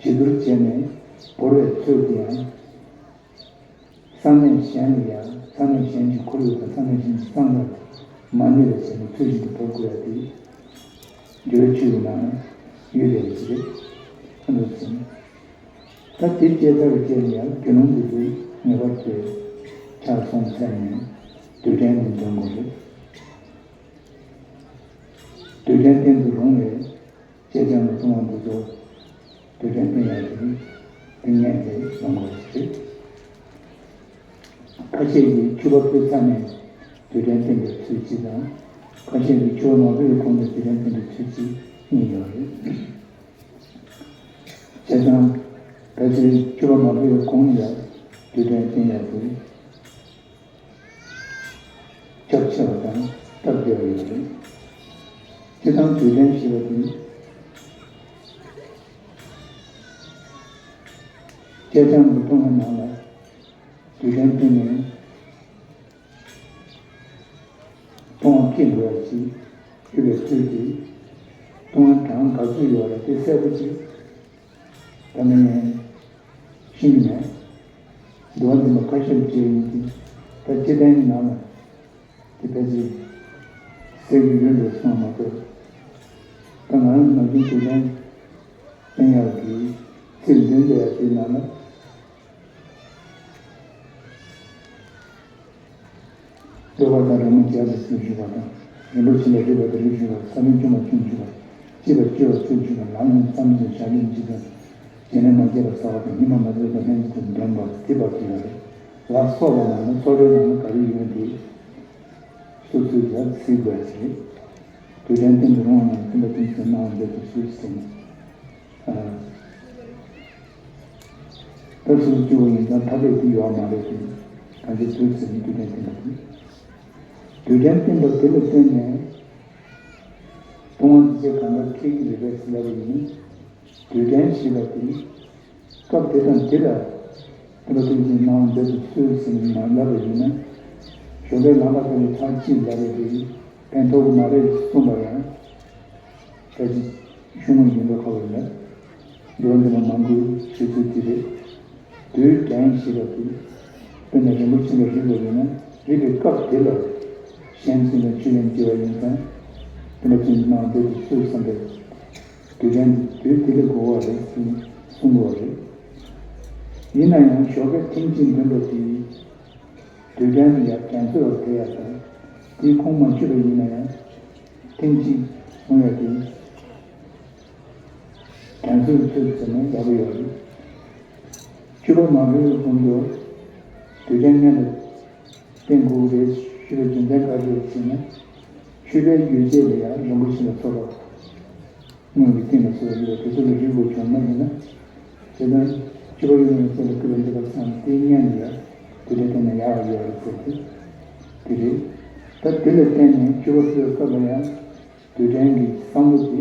བྱི་དོར་བྱས་ནས་བོར་བའི་ཚུལ་དེ་ཡང་། ས་གནས་གཞན་ལ་ཡང་ས་གནས་གཞན་གྱི་ཁོར་ཡུག་དང་ས་གནས་གཞན་གྱི་བསམ་བློ་མ་གནས་པ་བྱས་ནས་ཚུལ་བཞིན་དུ་བོར་དགོས་ཡ་དེ། འབྲེལ་བའི་ཆོས་ཀྱི་ནང་ཡོད་པའི་རིགས་རེད། ཁོ་ཚོ་ཚོས། ད་དེ་བྱས་ཚར་བའི་རྗེས་ལ་ཡང་དགེ་སློང་དེ་ཚོས་ངེས་པར་དུ་ཆ་ཚང་ཚད་ནས་རྡུལ་ཕྲན་དེ་འདོན་དགོས་རེད། རྡུལ་ཕྲན་བསྟན་དུ་རུང་བའི་ཅེ་སྤྱང་གི་ལྟུང་བ་འདི་ཚོ་རྡུལ་ཕྲན་བསྟན་ཡག་གི་ཏིང་ངེ་འཛིན་ཡོང་དགོས་རེད། ཁ་ཤས་ཀྱིས་ཕྱུ་པ་ཕུལ་ཚར་ནས་རྡུལ་ཕྲན་བསྟན་པའི་ཚུལ་གཅིག་དང་། ཁ་ཤས་ཀྱིས་ཕྱུ་པ་མ་ཕུལ་བའི་གོང་དུ་རྡུལ་ཕྲན་བསྟན་པའི་ཚུལ་གཅིག་གཉིས་ཡོད་རེད། བྱས་ཙང་ཕལ་ཆེར་ཕྱུ་པ་མ་ཕུལ་བའི་གོང་ལ་རྡུལ་ཕྲན་བསྟན་ཡག་གི་ཁྱབ་ཆེ་བ་དང་སྟབས་བདེ་བ་ཡོད་རེད། སྤྱིར་བཏང་རྡུལ་ཕྲན་ཞེས་པ་དེ་ཅེ་སྤྱང་གི་ལྟུང་བའི་ནང་ལ་རྡུལ་ཕྲན་བསྟན་ནས་ལྟུང་བ་བསྐྱེད་དགོས་པ་ཞིག་ཡོད་པའི་ཚུལ་གྱིས་ལྟུང་བ་གྲངས་ག་ཚོད་ཡོད་རེད་དེ་གསལ་པོ་ཅིག་ད་ནི་ཤེས་ཀྱི་མེད། འདུལ་བ་འཛིན་པ་ཁ་ཤས་ཀྱིས་བྱས་ཡིན་གྱི། ད་སྤྱིར་བཏང་གི་ནང་ལ་དེ་ཕལ་ཆེར་གསལ་གྱི་ཡོད་འགྲོ་སོང་མ་གཏོགས། ད་ང་རང་ནམ་རྒྱུན་དུས་དྲན་བསྟན་ཡག་གི་ཚིག་འདོན་བསྡད་ཡག་དེའི་ནང་ལ། བསྟོད་པ་དང་རི་མོ་བརྒྱ་དང་བཅུ་བཞི་པ་དང་། རིན་པོ་ཆེ་ལ་རིགས་པ་དང་རིགས་བཞི་པ། ས་བོན་བཅུ་མ་བཅུ་བཞི་པ། སྐྱེས་པ་བཅུ་པ་བཅུ་བཞི་པ། ལམ་ཡང་བསམ་བཞིན་བྱ་ལས་འཇིག་རྟེན། བྱས་ན་མ་སྐྱེས་པ་ཟ་བ་དང་། སྙིགས་མ་མ་བྱས་པ་ལྷན་ཅིག་ཏུ་འདོན་པ་དེ་བར་དུ་ཡོད་རེད་ལ་སོགས་པ་རྣམས་ལ་ཚོགས་གྲལ་ནང་ན་ག་རེ་ཡོད་དེ་སོ་སོའི་ཡར་གཟིགས་དགོས་ཀྱི་རེད། དུས་དྲན་བསྟན་དུ་རུང་བ་རྣམས་སྟོན་པ་དེ་ཚོའི་སྣང་བ་མཛད་དུ་གསོལ་ཟེར་ནས། ད་སོ་སོ་སྐྱེ་བོ་ཡིན་ཙང་ཐ་དད་དུ་ཡོད་མ་རེད་དེ། གང་ཅི་དུས་ཚོད་ནི་དུས་དྲན་བསྟན་པ་དེ། དུས་དྲན་བསྟན་པ་དེ་ལ་བརྟེན་ནས་ལྟུང་བ་འདི་ཚོ་གང་ལྟར་འཁེལ་གྱི་རེད་པས་ཟེར་ལབ་པ་ཡིན། དུས་དྲན་ཞེས་པ་དེ་སྐབས་དེ་དང་དེ་ལ་སྟོན་པ་དེ་ཚོའི་སྣང་བ་མཛད་དུ་གསོལ་ཟེར་ནས་མ་ལབ་པ་ཡིན་ན། ཞོགས་པའི་ལམ་པ་དེ་ལ་ཚར་གཅིག་ལབ་པ་དེ་ཕན་ཐོགས་ཀྱི་མ་རེད་གསུངས་པ་ཡང་། ད་ཅི་ཤུགས་མ་ཡིན་པ་ཁ་བ་ལ། འགྲོ་འདི་ལ་མང་པོའི་ཆོས་ཚུལ་དེ་རེད། དུས་དྲན་ཞེས་པ་དེ། དཔེར་ན་རིན་པོ་ཆེ་ལ་རིག་པ་ཡོད་ན་རིག་པའི་སྐབས་དེ་ལ་གཞན་ཚུལ་དང་ཆོས་ལན་སྐྱེ་བ་ཡིན་ཙང་། དེ་ལ་ཚུལ་གནང་འདོད་དུ་གསོལ་བསམ་པའི་དུས་དྲན་དེ་དུས་དེ་ལ་གོ་བ་རེད་ཟེར་གསུང་གོ་བ་རེད། ཡིན་ན་ཡང་ཞོགས་ཀས་ཐེངས་གཅིག་འདོན་པ་དེ། དུས་དྲན་ལ་ཡང་རྒྱ་མཚོ་བ་དེ་ཡག་དང་། དེའི་ཁོངས་མ་ཆུད་པ་ཡིན་ན་ཡང་། ཐེངས་གཅིག་གསུང་ཡག་དེ། དྲན་གསོའི་ཚུལ་ཟེར་ནས་ཡག་པོ་ཡོད་རེད། བཅུ་པ་མ་ཕུལ་བའི་གོང་དུ་དུས་དྲན་སྔོན་དུ་བསྟན་དགོས་ཀྱི་རེད་ཞུ་བའི་རྒྱུ་མཚན་ག་རེ་རེད་ཟེར་ན། ཆོས་པའི་ཡུལ་ཅན་ལ་ཡང་རིན་པོ་ཆེ་ལ་སོགས་པ། སྔོན་གྱི་རྟེན་ལ་སོགས་པ་ཡོད་པ་དེ་ཚོ་ལ་རིག་དགོས་བྱུང་ན་ཡིན་ན། དེ་ལྟར་སྤྱི་པ་ཡོད་མེད་ཚོ་ལ་སྐུལ་བ་འདེབས་པ་ཙམ་དེའི་སྔོན་ལ་ཡང་དེ་འདྲ་བསྟན་ན་ཡག་ཡོད་རེད་ཟེར་ཏེ། དེ་རེད། ད་དེ་ལ་བརྟེན་ནས་སྤྱི་པ་ཕུལ་བའི་སྐབས་ལ་ཡང་དུས་དྲན་གྱི་བསམ་བློ་དེ་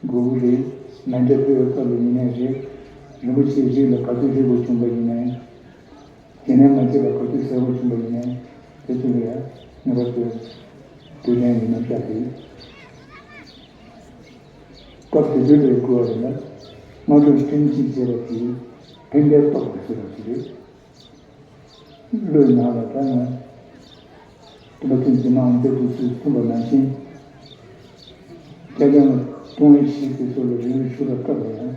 དགོས་ཀྱི་རེད། མཎྜལ་ཕུལ་བའི་སྐབས་ལ་ཡིན་ནའི་རེད། རིན་པོ་ཆེའི་རིགས་ལ་ག་ཚོད་རིག་དགོས་བྱུང་བ་ཡིན་ནའི། དེ་ནས་མ་བརྗེད་པར་ག་དུས་ཟེར་བ་བྱུང་བ་ཡིན་ནའི་དེ་ཚོ་ལ་ཡང་ངེས་པར་དུ་དུས་དྲན་གྱི་རྣམ་གཞག་དེ། སྐབས་དེ་དུས་ལས་དགོས་པ་རེད་ལ། སྔ་དྲོ་ཐུན་གཅིག་བྱས་པ་དེ་ཕན་པའི་སྟོབས་ལ་ཟེར་བ་དེ་རེད། བློའི་ནང་ལ་ད་ང་སྟོན་པ་ཐུན་འཛིན་མའམ་དཔལ་དུ་ཚུལ་གསུངས་པ་ནང་བཞིན། སྐྱབས་ཀྱང་ལྟུང་བའི་གཞི་དེ་ཚོ་ལ་རིང་རིང་ཞུ་བའི་སྐབས་ལ་ཡང་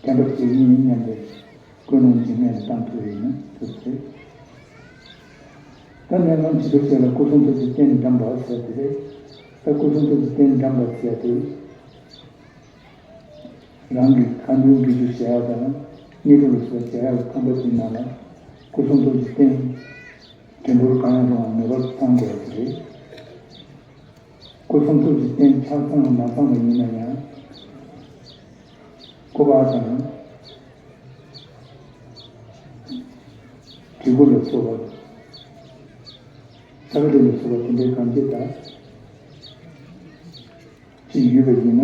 དྲན་པ་བྱེད་ཀྱི་ཡིན་སྙམ་པའི། ཀུན་སློང་ཇི་སྙེད་བཏང་ཐུབ་ཡིན་ན་ཐུབ་ཚེ། ད་ནས་ལམ་ཇི་ལྟར་བྱས་ལ་སྐུ་གསུང་ཐུགས་ཀྱི་རྟེན་བཀྲམ་པ་ཟེར་དེ་རེད། ད་སྐུ་གསུང་ཐུགས་ཀྱི་རྟེན་བཀྲམ་པ་ཟེར་དེ། རང་གི་ཁ་འདོན་དགེ་སྦྱོར་བྱེད་ཡག་དང་སྙིང་རུས་སོགས་བྱེད་ཡག་གི་ཁང་པ་དེའི་ནང་ལ་སྐུ་གསུང་ཐུགས་ཀྱི་རྟེན་བྲིས་འབུར་གང་ཡང་རུང་བ་མེད་པར་ཚང་དགོས་པ་དེ་རེད། སྐུ་གསུང་ཐུགས་ཀྱི་རྟེན་ཆ་ཚང་ལ་མ་ཚང་བ་ཡིན་ན་ཡང་། སྐུ་པར་དང་། བྲིས་སྐུ་ལ་སོགས་པ། ས་ག་ལེ་ལ་སོགས་པ་དེ་འདྲའི་གང་ཅི་དག་ཅིག་ཡོད་པ་ཡིན་ན།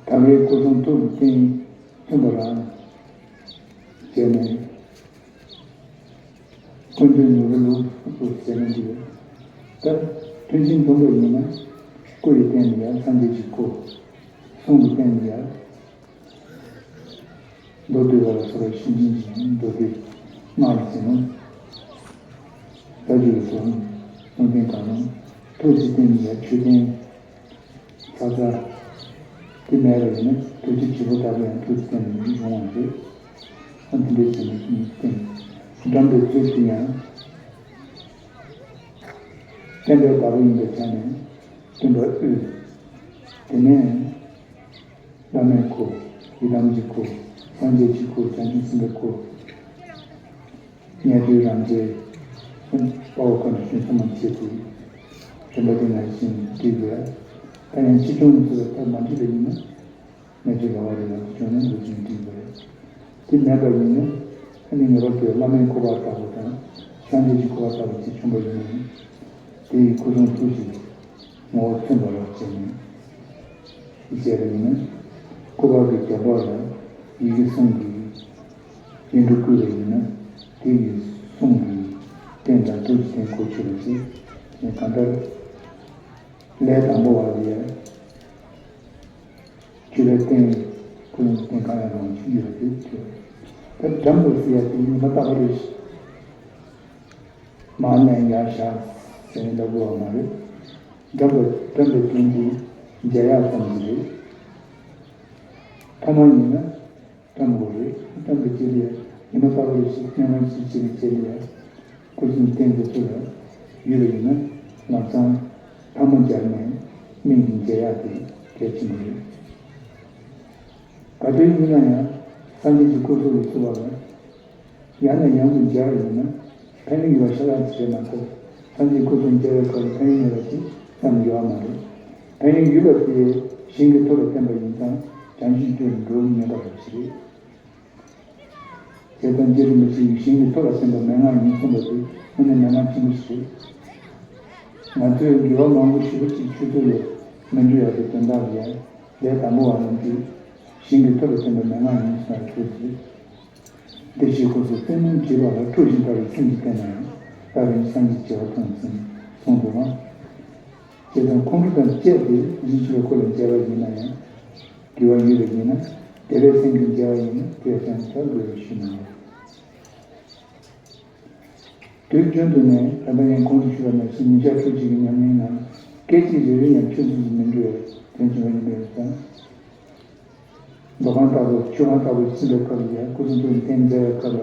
ད་རེས་སྐུ་གསུང་ཐུགས་ཀྱི་རྟེན་མཐུན་པ་རང་བྱས་ནས། ཀུན་འདུས་ནོར་བུ་ལུགས་སུ་ཟེར་ན་འདི་ཡོད། ད་མཐུན་རྐྱེན་མཐུན་པ་ཡིན་ན། སྐུ་ཡི་རྟེན་ལ་ཡང་སངས་རྒྱས་ཀྱི་སྐུ། གསུང་གི་རྟེན་ལ་ཡང་མདོ་སྡུད་པ་ལ་སོགས་པའི་གཞན་ཕྱིན་ཅི་མདོ་སྡེ་སྔགས་ཀྱི་ཟིན་ལུང་། ལྟ་རྒྱུ་ལ་སོགས་གསུང་རྟེན་གང་རུང་། ཐུགས་ཀྱི་རྟེན་ལ་ཡང་མཆོད་རྟེན། ཚ་ཚ། དེ་མེད་པ་ཡིན་ན་ཐུགས་རྗེ་ཆེན་པོ་ལྟ་བུ་ཡང་ཐུགས་རྟེན་ནས་འབྱུང་བ་རེད། ཨ་འདི་འདྲའི་བྱས་ནས་ཐུགས་རྟེན་འགྲམ་དུ་ཚུད་དེ་ཡང་། བསྟན་པའི་བདག་པོ་ཡིན་པའི་ཆ་ནས་སྟོན་པ་དབུས། དེ་ནས་བླ་མའི་སྐུ། ཡི་དམ་གྱི་སྐུ། སངས་རྒྱས་ཀྱི་སྐུ། བྱང་ཆུབ་སེམས་དཔའི་སྐུ། ཉན་ཐོས་རང་རྒྱལ། དཔའ་བོ་དཀའ་འགྲེལ་ཆེན་ཚང་མ་བྱས་ཏེ། རིམ་པ་དེ་ནང་བཞིན་བསྒྲིགས་པས། ད་ཡང་ཆེ་ཆུང་ཚོས་ཐབས་མ་བསྒྲིགས་པ་ཡིན་ན། མེ་ཆུ་ལ་བ་རེ་ལ་བྱུང་ན་ལོ་རྒྱུས་བསྒྲིགས་པ་རེད། དེ་མེད་པ་ཡིན་ན། ཨ་ནི་ངེས་པར་དུ་བླ་མའི་སྐུ་པར་ལྟ་བུ་དང་། སངས་རྒྱས་ཀྱི་སྐུ་པར་ལྟ་བུ་ཅིག་བྱུང་པ་ཡིན་ན། དེ་ཡི་སྐུ་གསུང་ཐུགས་ཀྱི་ངོ་བོ་མཚོན་པ་རོགས་བྱས་ནས། བྱས་པ་ཡིན་ན། སྐུ་པར་གྱི་རྒྱབ་ལོགས་ལ་ཡི་གེ་གསུམ་གྱི་ཡིག་འབྲུ་བརྐོས་པ་ཡིན་ན། དེ་ཡི་གསུང་གི་རྟེན་དང་ཐུགས་ཀྱི་རྟེན་གོ་ཆོད་པ་བྱས། གང་ལྟར། ལས་དང་པོ་བ་ལ་ཡ། ཆོས་པའི་རྟེན། ཀུན་རྟེན་གང་ཡང་རུང་ཆོས་ཡོད་དེ་ཆོས། ད་འགྲམ་དུ་ཟེར་ཡ་དེ་ཉི་མ་རྟག་པ་རེད། མར་ནས་ཡར་བཞག་ཟེར་ནས་ལབ་དགོས་པ་མ་རེད། འགྲམ་དུ་འགྲམ་དུ་དོན་དེ་མཇལ་ཡག་ཙམ་གྱི་རེད། ཐ་མ་ཡིན་ན། བཀྲམ་དགོས་རེད། བཀྲམ་པའི་རྗེས་ལ་ཉི་མ་རྟག་པར་ཞིག་སྣེ་ལེན་ཞིག་བྱས་པའི་རྗེས་ལ་ཡང་སྐུ་གསུང་རྟེན་དེ་ཚོ་ལ་ཡོད་པ་ཡིན་ན་ལམ་སང་ཐལ་མོ་སྦྱར་ནས་སྨིན་གྱིས་མཇལ་ཡག་དེ་གལ་ཆེན་པོ་རེད། ག་དུས་ཡིན་ན་ཡང་སངས་རྒྱས་ཀྱི་སྐུ་གཟུགས་ལ་བཙུགས་པ་ལ་ཡང་ནས་ཡང་དུ་མཇལ་བ་ཡིན་ན། ཕན་ཡོན་ཡོད་པ་ཤ་སྟག་ཅིག་རེད་མ་གཏོགས། སངས་རྒྱས་སྐུ་གསུང་མཇལ་བའི་སྐབས་ལ་ཕན་ཡོན་མེད་པ་ཅིག་བསམ་ཡོད་པ་མ་རེད། ཕན་ཡོན་ཡོད་པ་དེ་ཞིང་གི་མཐུ་ལ་བརྟེན་པ་ཡིན་ཙང་བྱང་ཆུབ་མཆོག་ཏུ་འགྲོ་ངེས་པ་རེད་ཅེས། རྗེ་དང་རྗེ་རིན་པོ་ཆེ་ཡིས་ཞིང་གི་མཐུ་ལ་བརྟེན་པའི་མན་ངག་ཡིན་གསུངས་པ་དེ་དངོས་གནས་མན་ངག་ཆེན་པོ་ཞིག་རེད། ང་ཚོས་འགྱུར་བ་མང་པོ་ཞེ་པོ་ཅིག་ཆུད་ཟོས་ལས་མི་འགྲོ་ཡག་གི་དོན་དག་ལ་ཡང་ལས་དང་པོ་བ་རྣམས་ཀྱིས་ཞིང་གི་མཐུ་ལ་བརྟེན་པའི་མན་ངག་ཡིན་གསུངས་པ་དེ་རེད། བདེ་གཤེགས་སྐུ་གཟུགས་ཏིང་ནུས་བྱེད་པ་ལ་ཁྲོ་ཞིང་འབར་བའི་སེམས་ཀྱིས་བལྟས་ན་ཡང་ད་རེས་སངས་རྒྱས་བྱེ་བ་ཐོན་ཟིན་གསུངས་འདུག་ལ། བྱས་ཙང་ཁོང་ཁྲོ་དང་བཅས་ཏེ་རིན་ཆེ་བའི་སྐུ་ལ་མཇལ་བ་ཡིན་ན་ཡང་། འགྱུར་བ་ཡོད་པ་ཡིན་ན་དད་པའི་སེམས་ཀྱིས་མཇལ་བ་ཡིན་ན་དེ་ཡང་ད་དགོས་པའི་ཞུ་ནི་ཡོད། དུས་རྒྱུན་དུ་ནས་ད་ལྟ་ཡང་གོང་དུ་ཞུས་པ་ནང་བཞིན་ཉིན་ཞག་ཁྲོད་ཅིག་གི་ཉམས་ལེན་ནང་སྐད་ཅིག་རེ་རེ་ཡང་ཆུད་ཟོས་སུ་མི་འགྲོ་བའི་དོན་བྱུང་བ་ཡིན་པས་ཙང་། མདོ་ཁང་ལྟ་བུ་ཆོས་ཁང་ལྟ་བུ་ཕྱིན་པའི་སྐབས་ལ་ཡང་སྐུ་གསུང་ཐུགས་ཀྱི་རྟེན་མཇལ་བའི་སྐབས་ལ།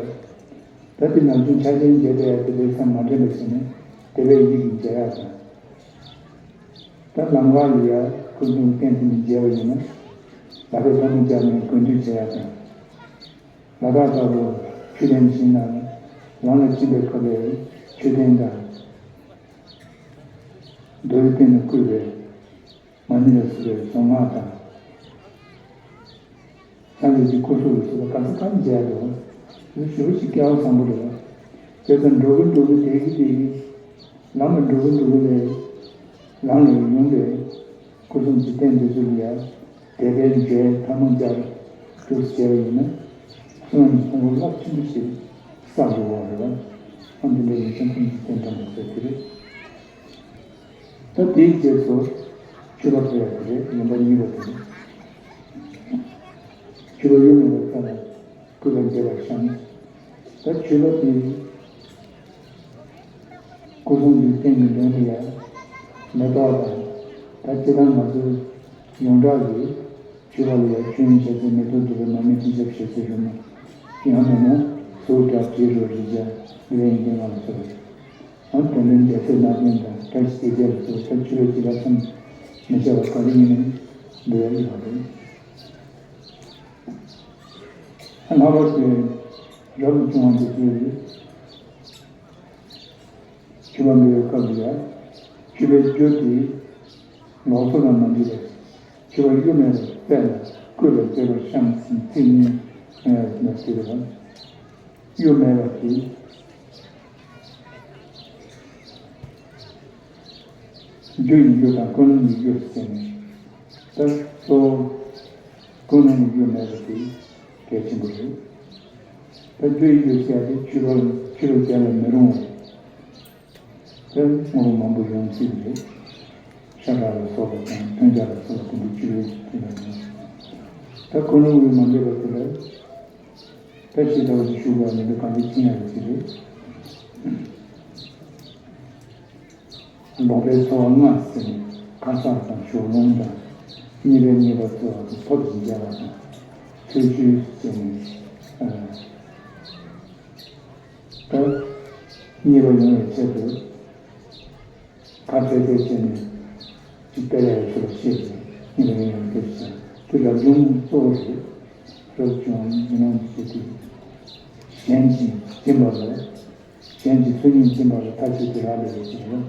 ད་དེ་ནམ་རྒྱུན་ཆ་ཅན་མཇལ་བའི་དེ་འདྲའི་མཚམས་མ་འདྲེན་པ་བྱས་ནས་དད་པའི་ཡིད་ཀྱིས་མཇལ་ཡག་དང་། ད་ལམ་ཁ་ལ་ཡང་སྐུ་གསུང་རྟེན་དེ་ནས་མཇལ་བ་ཡིན་ན། ལ་དྭགས་ཐལ་མོ་སྦྱར་ནས་དགོན་སྡུད་བྱེད་ཡག་དང་། ལ་དྭགས་ལྟ་བུ་མཆོད་རྟེན་བཞེངས་ན་ལམ་ལ་ཕྱིན་པའི་སྐབས་ལ་མཆོད་རྟེན་དང་། རྡོ་རྗེ་གདན་ལ་བརྐོས་པའི་མ་ཎི་ལ་སོགས་པའི་རྫོང་སྔགས་དང་། སངས་རྒྱས་ཀྱི་སྐུ་གཟུགས་ལ་སོགས་པ་ག་ས་ག་ནས་མཇལ་འདུག་ཞུ་བ་ཞིག་སྐལ་བ་བཟང་པོ་རེད་བ། བྱས་ཙང་འགྲོ་གི་འགྲོ་གི་བསྡད་ཀྱི་བསྡད་ཀྱི། ལམ་ལ་འགྲོ་གི་འགྲོ་གི་ལས། ལམ་ལ་ཡོང་བའི་སྐུ་གསུམ་གྱི་རྟེན་འདི་ཚོ་ལ་ཡང་དད་པའི་འབྲས་ཐལ་མོ་སྦྱར་དུ་བྱས་པ་ཡིན་ན། གསུང་བ་ནི་ཕུང་པོ་རླབས་ཆེན་པོ་ཞིག་བསགས་འགྲོ་བ་རེད་བ། ཨ་འདི་འདྲ་ཡིན་ཙང་ཁོང་གིས་རྟེན་དྲངས་པ་ཟེར་གྱི་རེད། ད་དེའི་རྗེས་སུ་མཆོད་པ་ཕུལ་ཡག་དེ་རེད། ཡོན་པ་གཉིས་པ་དེ་རེད། མཆོད་པ་གཡོ་མེད་པར་ཕུལ་ལ་སྐུ་ལ་འགྱེད་པར་བཤམས། ད་མཆོད་པ་དེ་སྐུ་གསུམ་གྱི་རྟེན་གྱི་མདུན་ལ་ཡང་མེ་ཏོག་དང་། ད་སྤྱིར་བཏང་ང་ཚོའི་ཡོངས་གྲགས་ཀྱི་མཆོད་པ་ལ་ཡང་མཆོད་ཡོན་བྱ་ཚིག་མེ་ཏོག་བདུག་པའི་མར་མེ་སྤྲིན་ཆབ་ཞལ་ཟས་རོལ་མོ། ཡང་མིན་ན་གཟུགས་སྒྲ་དྲི་རོ་རེག་བྱ་ལུས་ཡིན་གྱི་ང་ལ་སོགས་པ། ཨ་དོན་ལྡན་རྒྱལ་སྲས་སྣ་བདུན་དང་བཀྲ་ཤིས་བདེ་ལྡན་ལ་སོགས་པ་མཆོད་པའི་བྱེ་བྲག་མཚམས་མི་ཆད་པ་ག་རེ་ཡིན་ནའི་འབུལ་ཡག་ཡོད་པ་རེད། ཨ་ལྷག་པར་དུ་རབ་ཏུ་བྱུང་བ་འདི་ཚོས་མཆོད་པ་འབུལ་བའི་སྐབས་ལ་ཡང་མཆོད་པའི་རྒྱུ་དེ་ལོགས་སུ་ལ་མ་འདུས་པར་མཆོད་པ་གཡོ་མེད་པར་སྤེལ་ལ་སྐུ་ལ་འགྱེད་པར་བཤམས་ཟིན་ཚིག་གཉིས་ལ་ཟེར་བ། གཡོ་མེད་པ་དེ། རྒྱུ་ཡི་གཡོ་དང་ཀུན་སློང་གི་གཡོ་ཟེར་ནས། ད་གཙོ་བོ་ཀུན་སློང་གི་གཡོ་མེད་པ་དེ་གལ་ཆེན་པོ་རེད། ད་རྒྱུ་ཡི་གཡོ་ཟེར་ཡ་དེ་མཆོད་པ་མཆོད་པའི་རྒྱ་ལ་མི་རུང་བ་དེ་དངོས་པོ་མང་པོ་ཡོང་སྲིད་པ་རེད། ཤ་ཁྲག་ལ་སོགས་པ་དང་མཐུན་རྐྱེན་ལ་སོགས་པ་དེ་འདྲ་མཆོད་པའི་རྒྱུ་ལ་མི་རུང་། ད་ཀུན་སློང་གི་མ་འདོད་པ་དེ་ལ། ད་ཇི་ལྟ་བ་ཞིག་ཞུ་དགོས་པ་མི་འདུག་གང་ལྟར་ཅི་ཡང་རེད་ཅི་རེད། ལོག་པའི་ཚོར་བ་ལྔ་ཟེར་ནས་ཁ་གསག་དང་ཞོགས་ལོང་དང་། གཉིས་པའི་གཉིས་པ་ཚོར་བ་དང་ཐོབ་ཅིང་མཇལ་བ་དང་། ཚུལ་འཆོས་ཟེར་ནས། ད་གཉིས་པ་ཡོང་བའི་ཆེད་དུ། ཁ་གསལ་གསལ་བྱས་ནས་ཅིག་སྤེལ་ཡག་ཡོད་ཚུལ་ལ་བཤད་ཅིང་ཉིན་རེ་ཉིན་རེ་སྐད་ཆ་དེ་རབ་བྱུང་གཙོ་བོ་རེད། རབ་བྱུང་ཡིན་ནམ་ཞེས་དུས། གཞན་གྱིས་སྦྱིན་པ་ལ། གཞན་གྱིས་ཚུལ་གཉིས་སྦྱིན་པ་ལ་མཐའ་གཅིག་ཏུ་རག་ལས་པའི་ཕྱིར་རོ།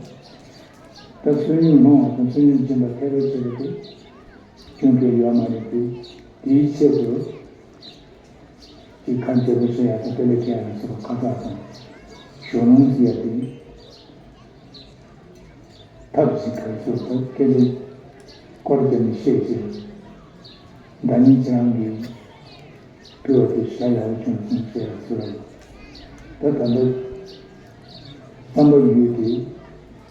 ད་ཚུལ་གཉིས་སློང་བ་དང་ཚུལ་གཉིས་སྦྱིན་པ་ཐད་ཀར་བྱེད་པ་དེ་སྐྱོན་གལ་ཡོད་མ་རེད་དེ། དེའི་ཆེད་དུ། ཅིག་ཁ་འབྱེད་པོ་བྱེད་ཡག་དང་དཔེ་ལེགས་བྱེད་ཡག་ལ་སོགས་པ་ཁ་གསག་དང་ཞོགས་ལོང་ཟེར་ཡག་དེ། ཐབས་ཤིག་ག་རེ་ཟེར་བ་སྐད་ཆ་སྐོར་བརྒྱབ་ནས་བཤད་ཅིང་། བདག་ཉིད་ཁྱེད་རང་གིས་ཕུལ་བ་དེ་ཤ་ཡག་པོ་བྱུང་སོང་ཟེར་ཡག་ཟེར་བ་ཡིན། ད་ད་ལྟ་བསམ་པ་ཡོད་དེ་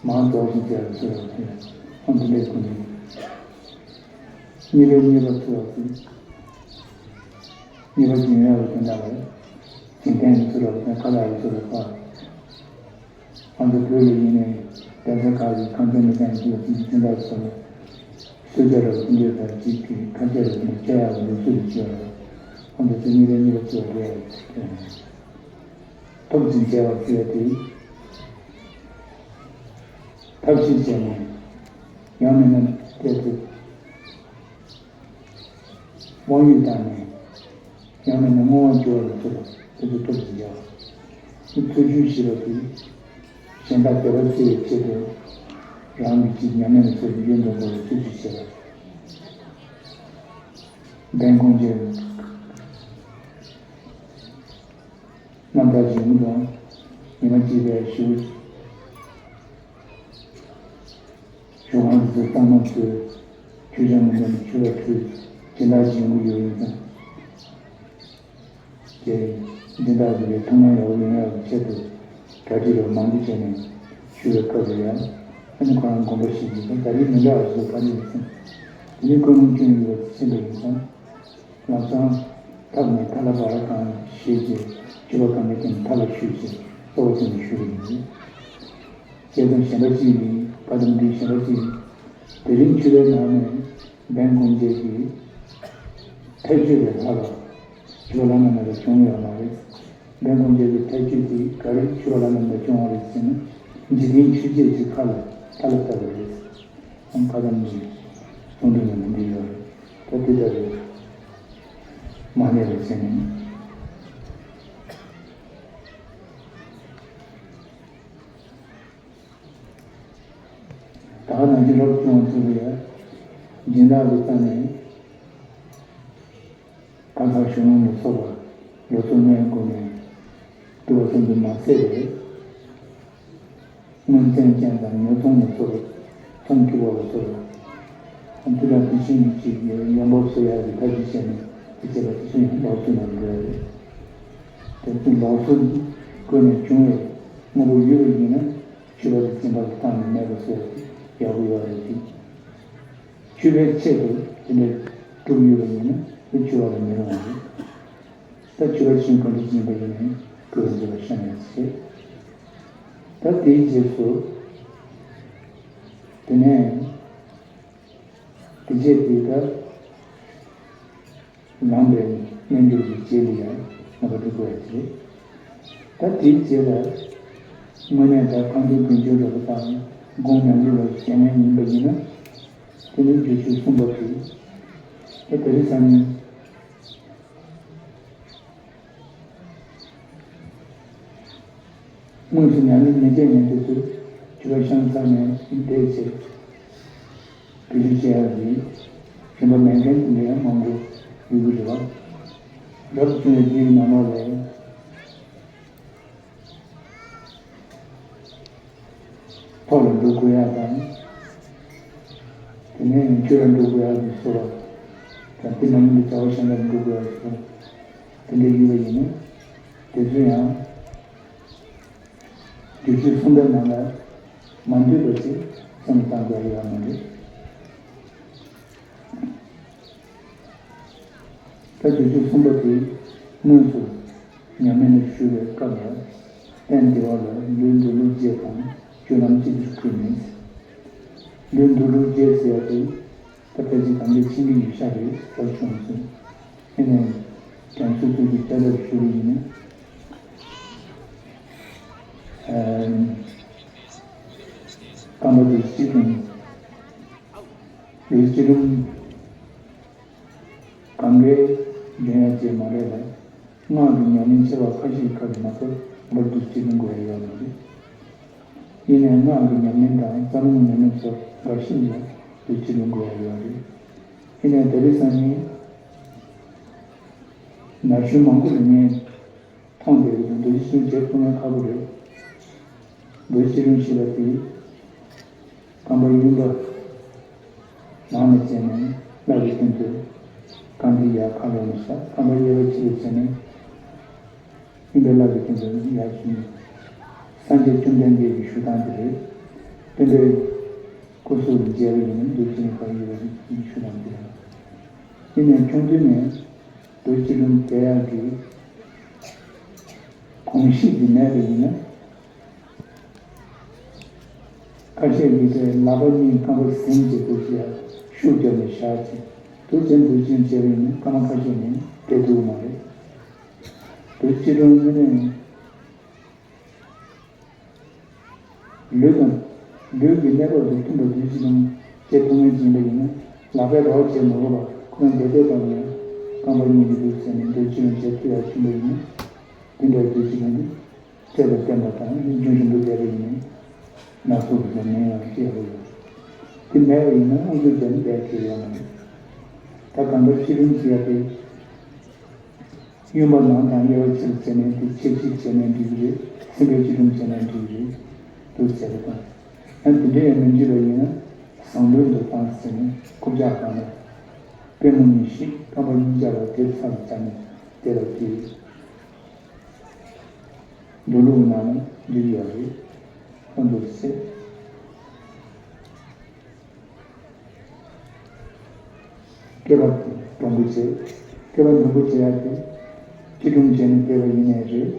མང་རྫོགས་སོང་ཟེར་ཡག་ཟེར་བ་དེ་ཨ་འདི་འདྲའི་སྐུ་མིང་། གཉིས་པའི་གཉིས་པ་ཚུལ་བ་ཟེར། གཉིས་པ་སྦྱིན་ཡག་ལ་དོན་དག་ལ། སྦྱིན་ཐེངས་ནི་ཚུར་ལ་དོན་ཁ་ལ་ཡི་ཚུར་ལ་ཕར། ང་ཚོ་བོད་ལ་ཡིན་ནའི་གདན་ས་ཁག་གི་ཁང་ཚན་མི་ཚང་གི་ཚུལ་ལ་སྦྱིན་ཐེངས་ཚུར་ལ། གསོལ་ཇ་ར་བ་འདི་འདྲ་དང་གཅིག་གི་ཁ་ཆེ་ར་བ་འདི་བཅའ་ཡག་ལ་འདི་ཚུར་ལ་བཅོས་ར། ང་ཚོ་ཚོ་གཉིས་པའི་གཉིས་པ་ཚུར་ལ་རེད། ཐོབ་ཅིང་མཇལ་བ་ཟེར་ཡག་དེ། ཐབས་ཤེས་བྱས་ནས་ཡང་མིན་ན་དེ་ཚོ། དབང་ཡོད་བཏང་ནས། ཡང་མིན་ན་བསྔོ་བ་བཅོལ་བ་ལ་སོགས་པ་དེ་ཚོ་ཐོབ་ཅིང་མཇལ་བ། ཚུལ་འཆོས་ཞེས་པ་དེ། གཞན་དག་འདོད་པ་སེལ་བའི་ཆེད་དུ། རང་གི་ཅིག་ཉམས་ལེན་ལ་སོགས་པའི་ཡོན་ཏན་པོ་ལ་ཚུལ་འཆོས་བྱེད་པ། འབན་གོང་ཆེན། རྣམ་ཐར་ཇི་མ་དང་། ཉི་མ་གཅིག་པའི་ཞུ། ཞུ་ཁང་དུ་བཏང་མ་ཚུལ། ཆུ་ཆང་མི་འདྲ་ནི་ཆུ་བ་ཁྲུས། སྦྱིན་བདག་སྦྱིན་དགོས་ཡོད་ཡིན་ཙང་། ཀྱེ། སྦྱིན་བདག་འདི་ལས་ཐོག་མར་ཡག་པོ་ཡོང་ཡག་གི་ཆེད་དུ། གྲ་སྒྲིག་རོགས་མང་པོ་བྱས་ནས་ཞུ་བའི་སྐབས་ལ་ཡང་། ཨ་ནི་ཁོ་རང་དགོངས་པ་བཞེས་ཀྱིན་ད་ག་རེ་མི་འདྲ་བ་བཟོ་ག་རེ་ཡིན་ཙང་། དེ་ནི་ཀུན་སློང་སྐྱོན་ཡོད་པ་ཕྱིན་པ་ཡིན་ཙང་། ལམ་སང་ཐབ་ནས་ཐ་ལ་བ་ར་གང་ཞེས་བྱས་མཆོད་པ་གང་ག་ཀྱང་ཐ་ལ་ཆུད་ཅེས་གཙོ་བོ་དེ་ནས་ཞུ་རེ་ཡིན། བྱས་ཙང་གཞན་པ་གཅིག་ནི་བཀའ་གདམས་འདི་གཞན་པ་གཅིག་ནི། དེ་རིང་མཆོད་པའི་ནང་ནས་འབན་གོང་ཆེན་གྱི་ཐེག་མཆོད་ལས་ལྷག་པ་མཆོད་པ་བླ་ན་མེད་པ་བྱུང་ཡོད་མ་རེད། འབན་གོང་ཆེན་གྱི་ཐེག་མཆོད་དེ་ག་རེ་མཆོད་པ་བླ་ན་མེད་པ་བྱུང་བ་རེད་ཟེར་ན། འཇིག་རྟེན་ཆོས་བརྒྱད་ཀྱི་ཁ་ལ་ཐ་ལ་བཏབ་པ་རེད། ཨང་། བཀའ་གདམས་ནི་གསུང་དོན་ནི་འདི་ཡོད་རེད། ད་དེ་ལྟ་རེད། མ་གནས་པར་བྱས་ནས། ད་ག་ནང་བཞིན་རབ་བྱུང་བ་ཚོ་ལ་ཡང་སྦྱིན་བདག་གི་རྩ་ནས་གང་ཟག་གཞུང་ལམ་ལ་སོགས་པ་ལོ་ཚོད་ལྔའི་སྒོ་ནས་སྒྲུབ་པ་ཙམ་དུ་མ་ཟད་པར། སྔོན་ཚན་ཅན་དང་ཉོ་ཚོང་ལ་སོགས་པ། ཚོང་སྒྲུབ་པ་ལ་སོགས་པ། དེ་དང་དེ་བཞིན་གྱི་ཡོང་འབབ་བཟོ་ཡག་གི་ཐབས་ཤེས་བྱས་ནས་དེ་བྱེད་པ་དེ་ཚོ་ཡང་ལོག་འཚོ་ནང་འགྲོ་ཡ་རེད། དེ་ཚོ་ལོག་འཚོ་སྒོ་ནས་བྱུང་བའི་དངོས་པོ་ཡོད་པ་ཡིན་ན་མཆོད་པ་དང་སྦྱིན་པ་ལ་བཏང་ནས་མེད་པ་བཟོ་ཡ་དེ་ཡག་པོ་ཡོད་རེད་དེ། མཆོད་པའི་ཆེད་དུ་དེ་འདྲ་སྒྲུབ་ཡོད་པ་ཡིན་ན་དེ་མཆོད་པ་ལ་མི་རུང་བ་རེད། ད་མཆོད་པ་ཆེན་གང་འདྲ་ཡིན་པ་ཡིན་ནའི་སྐུ་ལ་མཛད་པ་བཤམས་ཡ་ཟེར། ད་དེའི་རྗེས་སུ། དེ་ནས་དེ་རྗེས་དེ་ལྟར་ལངས་པའི་རྣལ་འབྱོར་གྱི་རྗེས་ལ་ཡང་ལྔ་པ་སྒྲུབ་དགོས་ཡ་དེ་རེད། ད་དེའི་རྗེས་ལ་དངོས་གནས་ད་ཁང་ཁྱིམ་དགུན་ཆོས་འདྲ་པོ་དང་དགུང་ཉམས་ལེན་ལ་བྱེད་མཁན་ཡིན་པ་ཡིན་ན་དེ་ནི་རྒྱུ་ཆོས་གསུམ་པ་དེ། ད་དེ་རིང་སང་ཉིན། དངོས་སུ་ཉམས་ལེན་མི་བྱེད་མཁན་དེ་ཚོས་མཆོད་པ་བཤམས་ཚར་ནས་བསྡད་བྱས་བེད་སྤྱོད་བྱེད་ཡག་གི་རིན་པ་མེད་མཁན་དེ་འདྲ་ཡང་མང་པོ་ཡོད་ཀྱི་རེད་བ། རབ་བྱུང་བའི་རྗེས་ཀྱི་ནང་ལོགས་ལ་ཐོག་ལ་འགྲོ་དགོས་ཡག་དང་། དེ་ནས་ཆོས་ལ་འགྲོ་དགོས་ཡག་གི་བཟོ་བ་དང་། དེ་མ་ཡིན་པའི་བྱ་བ་གཞན་ལ་འགྲོ་དགོས་ཡག་གི་བཟོ་བ་དེ་འདྲ་ཡོད་པ་ཡིན་ན་དེ་ཚོ་ཡང་། རྒྱུ་ཆོས་གསུམ་པའི་ནང་ལ་མ་འདུས་པ་ཞིག་སེམས་བཏང་དགོས་ཡོད་མ་རེད། ད་རྒྱུ་ཆོས་གསུམ་པ་དེ་དངོས་སུ་ཉམས་ལེན་ལ་ཞུགས་པའི་སྐབས་ལ་རྟེན་འདི་བ་ལ་ལུས་འདུལ་ལུགས་བརྒྱད་དང་སྤྱོད་ལམ་སྤྱི་ཏི་ཁུལ་མིན། ལུས་འདུལ་ལུགས་བརྒྱད་ཟེར་ཡ་དེ། ད་ཕལ་ཆེར་གང་གའི་ཆིངས་ཀྱི་ཡིག་ཆ་རེད་ཟེར་བྱུང་སོང་། ཨེ་ནས་ཀྱང་སོ་སོ་གི་དཔེ་ལྟར་ཞུ་བ་ཡིན་ན། ཨམ། རྐང་པ་དེ་སྤྱི་སྒྲོམ། དེ་སྤྱི་སྒྲོམ་གང་གའི་འཇོན་ཡ་ཅེས་མ་རེད་ལ། སྔགས་ཀྱི་ཉམས་ལེན་ཆེ་བ་ཁ་ཤས་ཁ་ལ་མ་གཏོགས་འབུར་དུ་སྤྱི་སྒྲོམ་དགོས་ཡ་ཡོད་མ་རེད། ཡིན་ནའི་སྔགས་ཀྱི་ཉམས་ལེན་དང་རྩ་རླུང་ཉམས་ལེན་སོགས་འགའ་ཤས་ལ་དུས་ཕྱིས་ལུང་དགོས་ཡ་ཡོད་རེད། ཡིན་ནའི་དེ་རིང་སང་ཉིན་ན་གཞོན་མང་པོ་ལ་ངས་མཐོང་བསྡད་ཡོད་དུས་འདུ་ཤེས་བྱེད་ཐུབ་མཁན་ཁག་པོ་རེད། འདུ་ཤེས་ལུང་ཞེས་པ་དེ་རྐང་པ་གཡོན་པ་ནང་ནས་བྱས་ནས་ལག་གི་སྟེང་དུ་རྐང་མཐིལ་ཡར་ཁ་ལོག་ནས་བཞག་རྐང་པ་གཡས་པ་ཕྱི་ལ་བྱས་ནས། སྙིང་པའི་བླ་གི་སྟེང་དུ་ཡར་ཞུ། སངས་རྒྱས་བཅོམ་ལྡན་འདས་ཀྱི་ཞུ་སྟངས་དེ་རེད། སྟོན་པའི་སྐུ་གཟུགས་ལ་མཇལ་བ་ཡིན་ན་འདུལ་བྱེད་ནི་ཁ་ཡོད་པ་ཞུ་སྟངས་དེ་རེད། ཡིན་ནའི་ཆུང་དུས་ནས་འདུལ་བྱེད་ལུང་བསྡད་ཡག་གི་གོམས་གཤིས་ཀྱི་མེད་པ་ཡིན་ན། ཁ་ཤས་ཀྱིས་དེ་ལག་པ་གཉིས་རྐང་པ་ཟིན་གྱི་འདུག་ཅེས་ཤུགས་བརྒྱབ་ནས་བཞག་ཅིང་དུ་ཅན་དུ་ཅན་བྱས་པ་ཡིན་ན་སྐར་མ་ཁ་ཤས་ནས་བསྡད་ཐུབ་མ་རེད། དུ་སྤྱི་སྒྲོམ་ནི་ལུས་དང་ལུས་ཀྱི་གནས་བབ་དང་མཐུན་པ་དུ་སྤྱི་སྒྲོམ་བྱེད་ཐུབ་མཁན་ཅིག་ཡིན་པ་ཡིན་ན་ལག་པས་རོགས་བྱེད་མ་དགོས་པར་ཁོ་རང་བསྡད་དེ་ཙམ་ལ་རྐང་པ་གཉིས་ཀྱི་ལུས་ཟིན་ནས་དུ་སྤྱི་སྒྲོམ་བྱེད་ཐུབ་ཡག་ཕྱིན་པ་ཡིན་ན་དེ་འདྲའི་དུ་སྤྱི་སྒྲོམ་དེ། རྩེ་ལ་བརྟེན་པ་དང་རྒྱུན་རིང་པོ་བསྡད་པ་ཡིན་ན་སྣ་ཚོགས་ཀྱི་ཉམས་ལེན་ཡང་སྐྱེ་དགོས་ཡོད། དེ་མེད་པ་ཡིན་ན་དབུགས་རྒྱུ་ལྡན་བསྡད་ཀྱི་ཡོད་མ་རེད། ད་གང་ལྟར་སྤྱི་སྒྲོམ་ཟེར་ཡ་དེ་གཡོན་པ་ནང་དང་གཡས་པ་ཕྱི་ལ་བྱས་ནས་དེ་ཕྱེད་ཕྱེད་བྱས་ནས་འགྲིག་གི་རེད། སེམས་པའི་སྤྱི་སྒྲོམ་བྱས་ནས་འགྲིག་གི་རེད་འདུག་ཟེར་བ་དང་། ཡང་དེ་འདྲ་ཡང་མི་འགྲིག་པ་ཡིན་ན་བཟང་པོའི་འདུག་སྟངས་ཟེར་ནས་རྐུབ་བཀྱག་སྒང་ལ་པུས་མོ་གཉིས་བཤིག་རྐང་པ་གཉིས་ཀྱང་ལ་དེབ་ཚགས་སུ་བཅར་ནས་བསྡད་པ་དེ། མདོ་ལུགས་ནང་ལ་འདུས་ཡོད་རེད། ཁོང་ཚོས་བཤད། སྐེད་པ་འདྲོང་པོ་བྱེད། སྐེད་པ་འདྲོང་པོ་བྱེད་ཡག་དེ་སྤྱི་སྒྲོམ་བྱས་ནས་བསྡད་པ་ཡིན་ནའི་རེད།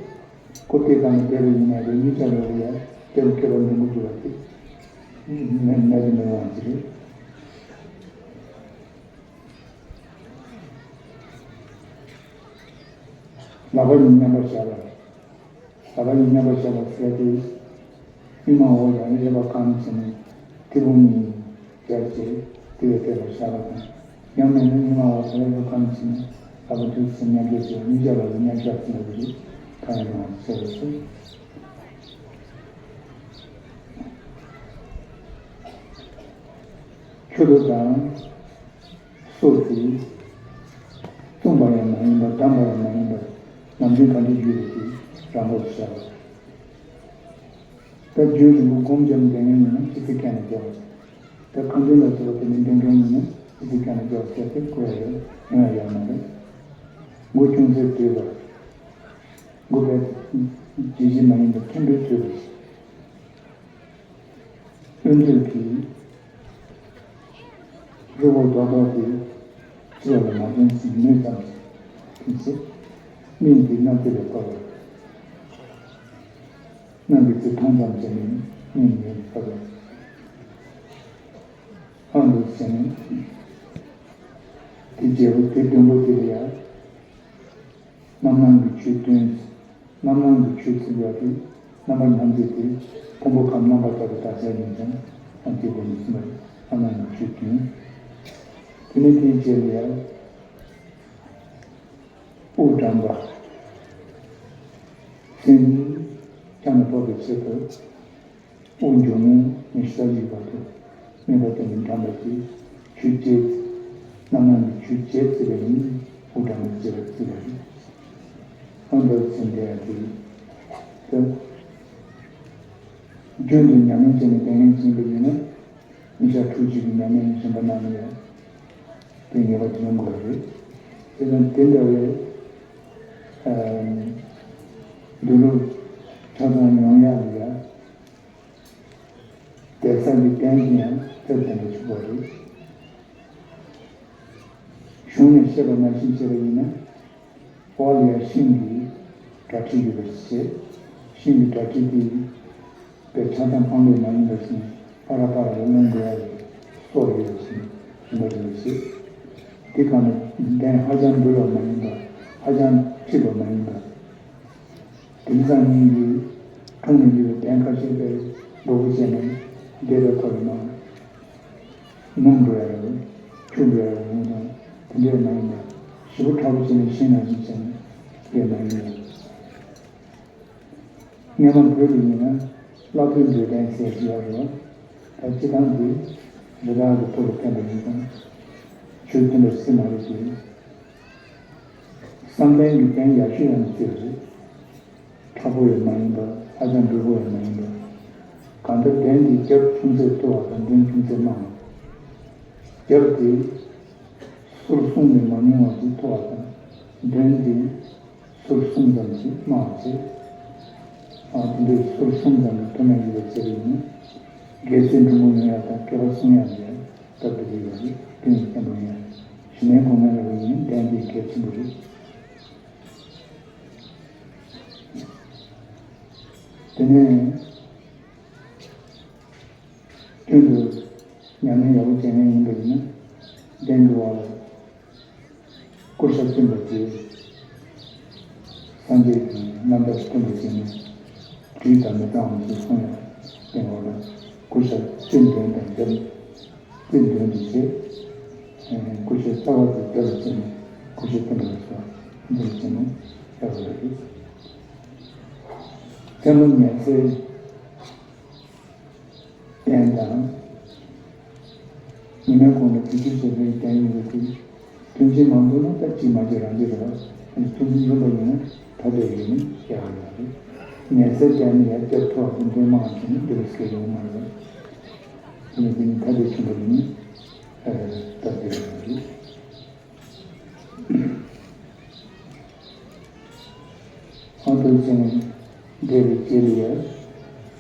རྐུབ་སྟེགས་སྒང་ནས་བསྡད་པ་ཡིན་ནའི་རེད། གཉིས་ཆ་རེ་བ་ཡ་སྐེད་པ་སྐེད་པ་འདྲོང་པོ་འགྱུར་བ་དེ་མེད་མེད་དུ་མི་རུང་བ་ཅིག་རེད། ལག་པ་གཉིས་མཉམ་པར་བཞག་པ་རེད། ལག་པ་གཉིས་མཉམ་པར་བཞག་པ་ཟེར་ཏེ། གཉིས་མ་འོག་ཡར་གཡས་པ་གང་བྱས་ནས་མཐེ་བོང་གཉིས་སྦྱར་བྱས་དེ་ལ་བལྟས་པར་བཞག་པ་དང་། ཡང་མིན་ན་གཉིས་མ་འོག་ད་གཡས་པ་གང་བྱས་ནས་ ལྷག་པར་དུ་མཉམ་འབྲེལ་བྱས་མཉམ་བཞག་ལ་མཉམ་བཞག་ཟེར་བ་རེད། གང་ཡིན་ནའང་ཟེར་བ་ཚོ། མཆུ་ཏོ་དང་སོ་དེ་བཙུམས་པ་ཡང་མ་ཡིན་པར་བསྡམས་པ་ཡང་མ་ཡིན་པར་ནམ་རྒྱུན་གང་འདྲ་ཡོད་པ་དེ་རང་བབས་སུ་བཞག་པ། ད་རྒྱུན་རིང་པོ་སྒོམ་རྒྱབ་བསྡད་མཁན་ཡིན་ན་ཅི་ཚེ་གང་ནས་རྒྱག་པ། ད་ཁ་འདོན་ལ་སོགས་པ་དེ་ནི་འདོན་མཁན་ཡིན་ན་ཅི་ཚེ་གང་ནས་རྒྱག་པ་ཟེར་ཏེ་གོ་ཡ་ཡོད་ཡོང་ཡ་ཡོད་མ་རེད། མགོ་ཅུང་ཟད་དུད་པ། མགོ་བས་ཇི་བཞིན་མ་ཡིན་པ་མཐོན་པོའི་དུད་པ། གཡོ་འཛུད་ཀྱིས། རི་བོ་རྡོག་རྡོག་དེ་ཕྱི་ལོགས་ལ་མ་ཐོན་ཟིན་ནུས་ཙམ་ཞིག་ཐོན་ཚེ། སྨན་གྱི་སྣ་རྩེ་ལས་ཕབ་པ། སྣ་གི་རྩེ་མཐོང་ཙམ་བྱས་ནས་སྨན་ཡོད་ཕབ་པ། ཨ་འདུག་བྱས་ནས། དེ་རྒྱལ་པོ་དེ་བདུན་པོ་དེ་ལ་ཡང་། རྣམ་སྣང་གི་ཆོས་བདུན། རྣམ་སྣང་གི་ཆོས་ཚིག་ཡག་དེ་རྣམ་པར་སྣང་མཛད་དེ་ཕུང་པོ་ཁམས་རྣམ་པར་དག་པའི་དག་ཆ་ཡིན་ཀྱང་ཨ་དེ་དགོས་མི་ཚིག་མ་རེད། རྣམ་སྣང་གི་ཆོས་བདུན། དེ་ནས་དེའི་རྗེས་ལ་ཡང་དབུ་དགྲམ་པ། སེམས་ཀྱང་ལ་ཕོག་པའི་ཆེད་དུ། དབུགས་འབྱུང་རྔུབ་ཉི་ཤུ་རྩ་བཞི་བར་དུ་གནས་པ་དེ་ནི་དགྲམ་པ་སྟེ། ཆུ་བཅད། རྣམ་སྣང་གི་ཆུ་བཅད་ཟེར་བ་ཡིན། དབུགས་དགྲམ་པ་བཅད་པ་ཟེར་བ་ཡིན། ཨ་འདུག་ཟེར་འདི་ཡང་དེ་ཡིན། ད་རྒྱུན་དུ་ཉམས་ལེན་བྱས་ནས་བསྡད་མཁན་ཅིག་ཡིན་པ་ཡིན་ན། ཉིན་ཞག་དྲུག་ཅུ་གི་ཉམས་ལེན་གཞན་པ་གནང་ན་ཡང་དེ་ངེས་པར་དུ་ཡོང་དགོས་པ་རེད། དེ་ཡང་དེ་འདྲ་བའི་འདུལ་ལུགས་ཆ་ཚང་ཡོང་ཡག་ལ་ཡང་། བསྡད་ས་ཀྱི་རྟེན་གྱི་ཡང་དཔེ་བསྟན་པ་ཆོག་པ་རེད། གཞུང་ནས་བཤད་པ་ནང་བཞིན་བྱས་པ་ཡིན་ན། འོག་ལ་ཡང་ཤིང་གི་གྲ་སྒྲིག་ཡོད་པ་བྱས། ཤིང་གི་གྲ་སྒྲིག་དེ་དཔེ་ཆ་ཚང་སྤང་ལེབ་མ་ཡིན་པ་བཞིན་ཕ་ར་ཕ་ར་ལ་སློང་དགོས་ཡ་རེད། སོ་ཡོད་པ་བཞིན་རིམ་པ་རེད་བྱས། དེ་གང་ལ་རྟེན་ཧ་ཅང་འབུལ་བ་མ་ཡིན་པ། ཧ་ཅང་ཁྲིད་པ་མ་ཡིན་པ། དེང་སང་ཉིན་གྱི་འཁྲུངས་ནས་ཡོད་པའི་གདན་ཁ་ཤས་པའི་མགོ་བོ་བྱས་ནས་བསྡད་པའི་ཁོ་རེ་མ། ནུབ་འགྲོ་ཡ་རེད། ཆུ་འགྲོ་ཡ་རེད་ཡིན་ཙང་དེ་འདྲས་མ་ཡིན་པ་ཞེ་པོ་ཁྲ་བོ་བྱས་ནས་ཤིང་ནང་བཞིན་བྱས་ནས་བསྡད་མ་ཡིན་ཡ། སྔོན་མ་བོད་ལ་ཡིན་ན་བླ་བོད་འགྲོ་གདན་ཟེར་གྱི་ཡོད་རེད། ད་སྤྱི་བཏང་འདི་རི་དྭགས་ཀྱི་ཐོག་ལ་བསྟན་པ་ཡིན་ཙང་ཆོས་མཐུན་པ་སྲིད་མ་རེད་དེ། བསམ་གཏན་གྱི་རྟེན་ཡག་ཤོས་ཡང་ནི་དེ་རེད། མཁྲེགས་པོ་ཡང་མ་ཡིན་པ། ཧ་ཅང་འབུལ་པོ་ཡང་མ་ཡིན་པ། གང་ལྟར་གདན་འདི་རྒྱབ་ཆུང་ཚད་མཐོ་བ་དང་མདུན་ཆུང་ཚད་དམའ་བ། རྒྱབ་དེ་ཟུར་གསུམ་ནས་མ་ཉུང་བ་ཅིག་མཐོ་བ་དང་། མདུན་དེ་ཟུར་གསུམ་ཙམ་ཅིག་དམའ་བ་བྱས། ཨ་དེ་འདྲའི་ཟུར་གསུམ་ཙམ་ལ་མཐོ་དམན་ཡོད་པ་བྱས་པ་ཡིན་ན། རྒྱལ་སྲས་འབྲུག་མོ་ཡོང་ཡག་དང་སྐལ་བ་སྲུང་ཡག་ལ་ཡང་སྟབས་བདེ་པོ་ཡོད་རེད། ཀུན་གྱིས་བསྟན་པ་ཡིན་ཡང་གཞི་ནས་གོང་མ་ལ་བ་ཡིན་ན་གདན་དེ་གལ་ཆེན་པོ་རེད། དེ་ནས་སྟོན་དུ་ཉམས་ལེན་ཡག་པོ་བྱས་མཁན་ཡིན་པ་ཡིན་ན་གདན་དུ་བ་ལ་བསྐུར་ཞབས་བསྟུན་པ་དེ་སངས་རྒྱས་ཀྱི་རྣམ་ཐར་བསྟུན་པ་བྱས་ནས་དྲིས་དང་མི་གཙང་བ་ཞིག་གསུང་ཡང་སྟེང་འོག་ལ་བསྐུར་ཞབས་བསྟུན་དོན་དང་འདེབས། ཏེ་འདོན་དུ་བྱེད། ཀུ་ཤའི་རྩ་བ་དེ་རྒྱབ་ལ་བྱས་ནས་ཀུ་ཤའི་སྟེང་ལ་སོགས་འདི་ལ་བྱས་ནས་ཡག་པོ་ཡོད་རེད། རྩེད་མོ་ཉལ་སའི་རྟེན་དང་། ཉི་མའི་གུང་ལ་དུས་ཚོད་བྱེད་པའི་རྟེན་ཡོད་པ་དེ། མཐུན་རྐྱེན་མང་པོ་ན་ད་གཅིག་མ་གཅིག་རང་གཅིག་རེད་པ། མཐུན་རྐྱེན་ཡོད་པ་ཡིན་ན་ད་ལྟ་ཡོད་ནི་ཡག་ཡོད་རེད། ཉལ་སའི་རྟེན་ནི་ཡར་རྒྱབ་མཐོ་བ་དེ་འདོན་མང་བྱས་ནས་འདི་ལ་སྐད་ཡོང་མ་རེད། ཨ་ནི་དེ་ནི་ཐ་དད་ཆེན་པོ་ལ་ནི་ཨ་སྟབས་བདེ་བ་རེད། ཨ་ཏོ་ཅན་འདས་པའི་རྗེས་ལ་ཡང་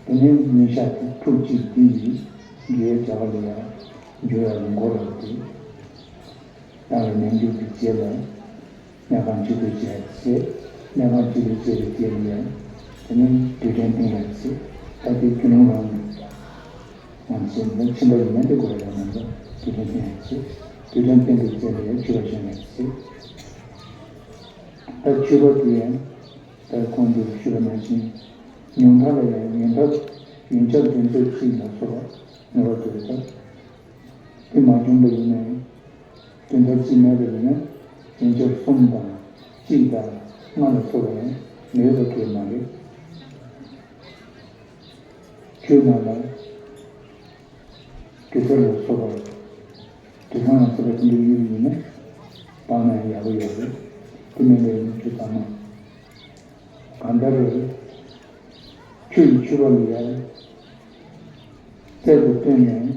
དེ་ནས་ཉིན་ཞག་དྲུག་གཅིག་དེ་ཡི་འགྱུར་བའི་བྱ་བ་ལ་ཡང་འགྱུར་བ་ལ་འགོར་བ་སྟེ། བདག་ལ་མཉམ་འཇུག་གི་རྗེས་ལ། གནས་ཁང་གཅིག་ཏུ་བྱས་ཚེ། གནས་ཁང་གཅིག་ཏུ་བྱས་པའི་རྗེས་ལ་ཡང་། དེ་ནས་རྡུལ་ཕྲན་སྟེང་ལ་ཚེ། ད་དེ་རྒྱུ་ནོར་རང་ལ་ཡང་བྱས་ནས་ཕྱིན་པ་ཡིན་ན་དེ་དགོས་ཡ་མ་འདུག་རྡུལ་ཕྲན་སྟེང་ལ་ཚེ། རྡུལ་ཕྲན་སྟེང་དུ་བྱས་ལ་ཡང་མཆོད་པ་གཞན་ལ་ཚེ། ད་མཆོད་པ་དེ་ཡང་ད་གོང་དུ་ཞུས་པ་ནང་བཞིན་ཉུང་མཐའ་ལ་ཡང་ཡོན་ཐབས་ཡོན་ཆབ་འདོན་ཚད་གཅིག་ལ་སོགས་པ་ངེས་པར་དུ་རེད་ད། དེ་མ་བྱུང་བ་ཡིན་ན་ཡང་། དོན་དག་ཅིག་མེད་པ་ཡིན་ན། ཡན་ཆད་གསུམ་དང་གཅིག་དང་ལྔ་ལ་སོགས་པ་ཡང་མེད་པ་གང་ཡང་མ་རེད། ཆོས་རྣམས་ལ། དྲི་ཟ་ལ་སོགས་པ། དྲི་བཟང་ལ་སོགས་པ་དེ་འདྲ་ཡོད་པ་ཡིན་ན། སྤང་ན་ཡང་ཡག་པོ་ཡོད་རེད། དེ་མིན་པའི་ཆོས་ཚང་མ། གང་ལྟར། ཆོས་ཀྱི་མཆོད་པ་ལ་ཡང་། རྩལ་དུ་བཏོན་ནས།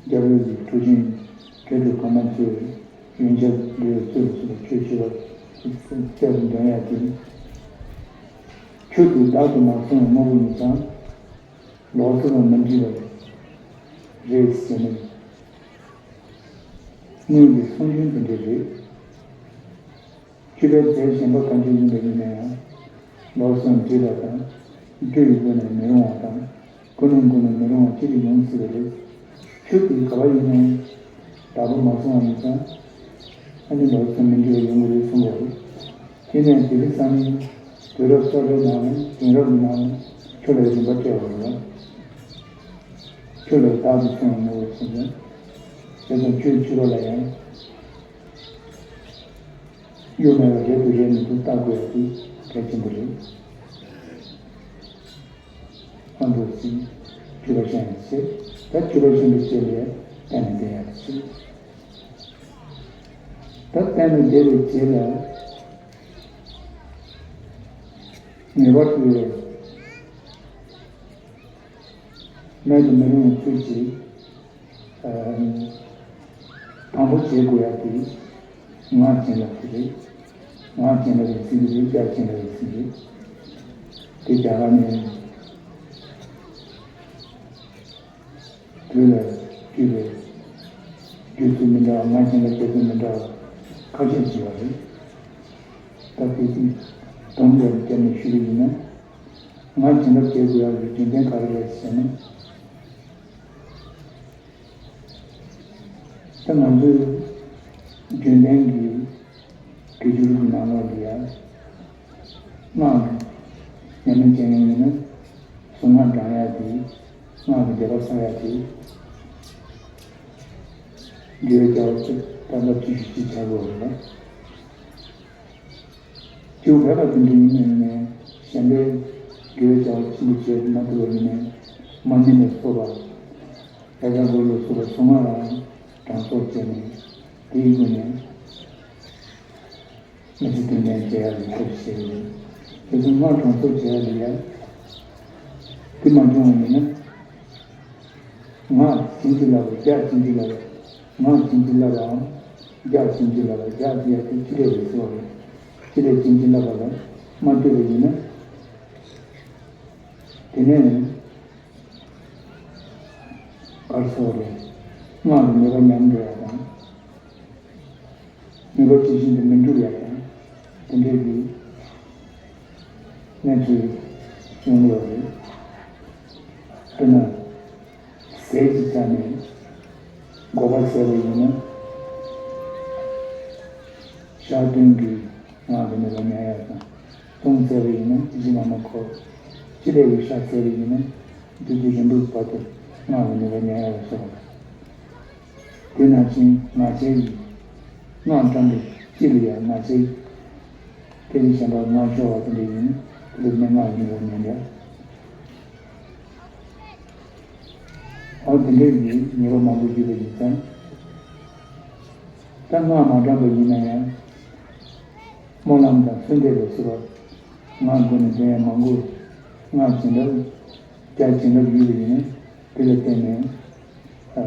རྒྱལ་པོའི་གི་གྲུ་ཆེན་གྱ་དྲུག་གོང་མ་ཚོས་ཡོན་ཆབ་འབུལ་བའི་ཚུལ་དུ་ཆོས་མཆོད་པ་རྩལ་དུ་འདོན་ཡ་དེ། ཆོས་དེ་བདག་ཏུ་མ་སོང་བའི་དངོས་པོ་ཡིན་ཙང་། ལོག་འཚོ་དང་མི་འདྲེས་པ་རེད་ཟེར་ནས། དངོས་ཀྱི་གསུང་རྒྱུན་དེ་འདྲ་རེད། མཆོད་པའི་རྫས་གཞན་པ་གང་ཅི་ཡིན་པ་ཡིན་ན་ཡང་། ལོག་འཚོ་འདྲེས་པ་དང་། སྒྱུ་ཡི་སྒོ་ནས་མི་རུང་བ་དང་། ཀུན་སློང་སྒོ་ནས་མི་རུང་བ་ཅི་རིགས་ཡོང་སྲིད་པ་རེད། ཆོས་དེ་ག་པར་ཡིན་ནའང་། བདག་པོ་མ་སོང་བ་ཡིན་ཙང་། ཨ་ནི་ལོག་འཚོ་མི་འདྲེས་པ་ཡོང་གི་རེད་གསུངས་པ་རེད། དེ་ནས་དེ་རིང་སང་ཉིན་དུས་རབས་གསར་པའི་ནང་ནས་དེང་རབས་ཀྱི་ནང་ནས་ཆོས་ལ་རིམ་པ་སྤྲད་པ་རེད། ཆོས་ལ་བདག་ཏུ་སོང་བའི་ངོ་བོ་ཆེན་པོ། དེ་དང་ཆོས་མཆོད་པ་ལ་ཡང་། གཡོ་མེད་པར་རེད་འདུག་རེད་མི་འདུག་བལྟ་དགོས་ཡ་དེ་གལ་ཆེན་པོ་རེད། ཨ་འདུག་སེ་མཆོད་པ་བཤམས་ཡ་བྱེད། ད་མཆོད་པ་བཤམས་པའི་རྗེས་ལ་རྟེན་ལ་བརྟེན་ཡ་བྱེད། ད་རྟེན་ལ་བརྟེན་པའི་རྗེས་ལ་ངེས་པར་དུ་མེད་དུ་མི་རུང་བའི་ཚུལ་གྱིས། དང་པོ་བྱེད་དགོས་ཡ་དེ་ངག་བྱིན་རླབས་དེ་རེད། ངག་བྱིན་རླབས་ཀྱི་ཚིག་རེད། རྒྱག་བྱིན་རླབས་ཀྱི་ཚིག་རེད། དེ་རྒྱ་གར་ནས་དུས་ལ་བསྒྱུར་བའི་བསྒྱུར་ཚུལ་མི་འདྲ་བ། ངག་བྱིན་རླབས་རྒྱག་ཚུལ་མི་འདྲ་བ་ཁ་ཤས་ཅིག་ཡོད་རེད། ད་དེ་ཚིག་དོན་ལ་བསྐྱར་ནས་ཞུ་རྒྱུ་ཡིན་ན། ངག་བྱིན་རླབས་བྱེད་དགོས་ཡག་གི་རྒྱུ་མཚན་ག་རེ་རེད་ཟེར་ན། ད་ང་ཚོའི་རྒྱུན་ལྡན་གྱི་དགེ་སྦྱོར་གྱི་ནང་ལོགས་ལ་ཡ། སྔགས་ཉམས་ལེན་བྱེད་མཁན་ཡིན་ན། གཟུངས་སྔགས་བགྲང་ཡག་དེ། སྔགས་ཀྱི་བཟླས་པ་བསགས་ཡག་དེ། དགེ་བའི་རྒྱལ་བ་ཚོས་ད་ལྟ་བཅུ་བཞི་ཅིག་བྱ་དགོས་རེད་པ། སྐྱེ་བོ་བོད་པ་དེ་འདྲ་ཡིན་ནའི་ཡིན་ནའི། གཞན་པའི་དགེ་བའི་བྱ་བ་ཆེན་པོ་བྱེད་མ་ཐུབ་པ་ཡིན་ནའི། མ་ཎི་ལ་སོགས་པ། ཡ་གྱལ་གོ་ལ་སོགས་པ་གཟུངས་སྔགས་ལའང་གྲངས་གསོག་བྱས་ནས། དེའི་སྒོ་ནས་མི་ཚེ་དོན་ལྡན་བྱེད་ཡག་གི་ཐབས་བྱས་ཡོད། དེ་ཚོ་སྔགས་གྲངས་གསོག་བྱེད་ཡག་ལ་ཡ། དེ་མ་བྱུང་བ་ཡིན་ན། ངག་བྱིན་གྱིས་བརླབས་པ། རྒྱག་བྱིན་གྱིས་བརླབས་པ། ངག་བྱིན་གྱིས་བརླབས་པའམ། རྒྱག་བྱིན་གྱིས་བརླབས་པ། རྒྱག་ཅེས་ཡ་དེ་ཅི་འདྲ་རེད་ཟེར་བ་རེད། ཅི་འདྲ་བྱིན་གྱིས་བརླབས་པ་ལ་མ་ལྟོས་པ་ཡིན་ན། དེ་ནས་ག་རེ་ཟེར་བ་རེད། སྔགས་ལ་ནུས་པ་ཉམས་འགྲོ་ཡག་དང་། ནུས་པ་ཇི་བཞིན་དུ་མི་འགྲུབ་ཡག་དང་། དེ་འདྲའི་གི་གནས་ཚུལ་ཡོང་གི་ཡོད་རེད། དཔེར་ན། ཟས་ཀྱི་ཆ་ནས་འགོག་པ་བྱས་པ་ཡིན་ན། ཞག་བདུན་གྱི་ངག་གི་ནུས་པ་ཉམས་ཡག་དང་། བཏུང་བྱས་པ་ཡིན་ན་ཅི་མ་མ་ཁོ། ཅི་འདྲ་བའི་ཤ་བྱས་པ་ཡིན་ན་དུས་ཚོད་རིང་པོའི་བར་དུ་ངག་གི་ནུས་པ་ཉམས་ཡག་ལ་སོགས་པ། དེ་ནང་བཞིན་ངག་འཁྱལ་གྱི་སྔགས་བགྲངས་པའི་དཀྱིལ་ལ་ཡང་ངག་འཁྱལ། སྐད་ཅིག་གཞན་པ་ངག་འཁྱོལ་བ་དེ་འདྲ་ཡིན་ན་དེ་ལ་སྨྲེ་སྔགས་ཀྱི་ནུས་པ་ཉམས་ཡག་འོ་དེ་འདྲའི་ཉེས་པ་མང་པོ་ཡོད་པ་ཡིན་ཙང་། ད་སྔགས་མ་བགྲངས་པ་ཡིན་ན་ཡང་། སྨོན་ལམ་དང་གསོལ་འདེབས་ལ་སོགས་པ་ངག་སྒོ་ནས་འདོན་ཡག་མང་པོ། སྔགས་བྱིན་རླབས། རྒྱག་བྱིན་རླབས་ཡོད་པ་ཡིན་ན་དེ་ལ་བརྟེན་ནས། ཨ།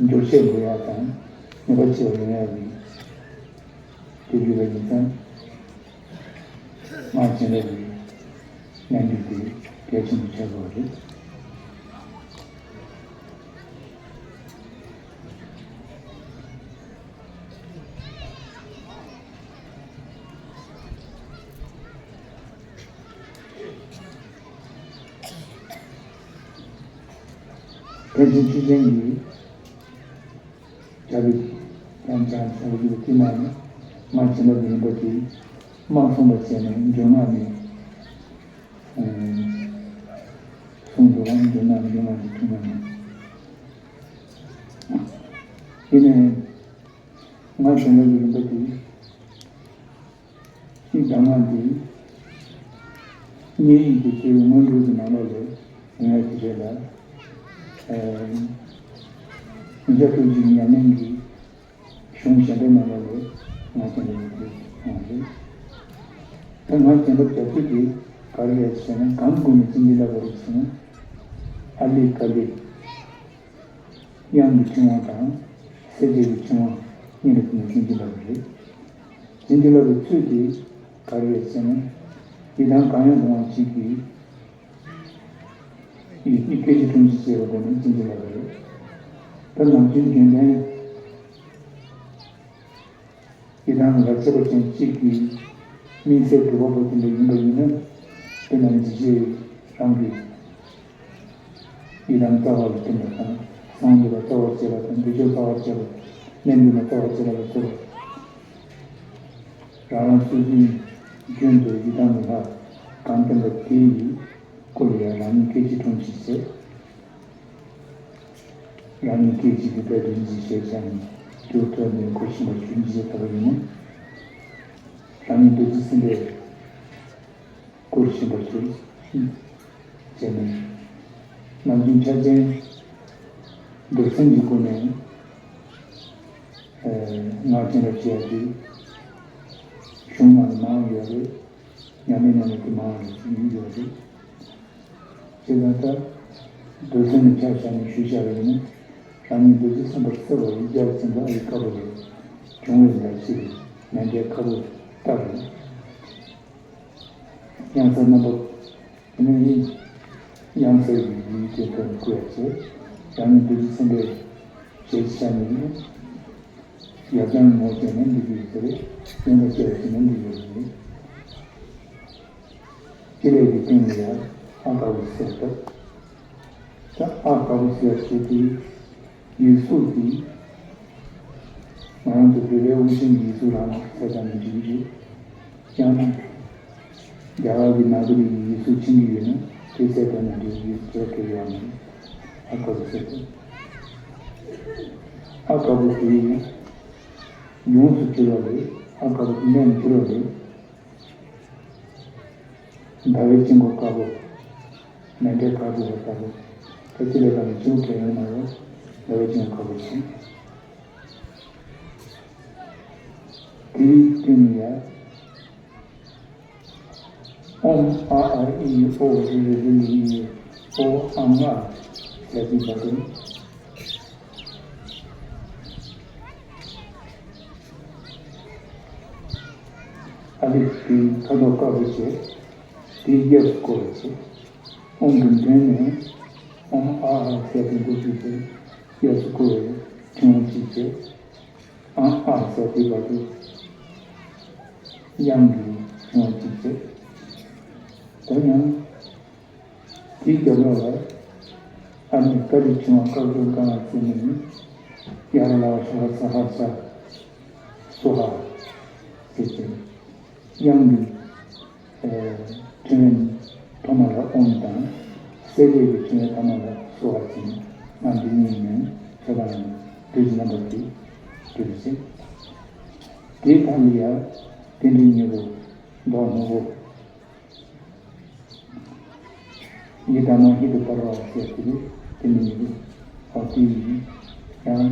འགྱུར་བཤད་འགྲོ་ཡག་དང་ནུས་པ་ཆེ་བ་ཡོང་ཡག་གི་དེ་ཡོད་པ་ཡིན་ཙང་། སྔགས་བྱིན་རླབས་ཀྱི་སྙན་བརྒྱུད་དེ་གལ་ཆེན་པོ་ཆགས་དགོས་པ་རེད། ཕལ་ཆེར་ཆོས་ཅན་གྱི་བྱ་བའི་ཡང་ཅང་ཆོག་རྒྱུ་དེ་ནང་ནས་སྔགས་བྱིན་རླབས་ཡིན་པ་དེ་མ་གསུངས་པ་བྱས་ནས་འཇུག་སྔགས་ནས་གསུངས་འདུག་ཨང་། འཇུག་སྔགས་ནས་འཇུག་སྔགས་ཀྱི་ཐུན་མོང་ནས་ཡིན་ནའི། ང་བྱོན་ལ་གི་རིམ་པ་དེ། ཨི་གདམས་ངག་འདི། བསྙེན་ཡིག་གི་གཙོས་སྔོན་འགྲོ་གི་ནང་ལོགས་ལས་ཡིན་ཡ་དེ་རེད་ལ། ཨ། འཇའ་སྤྲོས་གཅིག་ཉམས་ལེན་གྱི་གཞུང་གཞན་པའི་ནང་ལོགས་ལས་ང་བྱོན་ལ་གི་དེ་ཡོང་རེད། ད་ང་བྱོན་པ་རྒྱབ་ཚུལ་དེ་ག་རེ་རེད་ཟེར་ན། གང་སྒོ་ནས་བྱིན་གྱིས་བརླབས་པ་རེད་ཟེར་ན། ཨ་ལི་ཀ་ལི། དབྱངས་ཀྱི་ཕྲེང་བ་དང་། སེ་བྱས་ཀྱི་ཕྲེང་བ་གཉིས་ལ་བརྟེན་ནས་བྱིན་གྱིས་བརླབས་པ་རེད། བྱིན་གྱིས་བརླབས་པའི་ཚུལ་དེ་ག་རེ་རེད་ཟེར་ན། ཡི་དམ་གང་ཡང་རུང་བ་གཅིག་གིས། ཡི་ཡི་སྐད་ཅིག་གྲུང་ཅིག་བྱས་པའི་སྒོ་ནས་བྱིན་གྱིས་བརླབས་པ་རེད། ད་ནམ་རྒྱུན་རྒྱུན་ལྡན། ཡི་དམ་ལ་མཆོད་པ་ཅན་གཅིག་གིས་སྨིན་སྲེག་སྒྲུབ་པ་པོ་དེ་འདྲ་ཡིན་པ་ཡིན་ན། དེ་ནང་འཇིགས་བྱེད་རང་གི་ཡི་དམ་རྩ་བ་ལ་བརྟེན་པ་དང་། གསང་སྔགས་པ་རྩ་བར་བྱེད་པ་དང་། བདེ་མཆོག་རྩ་བར་བྱེད་པ། གནས་འདུས་མ་རྩ་བར་བྱེད་པ་ལ་སོགས་པ། རང་རང་སོ་སོའི་རྒྱུན་དུ་ཡི་དམ་ལ་གང་བསྟེན་པ་དེ་ཡི་སྐོར་ལ་ཡང་རང་ཉིད་སྐད་ཅིག་གྲུང་ཅིག་བྱས། རང་ཉིད་སྐད་ཅིག་གིས་དཔལ་དུ་འཇིགས་བྱེད་ཀྱང་། འགྱུར་ཐོག་ནས་གོ་ཆེན་པོ་ཆོས་འཇིགས་བྱེད་ཐུབ་པ་ཡིན་ན། རང་ཉིད་བདུད་རྩི་སེམས་དཔའི་སྐུར་ཕྱིན་པར་གྱུར། བྱས་ནས་ནམ་རྒྱུན་ཕྱག་ཆེན་འདུལ་ཚུལ་གྱི་སྒོ་ནས་ངག་འཁྱལ་ར་བྱེད་ཡ་དེ་གཞུང་ནང་ལ་མང་ཡོད་རེད། ཉམས་ལེན་ནང་ལ་དེ་མང་རེད་ཡིན་ཡོད་རེད། བྱས་ཙང་ད་འདུལ་ཚུལ་ནས་ཆ་བཞག་ནས་ཞུས་བཞག་པ་ཡིན་ན། རང་ཉིད་བདུད་རྩི་སེམས་དཔར་གསལ་བ་ཡི་རྒྱལ་ཚན་པ་ཨ་ཡི་དཀར་པོ་ལས་བྱུང་བའི་ཟླ་ཕྱེད་མེ་འདྲའི་ཁ་བོ་ལྟར་རེད། དབྱངས་གསལ་རྣམ་པ་ནི་དབྱངས་གསལ་གྱི་ཡུལ་གྱི་དོན་བཀོད་ཡ་བྱེད། རང་ཉིད་བདུད་རྩི་སེམས་དཔའི་ཞལ་ཆ་ནི་ཡབ་རྐྱང་ངོ་བྱས་ནས་འདི་གི་ཡོད་ཚེ་རེད། གཞན་ལ་སྐྱེ་བ་བྱས་ནས་འདི་ཡོད་རེད། སྤྱི་ལས་ཀྱི་སྟེང་ནས་ཡང་ཨ་དཀར་པོ་གསལ་བཏབ། ད་ཨ་དཀར་པོ་གསལ་བྱེད་དུས་ཡིག་གཟུགས་ཀྱིས་ང་རང་ཚོ་བོད་པའི་དབུ་ཅན་གྱི་ཡིག་གཟུགས་རང་ལ་གསལ་བཏབ་ནས་འབྲི་གི་རེད། ཡང་ན་རྒྱ་གར་གྱི་ནཱ་གི་རིག་གི་ཡིག་གཟུགས་མཁྱེན་གྱི་ཡོད་ན་དེ་གསལ་བཏབ་ནས་འབྲི་གི་ཡོད་ཚོད་གལ་ཡོད་མ་རེད། ཨ་དཀར་པོ་གསལ་བཏབ། ཨ་དཀར་པོ་དེ་ཡོངས་སུ་གྱུར་པ་རེད། ཨ་དཀར་པོ་དེ་ལན་གྱུར་པ་རེད། ཟླ་བའི་དཀྱིལ་འཁོར་དཀར་པོ། མེ་འདྲའི་དཀར་པོ་བ་ལྟ་བུ། ད་ཅི་ལས་ཀ་ནས་ཅུང་གལ་ཡོང་མ་རེད། ཟླ་བའི་དཀྱིལ་འཁོར་དཀར་པོ་ཆེ། དེའི་སྟེང་ནས་ཡ། ཨོཾ་ཨ་ཨ་ཨི་ཨོ་རི་རི་རི་ལི་ཨི་ཨོ་ཨ་ང་ཟེར་གྱི་བར་དུ། ཨ་ལི་དེའི་ཁ་དོག་དཀར་པོ་བྱས། དེའི་གཡས་སུ་བསྐོར་བ་བྱས། ཨོཾ་གྱི་མདུན་ནས་ཨོཾ་ཨ་ཨ་ཟེར་དེ་འགོ་བཙུགས་ཏེ་གཡས་སུ་བསྐོར་བའི་ཕྲེང་བ་གཅིག་བྱས། ཨ་ཨ་ཟེར་དེ་བར་དུ་དབྱངས་ཀྱི་ཕྲེང་བ་གཅིག་བྱས། ད་ཡང་དེའི་རྒྱབ་ལོགས་ལ་ཨ་ནི་ཀ་ལི་ཕྲེང་བ་ཀ་ཀ་ཀ་ཟེར་ནས་ནི་ཡ་ར་ལ་བ་ཤ་བ་ས་ཧ་ས་སོ་ཧ་ཟེར་ཏེ་དབྱངས་ཀྱི་ཕྲེང་བའི་ཐོག་མ་ལ་ཨོཾ་དང་། སེ་བྱས་ཀྱི་ཕྲེང་བའི་ཐོག་མ་ལ་སོ་ཧ་ཟེར་ནས་ང་འདི་གཉིས་ནས་ཁྱད་པར་ནས་བདུད་ཀྱི་རྣམ་པ་དེ་བྲིས་པ་ཟེར། དེའི་མཐའ་ལ་ཡང་རྟེན་འབྲེལ་གཉིས་པོ་མདོག་སྔོ་པོ། ཡི་དམ་ཧྲཱིཿ་ཏུ་པར་བ་ཟེར་དེ་རེད། དེ་ནི་ཡི་ཨོ་ཏི་ཡིན། ཡང་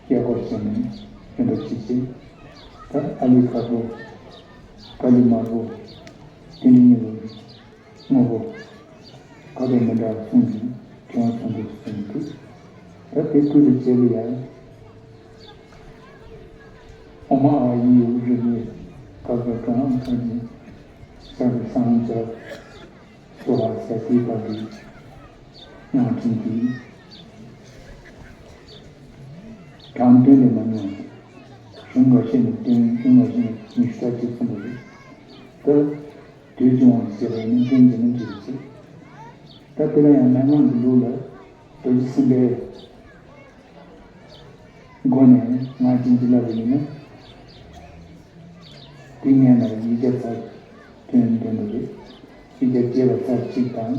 གཡས་སྐོར་བྱས་ནས་ཡོན་པ་ཅི་བྱེད། ད་ཨ་ལི་དཀར་པོ། ཀ་ལི་དམར་པོ། དེ་ནི་ཡི་སྔོ་པོ། ཁ་དོག་མི་འདྲ་བ་གསུམ་གྱིས་ཕྲེང་བ་ཚོགས་འདུ་གསུམ་འདུག་ད་དེ་ཀུན་ལ་བྱེད་ལ་ཡང་། ཨོཾ་ཨཱཿཡིག་འོག་རིལ་མོའི་ཀ་ཁ་ག་ཨ་ཁ་ནས་ས་རུ་སངས་རྒྱས་སོ་ཧ་ཟེར་དེའི་བར་དུ་ཡང་ཕྲེང་གིས་གྲངས་བདུན་ལས་མ་མྱོང་། གཞུང་འགའ་ཤས་ནས་བདུན། གཞུང་འགའ་ཤས་ནས་ཉི་ཤུ་རྩ་གཅིག་གསུངས་པ་རེད། ད་དུས་ཀྱི་དབང་དུ་བྱས་པ་ཡིན་ན་བདུན་ཟེར་ན་འགྲིག་པ་ཟེར། ད་དེ་ལ་ཡང་མན་ངག་གི་ལུགས་ལ་རྡོ་རྗེ་སེམས་དཔའི་སྒོ་ནས་ངག་བྱིན་གྱིས་བརླབས་པ་ཡིན་ན། དེ་སྔོན་ལ་ཡིག་བརྒྱ་ཚར་ཐོན་བསྟན་པ་རེད། ཡིག་བརྒྱ་བརྒྱད་པ་ཚར་གཅིག་དང་།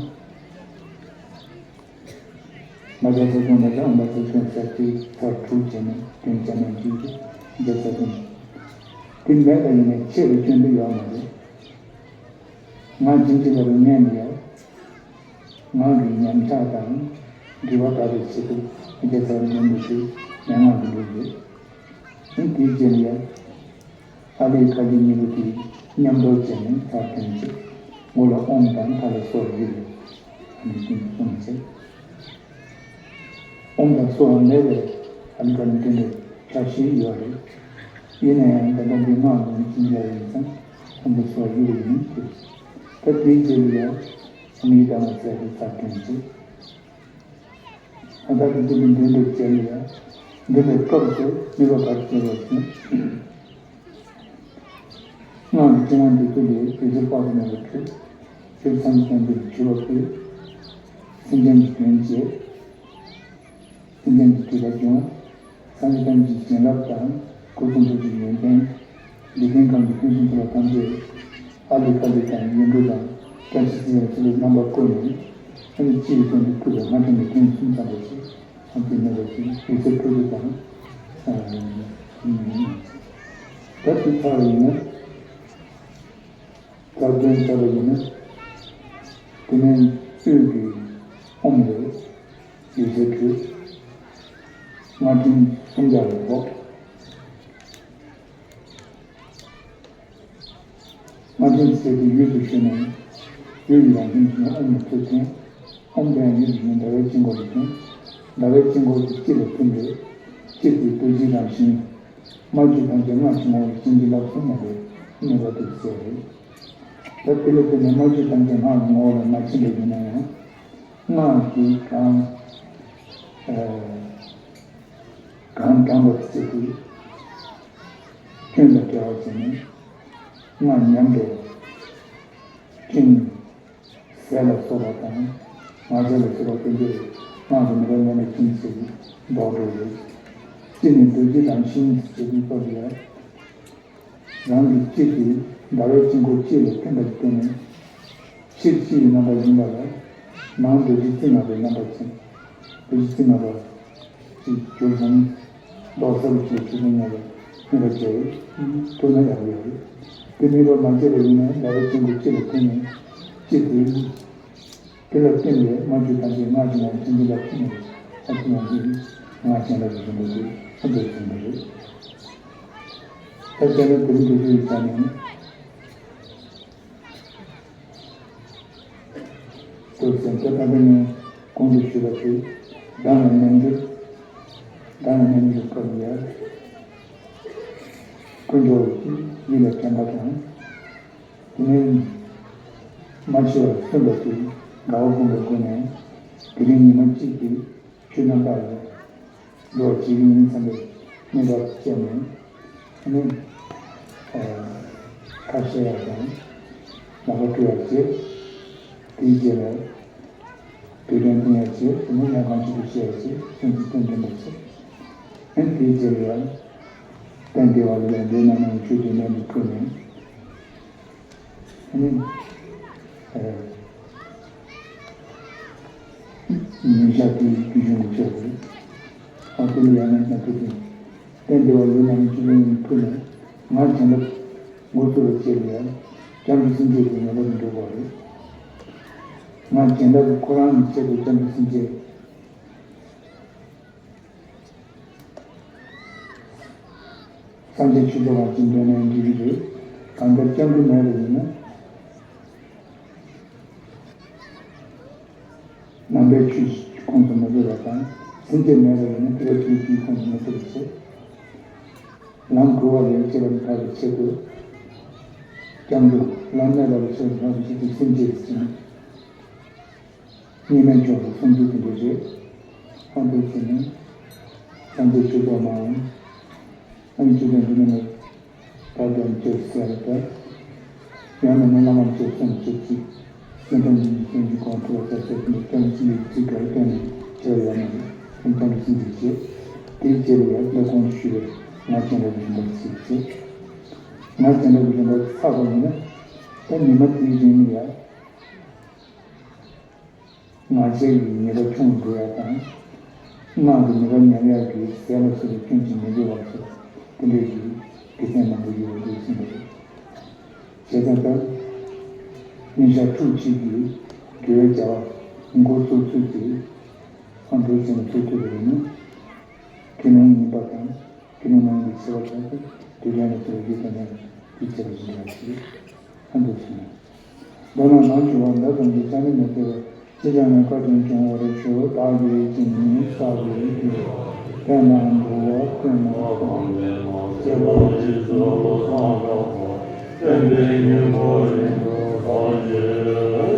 མ་ཚར་ཚར་གསུམ་དང་ཨོཾ་མ་ཚར་གསུམ་ཚར་གཅིག་ཚར་དྲུག་བྱས་ནས་བདུན་བྱས་ན་འགྲིག་གི། འདི་ལྟ་སྟེ། དེ་མེད་པ་ཡིན་ན་ཆེ་བའི་སྐྱོན་དེ་ཡོད་མ་རེད། ང་ཇི་བཞིན་པར་ངས་ནི་ཡང་། ངག་གི་ཉམས་ཆག་དང་། སྒྲིབ་པ་དག་པའི་ཆེད་དུ་དགེ་རྩར་འདོན་པའི་ཚུལ་མན་ངག་གི་ལུགས་རེད། ཨ་ནི་དེའི་རྗེས་ལ་ཡང་། ཨ་ལས་ཁ་ལས་གཉིས་པོ་དེ་མཉམ་དུ་བྱས་ནས་ཚར་ཐོན་ཚེ། མགོ་ལ་ཨོཾ་དང་མཐའ་ལ་སོགས་ཡོད་རེད། ཨ་ནི་དེ་གསུངས་ཚེ། ཨོཾ་དང་སོགས་མེད་པའི་ཨ་ནི་ཀ་ནི་དེ་འདྲའི་ཆ་ཤས་ཡོད་རེད། ཡིན་ན་ཡང་ད་ལྟ་འདི་སྔགས་ནང་ཅི་འདྲ་ཡིན་ཙང་ཨོཾ་དང་སོགས་ཡོད་ཡིན་ཏེ། ད་དེའི་རྗེས་ལ་ཡང་ཨ་ནི་ཡི་དམ་ལ་ཟེར་ཏེ་ཚར་ཐོན་ཚེ། ཨ་ད་དེ་དེ་འདི་འདྲའི་རྗེས་ལ་ཡང་འདི་འདྲའི་སྐབས་སུ་ནུས་པ་ག་རེ་སྐྱེ་བ་ཟེར། སྔགས་ཀྱི་ཕྲེང་བ་འདི་ཚོ་ལས་དུས་གསུམ་དཔག་ཏུ་མེད་པའི་ཁྲོད། ཆོས་སངས་རྒྱས་བསྟན་པའི་ཆོས་པ་ཕུལ། སེམས་ཅན་གྱི་དོན་བྱེད། སེམས་ཅན་གྱི་སྒྲིབ་པ་སྦྱོང་། སངས་རྒྱས་བསྟན་པའི་བྱིན་རླབས་དང་སྐུ་གསུང་ཐུགས་ཀྱི་ཡོན་ཏན། འཇིག་རྟེན་ཁམས་ཀྱི་ཕུན་སུམ་ཚོགས་པ་ཐམས་ཅད་ཨ་ལི་ཀ་ལི་དང་ཡིག་འབྲུ་དང་བཀྲ་ཤིས་ཚེ་ཡི་ཚུལ་ལུ་རྣམ་པར་བཀོད་ནས་ཨ་ནི་ཅི་ཡི་དོན་དུ་ཕུལ་བའི་སྔ་ཕྲེང་གི་ཐུན་གསུམ་ཚང་བ་ཞིག་ཨ་ཙི་མེད་པ་ཅིག་ཡིག་ཚད་ཕྲུ་གུ་དང་། ད་དེ་ཚར་བ་ཡིན་ན། ཚར་དོན་ཚར་བ་ཡིན་ན། དེ་ནས་དབུས་ཀྱི་ཨོཾ་ལས་ཡིག་ཚད་ཕྲུག་སྔགས་ཕྲེང་སུམ་བརྒྱ་ལ་འགོག་སྔགས་ཕྲེང་ཟེར་དེ་ཡུལ་དུ་ཞུགས་ནས། ཡུལ་ཡི་རང་བཞིན་གྱི་ཨོཾ་ལ་ཐུགས་འཐེན། ཨོཾ་དེ་ཡང་ཡུལ་དུ་ཞུགས་ཟླ་བའི་དཀྱིལ་འཁོར་ལ་འཐེན། ཟླ་བའི་དཀྱིལ་འཁོར་གྱི་དཀྱིལ་ལ་འཐེན་པས། དཀྱིལ་དེ་རྡོ་རྗེའི་རང་བཞིན། མ་བཅོས་ཐམས་ཅད་སྔགས་ཀྱི་ངོ་བོར་བྱིན་གྱིས་བརླབས་སོ་སྨྲ་བའི་གནས་པ་དེ་ཟེར་རེད། ད་དེ་ལ་བརྟེན་ནས་མ་བཅོས་ཐམས་ཅད་སྔགས་ཀྱི་ངོ་བོ་ལ་མ་ཕྱིན་པ་ཡིན་ན་ཡང་། སྔགས་ཀྱིས་གང་། ཨ། གང་དྲངས་པ་དེ་ཚོ་སྐྱོན་དང་བྲལ་བར་བྱས་ནས་སྔགས་ཉམས་པའི་སྤྲིན། ཟས་ལ་སོགས་པ་དང་། ངག་འཁྱལ་ལ་སོགས་པ་དེ་ཚོས་སྔགས་ཀྱི་ནུས་པ་ཉམས་པའི་རྐྱེན་ཟེར་གྱི་ལྡོག་འགྲོ་རེད། སྤྱིར་ནི་རྡོ་རྗེ་རང་བཞིན་ཟེར་གྱི་སྐབས་ལ། རང་གི་སྤྱི་དེ་ཟླ་བའི་དཀྱིལ་འཁོར་གཅིག་ལ་འཐེན་པར་བརྟེན་ནས། ཕྱིར་སྤྱི་ཡི་རྣམ་པ་ཡིན་པ་ལ། ནང་རྡོ་རྗེ་རྩིབས་ནག་པའི་རྣམ་པ་ཅན། རྡོ་རྗེ་རྩིབས་ནག་པ་ཅིག་གྱུར་ཙང་། ལྡོག་ས་རུ་ཕྱིར་ཆུ་ཚན་ཉག་པའི་ནུས་པ་བྱས། ཐུབ་ན་ཡག་པོ་ཡོད་རེད། དེ་ནུས་པ་མ་བྱས་པ་ཡིན་ན་ཟླ་བའི་དཀྱིལ་འཁོར་གཅིག་ལ་འཐེན་ནས་སྤྱི་དེ། དེ་ལ་བརྟེན་པའི་སྨྲ་བརྗོད་ཐམས་ཅད་སྔགས་ཀྱི་ངོ་བོར་ཐིམ་གྱིས་བརླབས་ཐུབ་ནས། ཨ་ཏི་ང་ཚོས་སྔགས་སྦྱང་རབ་ཀྱི་རིམ་པ་དེ་ཨ་འདོད་ཚུལ་འདི་རེད། ད་དེ་ནས་དེ་རིང་འདི་ཚོ་ཡི་ཆ་ནས། དུ་ཟེར་ཏེ་ད་ལྟ་ནས་གོང་དུ་ཞུས་པ་དེ་གདམས་ངག་རྣལ་འབྱོར། གདམས་ངག་རྣལ་འབྱོར་སྐབས་ལ་དཀོན་མཆོག་གི་ཡིད་ལ་དྲན་པ་དང་། དེ་ནས་མ་འཆི་བར་གསོན་པ་དེ་དགའ་བ་སྒོམ་པའི་སྒོ་ནས་དེ་རིང་ཉི་མ་གཅིག་གི་ཆོས་རྣམ་དག་ལ་འགྲོ་བ་བྱེད་ཀྱི་ཡིན་བསམ་པའི་གནས་སྐབས་བཅད་ནས་ཨ་ནི་ཁ་བཤད་ཡག་དང་ལག་པ་འཁྲུ་ཡག་བྱེད། དེའི་རྗེས་ལ་དུས་དྲན་བསྟུན་ཡག་བྱེད། དེ་ནས་ཡང་གང་ཅི་དུ་བཤད་ཡག་བྱེད། སེམས་ཀྱི་རྟེན་འབྲེལ་འདྲ་བྱེད། ཨ་ནི་དེའི་རྗེས་ལ་ཡང་རྟེན་བདེ་བ་ལ་ཡང་འདོད་སྣང་མེད་ཆོས་ཀྱི་གནས་ལུགས་ཁུར་ནས། ཨ་ནི། ཨ། ཉིན་ཞག་དེའི་རྒྱུ་གཞུང་གི་ཕྱོགས་སུ། ཨ་ཁུ་ལ་ཡང་ན་ཀྱང་ཐུག་ཅིང་། རྟེན་འདི་བ་ལུས་རྣམས་ཀྱི་ལུས་ནི་ཕུལ་ནས། ང་བྱིན་རླབས་འགོ་ཚུགས་པའི་ཚེ་ལ་ཡང་། སྐྱབས་འགྲོ་སེམས་བསྐྱེད་དེ་ངེས་པར་དུ་འགྲུབ་པ་རེད། ང་བྱིན་རླབས་ཁོ་རང་གི་ཆེད་དུ་སྐྱབས་འགྲོ་སེམས་བསྐྱེད། སངས་རྒྱས་ཆོས་ཚོགས་པ་ཅིག་འདོན་ན་འགྲིག་གི་རེད། གང་ལྟར་སྐྱབས་འགྲོ་མེད་པ་ཡིན་ན། ནང་པའི་ཆོས་ཁོངས་སུ་མ་ཚུད་པ་དང་། སེམས་བསྐྱེད་མེད་པ་ཡིན་ན་དེ་ལ་ཆོས་ཀྱི་ཁོངས་སུ་མ་ཚུད་པའི་ཕྱིར། ལམ་གོལ་བ་ལས་སྐྱེས་པ་ལས་ཐར་བའི་ཆེད་དུ། སྐྱབས་འགྲོ་ལམ་མེད་པ་ལས་སྐྱེས་པ་ཐར་བའི་ཆེད་དུ་སེམས་བསྐྱེད་ཟེར་ན། གཉིས་སྨན་མཆོག་གི་གསུང་ཚུལ་དེ་འདྲ་རེད། ཨ་འདུག་ཟེར་ནས། སངས་རྒྱས་ཆོས་ཚོགས་མང་། ཨ་ནི་ཆོས་ཚོགས་འདི་ནས་ནས་བར་དུ་བཅད་ཟེར་བ་ལྟར། ཡང་ན་ནི་བླ་མ་བཅད་སེམས་བཅད་ཅིག་སེམས་ཁམས་ཀྱི་སེམས་ཀྱི་གོང་ཐུབ་པ་ས་ས་ཀུན་ཏུ་སྐྱབས་འཇུག་གི་ཚིག་ག་རེ་བསྟན་ནས་བྱས་ཡོད་ན་རེད། སེམས་ཁམས་ཀྱི་སེམས་ཀྱི་བཅད། དེའི་རྗེས་ལ་ཡང་ད་གོང་དུ་ཞུས་པའི་ང་བྱིན་རླབས་ཀྱི་རིམ་པ་ཚིག་བཅད། ང་བྱིན་རླབས་ཀྱི་རིམ་པ་ཚར་བ་ཡིན་ན། ད་ཉི་མ་དེའི་རིང་ལ་ཡང་། ངག་འཁྱལ་གྱི་ཉེས་པ་ཆུང་རུ་འགྲོ་ཡག་དང་། སྔགས་ཀྱི་ནུས་པ་ཉམས་ཡག་གི་ཟས་ལ་སོགས་པའི་སྐྱོན་གྱིས་མི་འགྲོ་བར་ཐུབ། དེ་འདྲའི་གི་དགེ་མཚན་མང་པོ་ཡོད་འདུག་ཟེར་ནས། བྱས་ཙང་ད་ཉིན་ཞག་དྲུག་གཅིག་གི་དགེ་བའི་བྱ་བ་འགོ་བཙུགས་ཚུལ་དེ་ཧ་འདུག་ཟེར་ནས་ཚུགས་ཐུབ་པ་ཡིན་ན། དགེ་སློང་ཡིན་པ་དང་དགེ་སློང་མ་ཡིན་པའི་ཁྱད་པར་དང་དུས་ལྡན་ལ་ཚོར་བའི་ཡུལ་དང་ནས་དུས་ཚོད་ལ་འདྲ་ཞིག་ཧ་འདུག་ཟེར་ནས། མདོར་ན་ནང་ཆོས་པ་མདའ་ཙམ་གྱིས་ཆ་ནི་མི་ཐེབས་པ། ཅི་བྱས་ནས་བཀའ་དྲིན་སྐྱོང་བར་ཤོག། བདག་གིས་ཅི་ཉིད་བསགས་པའི་རྒྱུ། དཔེར་ན་འགྲོ་བ་ཀུན་ནས་སྐྱེ་བ་རྗེས་སུ་བསྔོ་བ། བསྟན་པའི་སྙིང་པོ་རིང་དུ་གཏོང་ཕྱིར།